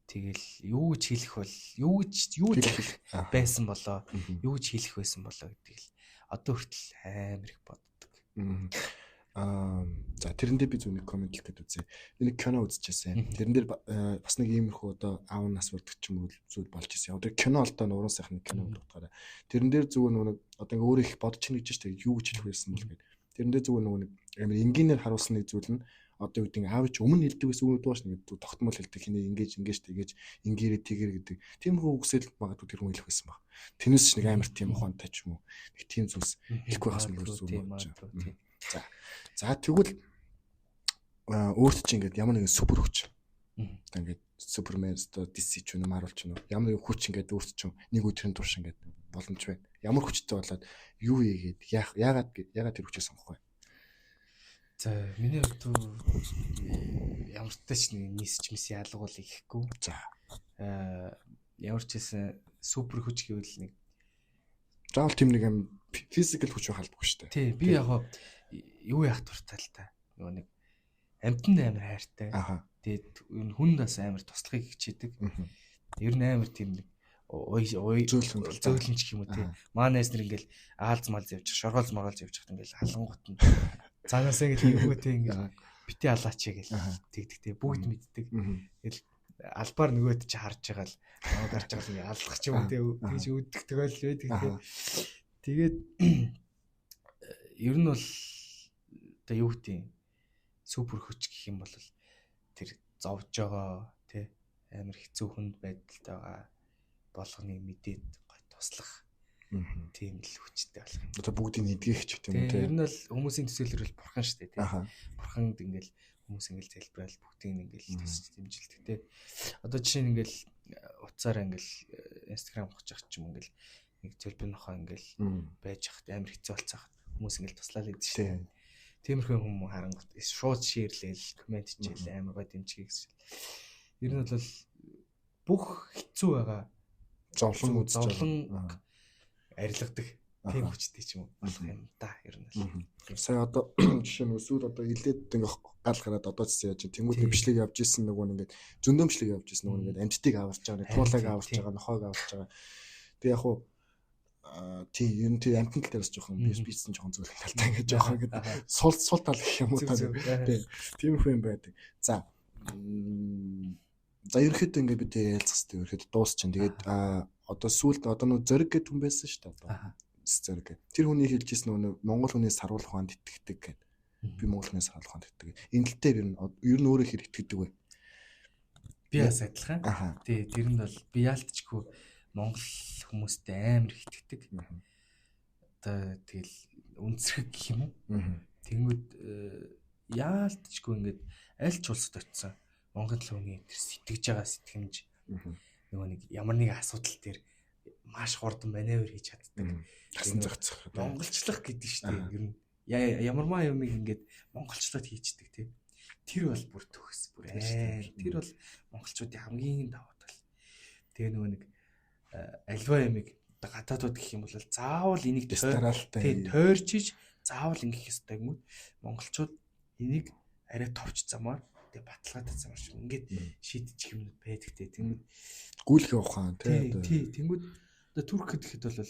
Тэгэл юу гэж хэлэх бол юу гэж юу хэлэх байсан болоо юу гэж хэлэх байсан болоо гэдгийг л одоо хүртэл амар их боддог. За тэрэн дээр би зөв нэг коммент хэлэх гээд үзье. Би нэг кино үзчихсэн. Тэрэн дээр бас нэг иймэрхүү одоо аав нас бардаг ч юм уу зүйл болж ирсэн. Одоо кино л доо нуруу сайхны кино утгаараа. Тэрэн дээр зүгээр нөгөө одоо ингээ өөрөө их бодож чинь гэж штэ юу гэж хэлэх байсан бол гээд. Тэрэн дээр зүгээр нөгөө нэг амар энгийнээр харуулсан нэг зүйл нь одоо юу гэдэг аав чи өмнө хэлдэг байсан үгнүүд боош нэг тогтмол хэлдэг хинээ ингэж ингэж тэгэж ингээрээ тэгэр гэдэг. Тиймэрхүү үгсэл магадгүй тэр хүн хэлэх байсан баг. Тэрнээс ч нэг амар тийм ухаантай ч юм уу нэг тийм зүйлс хэлэхгүй байхас мөр зүйл юм байна. За. За тэгвэл өөрт чинь ингээд ямар нэгэн супер хүч. Одоо ингээд Супермен одоо DC ч юм уу Marvel ч юм уу ямар нэгэн хүч ингээд өөрт чинь нэг өдрийн турш ингээд боломж байна. Ямар хүчтэй болоод юу хийгээд яагаад тэр хүчээ сонгох вэ? За миний хувьд ямар ч тач нэг нисч мис ялгуул ихэхгүй. За. Ямар ч байсан супер хүч гэвэл нэг заавал тийм нэг юм физикал хүч халдгүй шүү дээ. Тий, би яг юу яах дуртай л та. Нөгөө нэг амьтанд амар хайртай. Тэгээд ер нь хүнд бас амар туслахыг хичээдэг. Ер нь амар тийм нэг ой зөөлөн ч юм уу тий. Манай найз нар ингээл аалз малз явчих, шоргоолз моргоолз явчих ингээл халангуут нь цаанаас ингээл юу тий ингээл бити алаач гэл тэгдэг тий. Бүгд мэддэг. Тэгэл албаар нөгөөд чи харж байгаа л намайг харж байгаа л ингээ аллах ч юм уу тий. Тэгж үүдэх тэгэл байдаг тий. Тэгээд ер нь бол одоо юу гэдэг супер хүч гэх юм бол тэр зовж байгаа тий амар хэцүү хүнд байдалтай байгаа болгоныг мэдээд гой туслах тийм л хүчтэй болох юм. Одоо бүгдийг эдгэх ч гэх юм уу тий. Ер нь бол хүмүүсийн төсөөлөл бол бурхан шүү дээ тий. Бурханд ингээл хүмүүс ингээл залбираал бүгдийг ингээл тусч дэмжилдэг тий. Одоо жишээ нь ингээл утсаараа ингээл Instagram ухаж явах ч юм ингээл нэг зөлбөн нохоо ингээл байж хахад амар хэцүү болцооход хүмүүс ингээл туслаа л гэдэг шүү дээ. Тиймэрхүү хүмүүс харангуут шууд шеэрлээл, комент хичээл амар гой дэмжих гэсэн. Ер нь бол бүх хэцүү байгаа зовлон үзэж зовлон арилгадаг тийм хүчтэй ч юм уу болох юм да ер нь л. Сая одоо жишээ нь өсвөр одоо илээд ингээ гал гараад одоо ч яаж тэнгуүтэй бичлэг явж исэн нөгөө ингээд зөндөмжлэг явж исэн нөгөө ингээд амьтдыг аварч байгаа, туулайг аварч байгаа, нохойг аварч байгаа. Тэг яг хуу тий ер нь тий амьтан тал дээрс жоохон бийсэн жоохон зөвлөх талтай ингээд жоохон ингээд сул тал гэх юм уу та тий тиймэрхүү юм байдаг. За за ерөнхийдөө ингээд бид ярилцах хэрэгтэй ерөнхийдөө дуусчин. Тэгээд одоо сүүлд одоо нөө Зориг гэдэг хүн байсан шүү дээ одоо. Зориг. Тэр хүний хэлж ирсэн нөгөө Монгол хүний саруулах ухаанд итгэдэг гэдэг. Би Монгол хүний саруулах ухаанд итгэдэг. Энэ тал дээр ер нь өөрөө хэр итгэдэг вэ? Би бас адилхан. Тий, тэр нь бол би яалтчгүй Монгол хүмүүстэй амар их итгэдэг. Одоо тэгэл үнцрэг гэх юм уу? Тэнгүүд яалтчгүй ингээд аль ч улсад очисон Монгол хүний тэр сэтгэж байгаа сэтгэмж нөгөө нэг ямар нэгэн асуудал дээр маш хурдан маневр хийж чаддаг. Тасан зохицох. Монголчлах гэдэг шүү дээ. Ер нь ямармаа юмыг ингээд монголчлоод хийчдэг тий. Тэр бол бүр төгс бүр аа. Тэр бол монголчуудын хамгийн давуу тал. Тэгээ нөгөө нэг альва ямыг одоо гадаадууд гэх юм бол заавал энийг тойрчиж заавал ингэх ёстой гэмүүд монголчууд энийг арай товч замаар тэгээ баталгаатай замаар шиг ингээд шийдчих юмнууд байдаг те. Тэнгүүд гүйлэх ухаан те. Тий, тэнгүүд одоо турк гэхэд бол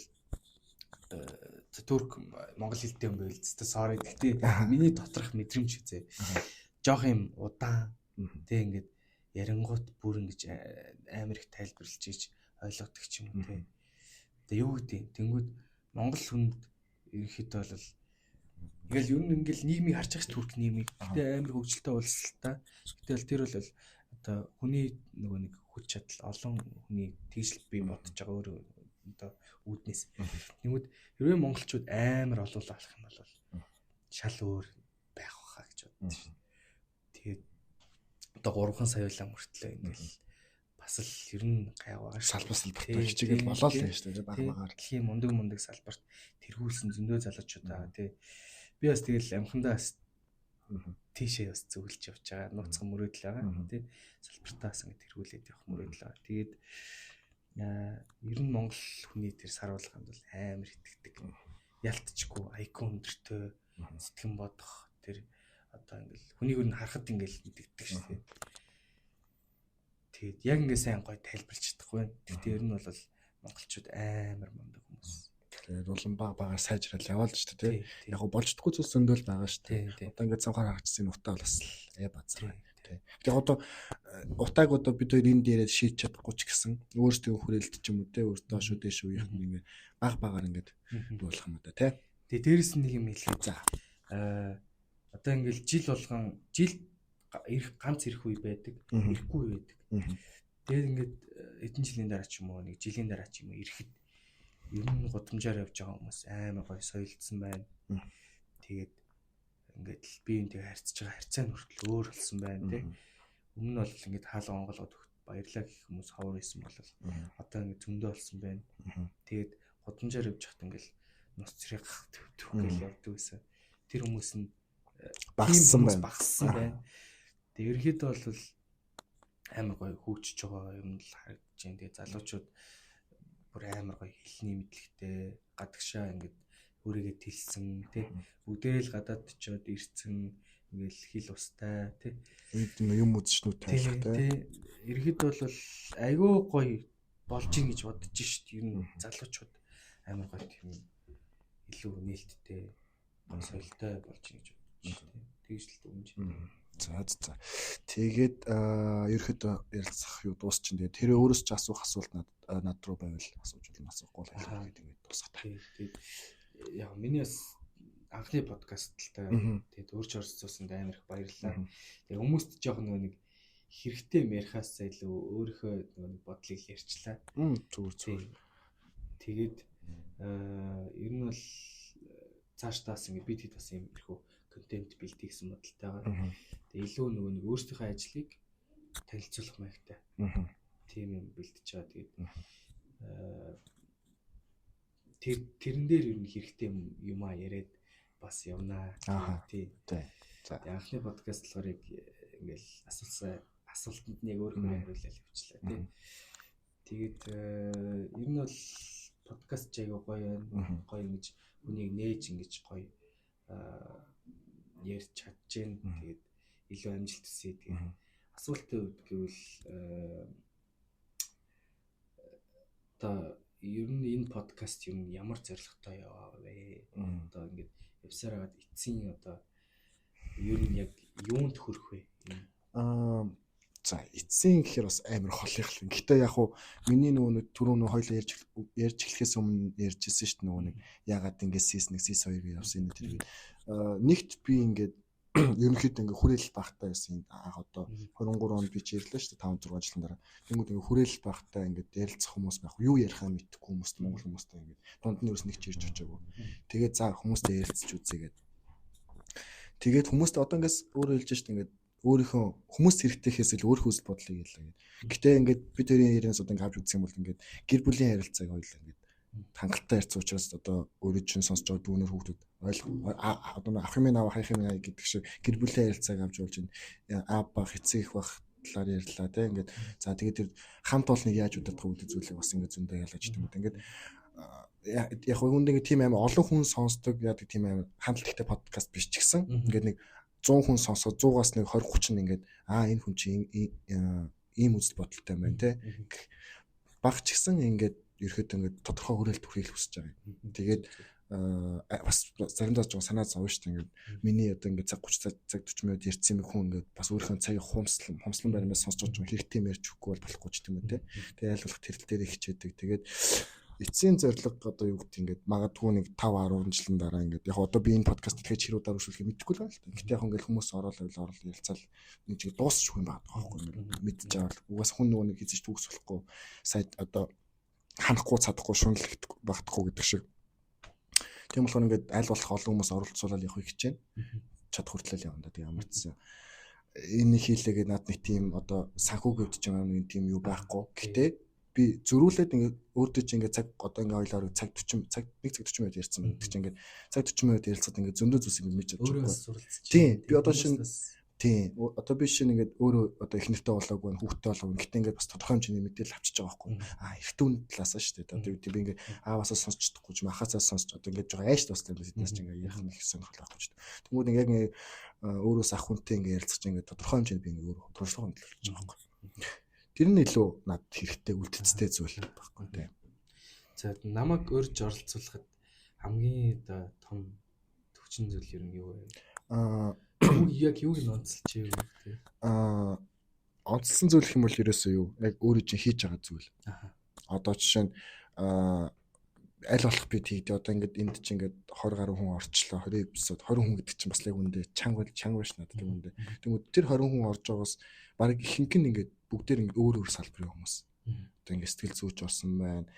турк монгол хэлтэй юм байл зү sorry. Гэхдээ миний доторх мэдрэмж үзээ. Жох юм удаан те ингээд ярингуут бүр ингэж амар их тайлбарлаж ийж ойлгодог ч юм уу те. Тэгээ юу гэдэг тэнгүүд монгол хүнд ерөнхийдөө бол ингээл ер нь ингээл нийгмийг харж байгаа ш турк нийгмийг. Гэтэ амар хөгжилтэй улс л та. Гэтэл тэр бол одоо хүний нөгөө нэг хүч чадал олон хүний тэгжил би бодож байгаа өөрөө одоо үүднээс. Тэнгүүд хэрвээ монголчууд амар олуулаа болох юм бол шал өөр байх байхаа гэж боддоо ш. Тэгээд одоо 3 саяулаа мөртлөө ингээл бас л ер нь гайваа салбар салбарт хичээгээл болоо л шүү дээ баг багаар. Дэлхийн мундаг салбарт тэргүүлсэн зөндөө залуучууд байгаа тий. Би бас тэгэл амхандаа бас тийшээ бас зөвлөж явж байгаа. Нууцхан мөрөөдөл байгаа тий. Салбартаа бас ингэ тэргүүлээд явах мөрөөдөл байгаа. Тэгээд ер нь монгол хүний тэр саруулганд бол амар итгэдэг. Ялтчгүй IQ өндөртэй сэтгэн бодох тэр одоо ингээл хүнийг өөр нь харахад ингээл мэдэгддэг шүү дээ. Тэгээд яг ингээ сайн гоё тайлбарлаж чадахгүй байна. Гэхдээ ер нь бол монголчууд амар мундаг хүмүүс. Тэгэхээр улам баг багаар сайжрал яваал шүү дээ. Яг го болждохгүй зүйлс зөндөл байгаа шүү дээ. Одоо ингээ цавхаар харагдсан утаа бол бас базар. Тий. Тэгээ одоо утааг одоо бид хоёр энэ дээрээ шийдэж чадахгүй ч гэсэн өөрсдөө хүрээлт ч юм уу те өөр доош дээш үеийнх нь ингээ баг багаар ингээд болох юм да те. Тэгээ дээрэс нь нэг юм хэлээ. За. Одоо ингээл жил болгон жил ирэх ганц ирэх үе байдаг, ирэхгүй үе байдаг. Тэгээд ингээд хэдэн жилийн дараа ч юм уу нэг жилийн дараа ч юм уу ирэхэд ер нь гудамжаар явж байгаа хүмүүс амар гоё соёлдсон байна. Тэгээд ингээд л би энтэй харьцаж байгаа харьцаа нь хүртэл өөр болсон байна тий. Өмнө нь бол ингээд хаалга онгоолгоод баярлаа гэх хүмүүс ховор байсан бол одоо ингээд зөндөө болсон байна. Тэгээд гудамжаар явж байхад ингээд нус цэрэг төвтөх гэл явдаг гэсэн. Тэр хүмүүс нь багассан байна. Багассан байна. Тэгээд ерөнхийдөө бол амар гоё хөгжиж байгаа юм л харагдаж байна. Тэгээд залуучууд бүр амар гоё хэлний мэдлэгтэй гадагшаа ингээд өөрийгөө тэлсэн тий бүгдээрээ л гадаад очиод ирсэн ингээл хэл устай тий юм үзэж нүд тайлах тий ерөнхийдөө бол айгүй гоё болж ийн гэж бодож шít. Ер нь залуучууд амар гоё тийм илүү нээлттэй гоё соёлтой болж ийн гэж бодож шít. Тэгж л дүгнж. За за. Тэгээд ерөөхдөө ярилцах юу дуусчин. Тэгээд тэр өөрөөс ч асуух асуулт над руу байвал асууж болно, асуухгүй бол хэлэх гэдэг ингээд дуусгах. Тэгээд яг миний бас анхны подкаст л та. Тэгээд өөрч оролцуулсанд амар их баярлалаа. Тэгээд хүмүүст жоох нөгөө нэг хэрэгтэй юм ярихаас илүү өөрийнхөө нөгөө нэг бодлыг ярьчлаа. Зүгээр зүгээр. Тэгээд ер нь бол цаашдаас ингээд бид хэд бас юм их контент бэлдээ гэсэн бодолтой байгаа. Тэгээ илүү нөгөө нэг өөрсдийнхөө ажлыг танилцуулах маягтай. Тийм юм бэлдэж байгаа. Тэгээд тэрэн дээр ер нь хэрэгтэй юм аа яриад бас явнаа. Тий. За. Анхны подкаст болохоор яг ингээл асуулсан асуултанд нэг өөр хүн хариулаад явчлаа тий. Тэгээд ер нь бол подкаст ч айгүй гоё байна. Гоё ингэж хүнийг нээж ингэж гоё ярьж чадж гин. Тэгээд илүү амжилт хүсье. Тэгээд асуултын хувьд гэвэл одоо ер нь энэ подкаст ер нь ямар зорилготой яваа вэ? Одоо ингэж явсаар хагаад эцсийн одоо ер нь яг юунд хүрэх вэ? За эцсийн гэхээр бас амар холих л. Гэхдээ яг хуу миний нөгөө нэг түрүү нөгөө хоёлоо ярьж эхлэхээс өмнө ярьжсэн шүү дээ, нөгөө нэг ягаад ингэ season 1 season 2 гэж явсан энэ тэр. Нэгт би ингээд ерөнхийдөө ингээ хүрээлэл багтаа байсан. Анх одоо 23 онд би ч ярьлаа шүү дээ, 5 6 жилийн дараа. Тэнгүүд ингээ хүрээлэл багтаа ингээд ярилцах хүмүүс байх. Юу ярихаа мэдэхгүй хүмүүст, монгол хүмүүстэй ингээд дунд нь ерөөс нэг ч ирж очиагүй. Тэгээд за хүмүүстэй ярилцж үзье гээд. Тэгээд хүмүүстэй одоо ингээс өөрөө хэлж шүү дээ, ингээд өөрийнхөө хүмүүс хэрэгтэйхээс илүү өөрийнхөө үзэл бодлыг хэллээ гээд. Гэтэ ингээд бид хоёрын ярианаас одоо ингээд авч үзэх юм бол ингээд гэр бүлийн харилцааг хоёулаа ингээд хангалттай ярьсан учраас одоо өөрөө чинь сонсож байгаа дүүнер хүүхдүүд одоо ах юм аав хаях юм гэдэг шиг гэр бүлийн харилцааг авч болж байна. Аав бах эцэг их бах талаар ярьлаа те, ингээд за тэгээд тэр хамт олныг яаж удирдах вэ гэдэг зүйлийг бас ингээд зөндөө ялгаж тийм үү. Ингээд яг хүнд ингээд тийм амар олон хүн сонсдог яадаг тийм амар хандлттай подкаст биш ч гэсэн ингээд нэг 100 хүн сонсоод 100-аас нэг 20 30 нь ингээд энэ хүн чинь ийм үзэл бодолтой юм байна те. Баг ч гэсэн ингээд ерөөхдөө ингээд тодорхой хүрээлт хүрэхийг хүсэж байгаа юм. Тэгээд бас заримдаа жоохон санаа зовно шүү дээ. Ингээд миний одоо ингээд цаг 30 цаг 40 минут ярьсан юм хүн ингээд бас өөрийнхөө цагийг хумслан баримаас сонсож байгаа хэрэгтэй юм ярьж өгөхгүй бол болохгүй ч тийм үү те. Тэгээд аль болох тэрэл дээр хичээдэг. Тэгээд эцсийн зорилго одоо юу гэдэг ингээд магадгүй нэг 5 10 жилийн дараа ингээд яг одоо би энэ подкаст тэгэхээр хэр удаа үргэлжлүүлэхээ мэдэхгүй л байна л та. Гэтэ яг ингээд хүмүүс ороод байвал орол ярилцаал нэг чиг дуусчих юм байна байхгүй ингээд мэдчихэж байгаа бол угаас хүн нөгөө нэг хийжиж төгс болохгүй сая одоо ханахгүй цадахгүй шунал багтахгүй гэдэг шиг. Тийм болохоор ингээд аль болох олон хүмүүс оролцуулаад явахыг хичээнэ. Чадах хүртэл явна да. Тэг ямар ч гэсэн энэ хийлээгээ над нэг тийм одоо санхүү гөвдөж байгаа нэг тийм юу байхгүй. Гэтэ би зөрүүлээд ингээд өөртөө чи ингээд цаг одоо ингээд хоёлоор цаг 40 цаг 1 цаг 40 минут ярьсан гэдэг чинь ингээд цаг 40 минут ярилцаад ингээд зөндөө зүйлс ингээд мэдж чадчихгүй. Тийм би одоо шинэ тийм одоо би шинэ ингээд өөрөө одоо их нэртэй болоогүй хүүхдтэй болоогүй. Гэтэ ингээд бас тодорхой хэмжээний мэдээлэл авчиж байгаа байхгүй. Эртүүн талаасаа шүү дээ. Одоо би ингээд ааваасаа сонсч чадахгүй ч юм ахаасаа сонсч одоо ингээд жоо айш тустай юм тэднээс ч ингээд ярих нэг сонирхол байхгүй ч. Тэнгүүд ингээд яг өөрөөс ах хүнтэй ингээд ярилцах чинь ингээд тодорхой хэмжээнд би ингээд өөрөө туршлага хөндлөж байгаа байхгүй. Тэр нь илүү надад хэрэгтэй үлдэцтэй зүйл байхгүй тийм. За намайг урьж оролцуулахад хамгийн одоо том төвчин зүйл ер нь юу вэ? Яг юуг нь онцолж вэ тий? Онцлсон зүйл гэх юм бол ерөөсөө юу? Яг өөрөө чинь хийж байгаа зүйл. Одоо жишээ нь аль болох би тэгдэ одоо ингээд энд чинь ингээд 20 гаруй хүн орчлоо 20 эпизод 20 хүн гэдэг чинь бас яг үндэ чанга чанга биш надад тийм үндэ. Тэнгүүд тэр 20 хүн орж байгаас бараг ихэнх нь ингээд бүгдээр ингээд өөр өөр салбарын хүмүүс. Одоо ингээд сэтгэл зүйч орсон байна,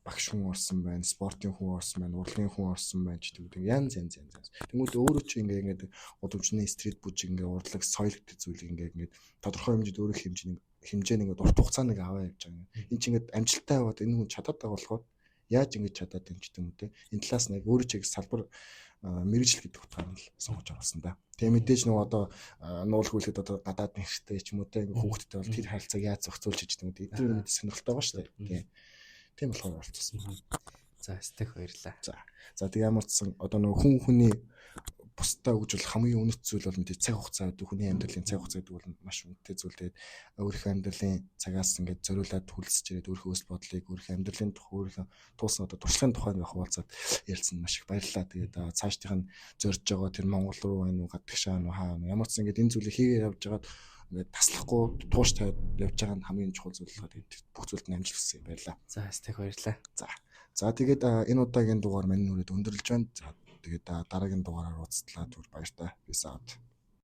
багш хүн орсон байна, спортын хүн орсон байна, урлагийн хүн орсон байна ч гэдэг юм янз янз янз. Тэнгүүд өөрөө чи ингээд ингээд удамжны стрит бүжиг ингээд урлаг соёл гэдэг зүйлийг ингээд ингээд тодорхой хэмжээнд өөрөх хэмжээнд ингээд урт хугацаанд ингээд аваа явж байгаа юм. Энд чи ингээд амжилттай яваад энэ хүн чадаад байгаа болохоор яаж ингэж чадаад юм ч гэдэг юм үү те. Энэ талаас нэг өөрөө чиг салбар мэрэгжил гэдэг утгаар нь л сонгож оруулсан да. Тэгээ мэдээж нөгөө одоо нуул хүлэхэд одоо гадаад нэртэй ч юм уу те хүүхдтэй бол тэр харилцааг яаж зохицуулж хийж гэдэг юм үү. Тэр мэдээ сонирхолтой байгаа шүү дээ. Тийм. Тийм болохоор оролцсон. За стэх баярлаа. За. За тэг ямар ч сан одоо нөгөө хүн хүний бусдаа өгж болох хамгийн үнэт зүйл бол мэдээ цаг хугацаа гэдэг, хүний амьдралын цаг хугацаа гэдэг бол маш үнэтэй зүйл. Тэгээд өөрийнхөө амьдралын цагаас ингээд зориулаад хүлсэж ирээд өөрийнхөө өсөл бодлыг, өөрийнхөө амьдралын тухай, өөрийнхөө туусан одоо туршлагын тухай ингээд хуваалцаад ярилцсан маш их баярлалаа. Тэгээд цаашдынх нь зорж байгаа тэр Монгол руу байна уу, гадагшаа байна уу, хаа байна уу, ямар ч ингээд энэ зүйлийг хийгээ явж байгаад ингээд таслахгүй тууш тавиад явж байгаа нь хамгийн чухал зүйл болохоор тэгээд бүх зүйлд нь амжилт хүсье. Баярлалаа. За стэх баярлалаа. За. За тэгээд энэ удаагийн дугаар миний нүрээд өндөрлөж байна. За тэгээд дараагийн дугаараар уулзтлаа. Түр баяртай. Peace out.